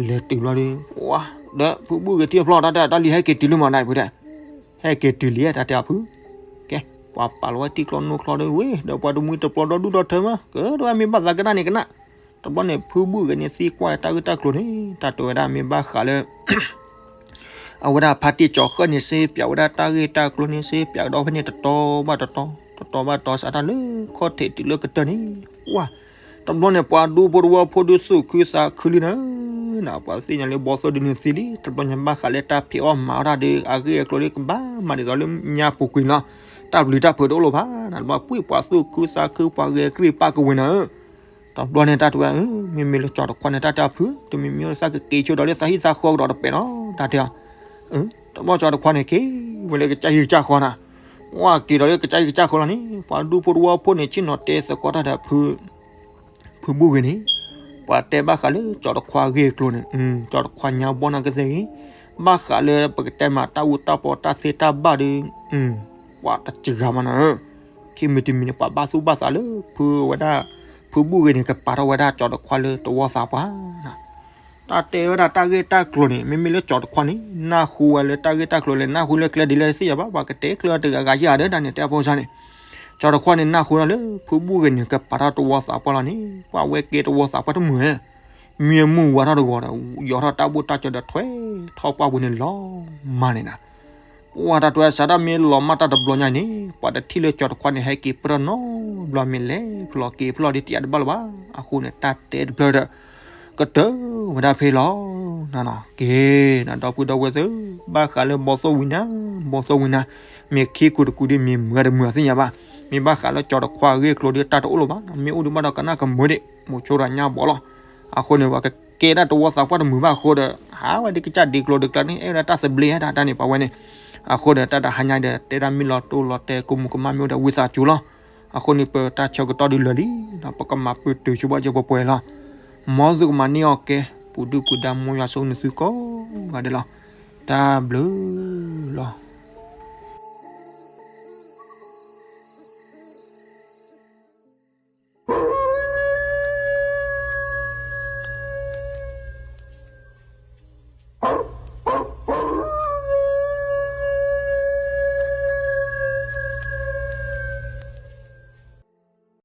လဲၤတုၤဘျီဒီး ဝါ, ဒီးဖုဘူၣ်ဂ့ၤထံၣ်ဖျီၣ်တၢ်တဲ တၢ်လံၤဟဲက့ၤတုၤလၢမၤနၤဖုတဲ, ဟဲက့ၤတုၤလံတၢ်တဲအဖု, ကဲ, ပှၤပာ်လီၤဝဲတံၢ်ကျီနိၣ်ကျီဒီးဝ့ၢ် ဒီးပှၤတမှံၤတပျီဒီဒူၣ်ဒီထၢမး ကဒိၣ်မ့ၢ်ဘၣ်သးကနၣ်န့ၣ်ကနၣ်, တဘျီန့ၣ် ဖုဘူၣ်ဂ့ၤန့ၣ်သံကွၢ်တၢ်ဂ့ၢ်တၢ်ကျိၤန့ၣ် တၢ်တဲဝဲဒၣ်မ့ၢ်ဘၣ်ဃးလၢ အဝဲဒၣ်ဖါတံၢ်ကၠီၤဃၢၣ်န့ၣ် စ့ပၠးဝဲဒၣ်တၢ်ဂ့ၢ်တၢ်ကျိၤန့ၣ် စ့ပၠးကဒီးဖဲန့ၣ်တတီၤဘၣ်တတီၤ တတီၤဘၣ်တတီၤ စးထီၣ်လၢခီၣ်ထံးတုၤလၢကတၢၢ်န့ၣ်, ဝါ, တဘျီန့ၣ် ပှၤဒူဖိတဝီဖိဒုးသူၣ်ခုသးခုလံနၤ, နပှၤသ့ၣ်ညါလၢဘီသိၣ်ဒုန့ၣ်သံလံ တဘျီညါဘၣ်ဃးလၢတၢ်ဖံးအီၣ်မၤအီၣ်တၢ်ဒီး အဂ့ၢ်အကျိၤလၢကဘၣ်မၤဒ်သိးလၢညါပူၤကွံာ်လီၤ, တၢ်ပျုၤတၢ်ဖုးတအိၣ်လၢၤဘၣ်, နတဘျီကွံာ်ပှၤသူၣ်ခုသးခုပှၤဂဲၤကရံၣ်ပၢ်ကဝ့ၤနၤဧၢ တဘျီန့ၣ်တၢ်တဲဝဲ မ့မ့ၢ်လၢကၠီၤတခွါန့ၣ် တၢ်တဲအဖု တမံၤမံၤသးကက့ၤဆိဒီးလၢသးဟံၣ်သးဃီကဒီးတပဲာ်နီၤ တၢ်တဲအီၤ, တဘျီကၠီၤတခွါန့ၣ်က့ၤဝဲလၢကစၢ်ဟံၣ်ကစၢ်ဃီနၤ, ဝါက့ၤဒီးလၢကစၢ်ဟံၣ်ကစၢ်ဃီလီၤန့ၣ် ပှၤဒူဖိတဝီဖိန့ၣ် ဆ့ၣ်နီၤတဲသကိးတၢ်ဒီးဖု ဖုဘူၣ်ဂ့ၤန့ၣ်, ပှၤတဲဘၣ်ဃးလၢကၠီၤတခွါအဂ့ၢ်အကျိၤန့ၣ်, ကၠီၤတခွါညါဘီနၤကသ့ၣ်ဂ့ၤ, ဘၣ်ဃးလၢပကတဲမးတၢ်အူတၢ်ပီတၢ်သ့တၢ်ဘၣ်ဒီး, ပှၤတစှၤမးနၤဧၢ, ခံမံၤတမံၤန့ၣ် ပှၤဘၣ်သူၣ်ဘၣ်သးလၢဖုဝဲဒၣ်, ဖုဘူၣ်ဂ့ၤန့ၣ် ကပာ်ထီၣ်ဝဲဒၣ်ကၠီၤတခွါလၢတဝီသးပှၢ် တၢ်တဲဝဲဒၣ်တၢ်ဂ့ၢ်တၢ်ကျိၤန့ၣ် မ့မ့ၢ်လၢကၠီၤတခွါန့ၣ် နၢ်ဟူဝဲလၢတၢ်ဂ့ၢ်တၢ်ကျိၤလဲၣ် နၢ်ဟူလၢကျဲဒ်လဲၣ်သ့ၣ်ညါဘၣ် ပှၤကတဲကျၢၤတဂၤဂၤယၤဒီး တၢ်န့ၣ်တဲအဖိစၢ်န့ၣ်, ကၠီၤတခွါန့ၣ် နၢ်ဟူလၢဖုဘူၣ်ဂ့ၤန့ၣ် ကပာ်ထီၣ်တဝီသးပှၢ်လီၤန့ၣ် ပှၤဝဲကဲတဝီသးပှၢ်တမုာ်ဧါ, မ့ၢ်မုၢ်ဝါထီၣ်တဂီၤဒီး ယီၤထီၣ်တၢ်ဘိၣ်တၢ်ကၠီၤဒီးထွဲထီၣ်ပှၢ်ပူၤန့ၣ်လီၤမၢ်န့ၣ်နၤ ပှၤတၢ်တဲစးထီၣ်မ့ၢ်လီၤမၢ်တၢ်တဘျီညါန့ၣ် ပှၤတထံၣ်လၢကၠီၤတခွါန့ၣ် ဟဲက့ၤပၢၢ်ထီၣ်နီတဘျီ မ့ၢ်လဲၤဖျိးက့ၤဖျိးဒ်တယးတဘၣ်လၢၤဘၣ်. အဃိန့ၣ် တၢ်တဲတဖျၢၣ်ဒီး ကတၢၢ်ဝဲဒၣ်ဖဲလီၤ. နက့ၤ နဒီပုၢ်ဒီဝဲၢ်သ့ၣ်, ဘၣ်ဃးလၢဘီသိၣ်ဝံၤနၤ, ဘီသိၣ်ဝံၤနၤ, မ့ၢ်ခံကူတကူဒီး မ့ၢ်မုာ်တမုာ်သ့ၣ်ညါဘၣ်. မ့ၢ်ဘၣ်ဃးလၢကၠီၤတခွါအဂ့ၢ်အကျိၤဒီး တၢ်တအိၣ်လၢၤဘၣ်. မ့ၢ်အိၣ်ဒံးဘၣ်ဒီး ကနၣ်ကမုာ်ဒံး မိၤဆိတၢ်ညါဘီလီၤ. အဃိန့ၣ် ပှၤကကဲဒၣ်တဝီသးပှၢ်တမုာ်ဘၣ်အဃိဒီး ဟးဝဲဒ်ကစၢ်ဒ်ကျိၤဒ်ကျါန့ၣ် အဲၣ်ဝဲဒၣ်တၢ်သဘျ့ဒၣ်တၢ်န့ၣ် ပှၤဝဲန့ၣ်. အဃိဒီး တၢ်တဟါညါဒီး တဲဒၣ်မ့ၢ်လီၤတိၢ်လီၤတဲ ကမူၤကမၣ်မ့ၢ်အိၣ်ဒီး ဝံသးစူၤလီၤ. အဃိန့ၣ် ပတၢ်ဆၢကတီၢ်ဒုးလၢာ်လံ, ပကမၤပတုာ်ဆိဘၣ်က့ၤပှဲၤပှဲၤလီၤ. မ်သုကမၤန့ၢ်အီၣ်ကဲ ပူၤဒုၣ်ပူၤဒါ မ်ယွၤဆိၣ်ဂ့ၤနသုကိးဂၤဒဲးလီၤ. တၢ်ဘျုးလီၤ.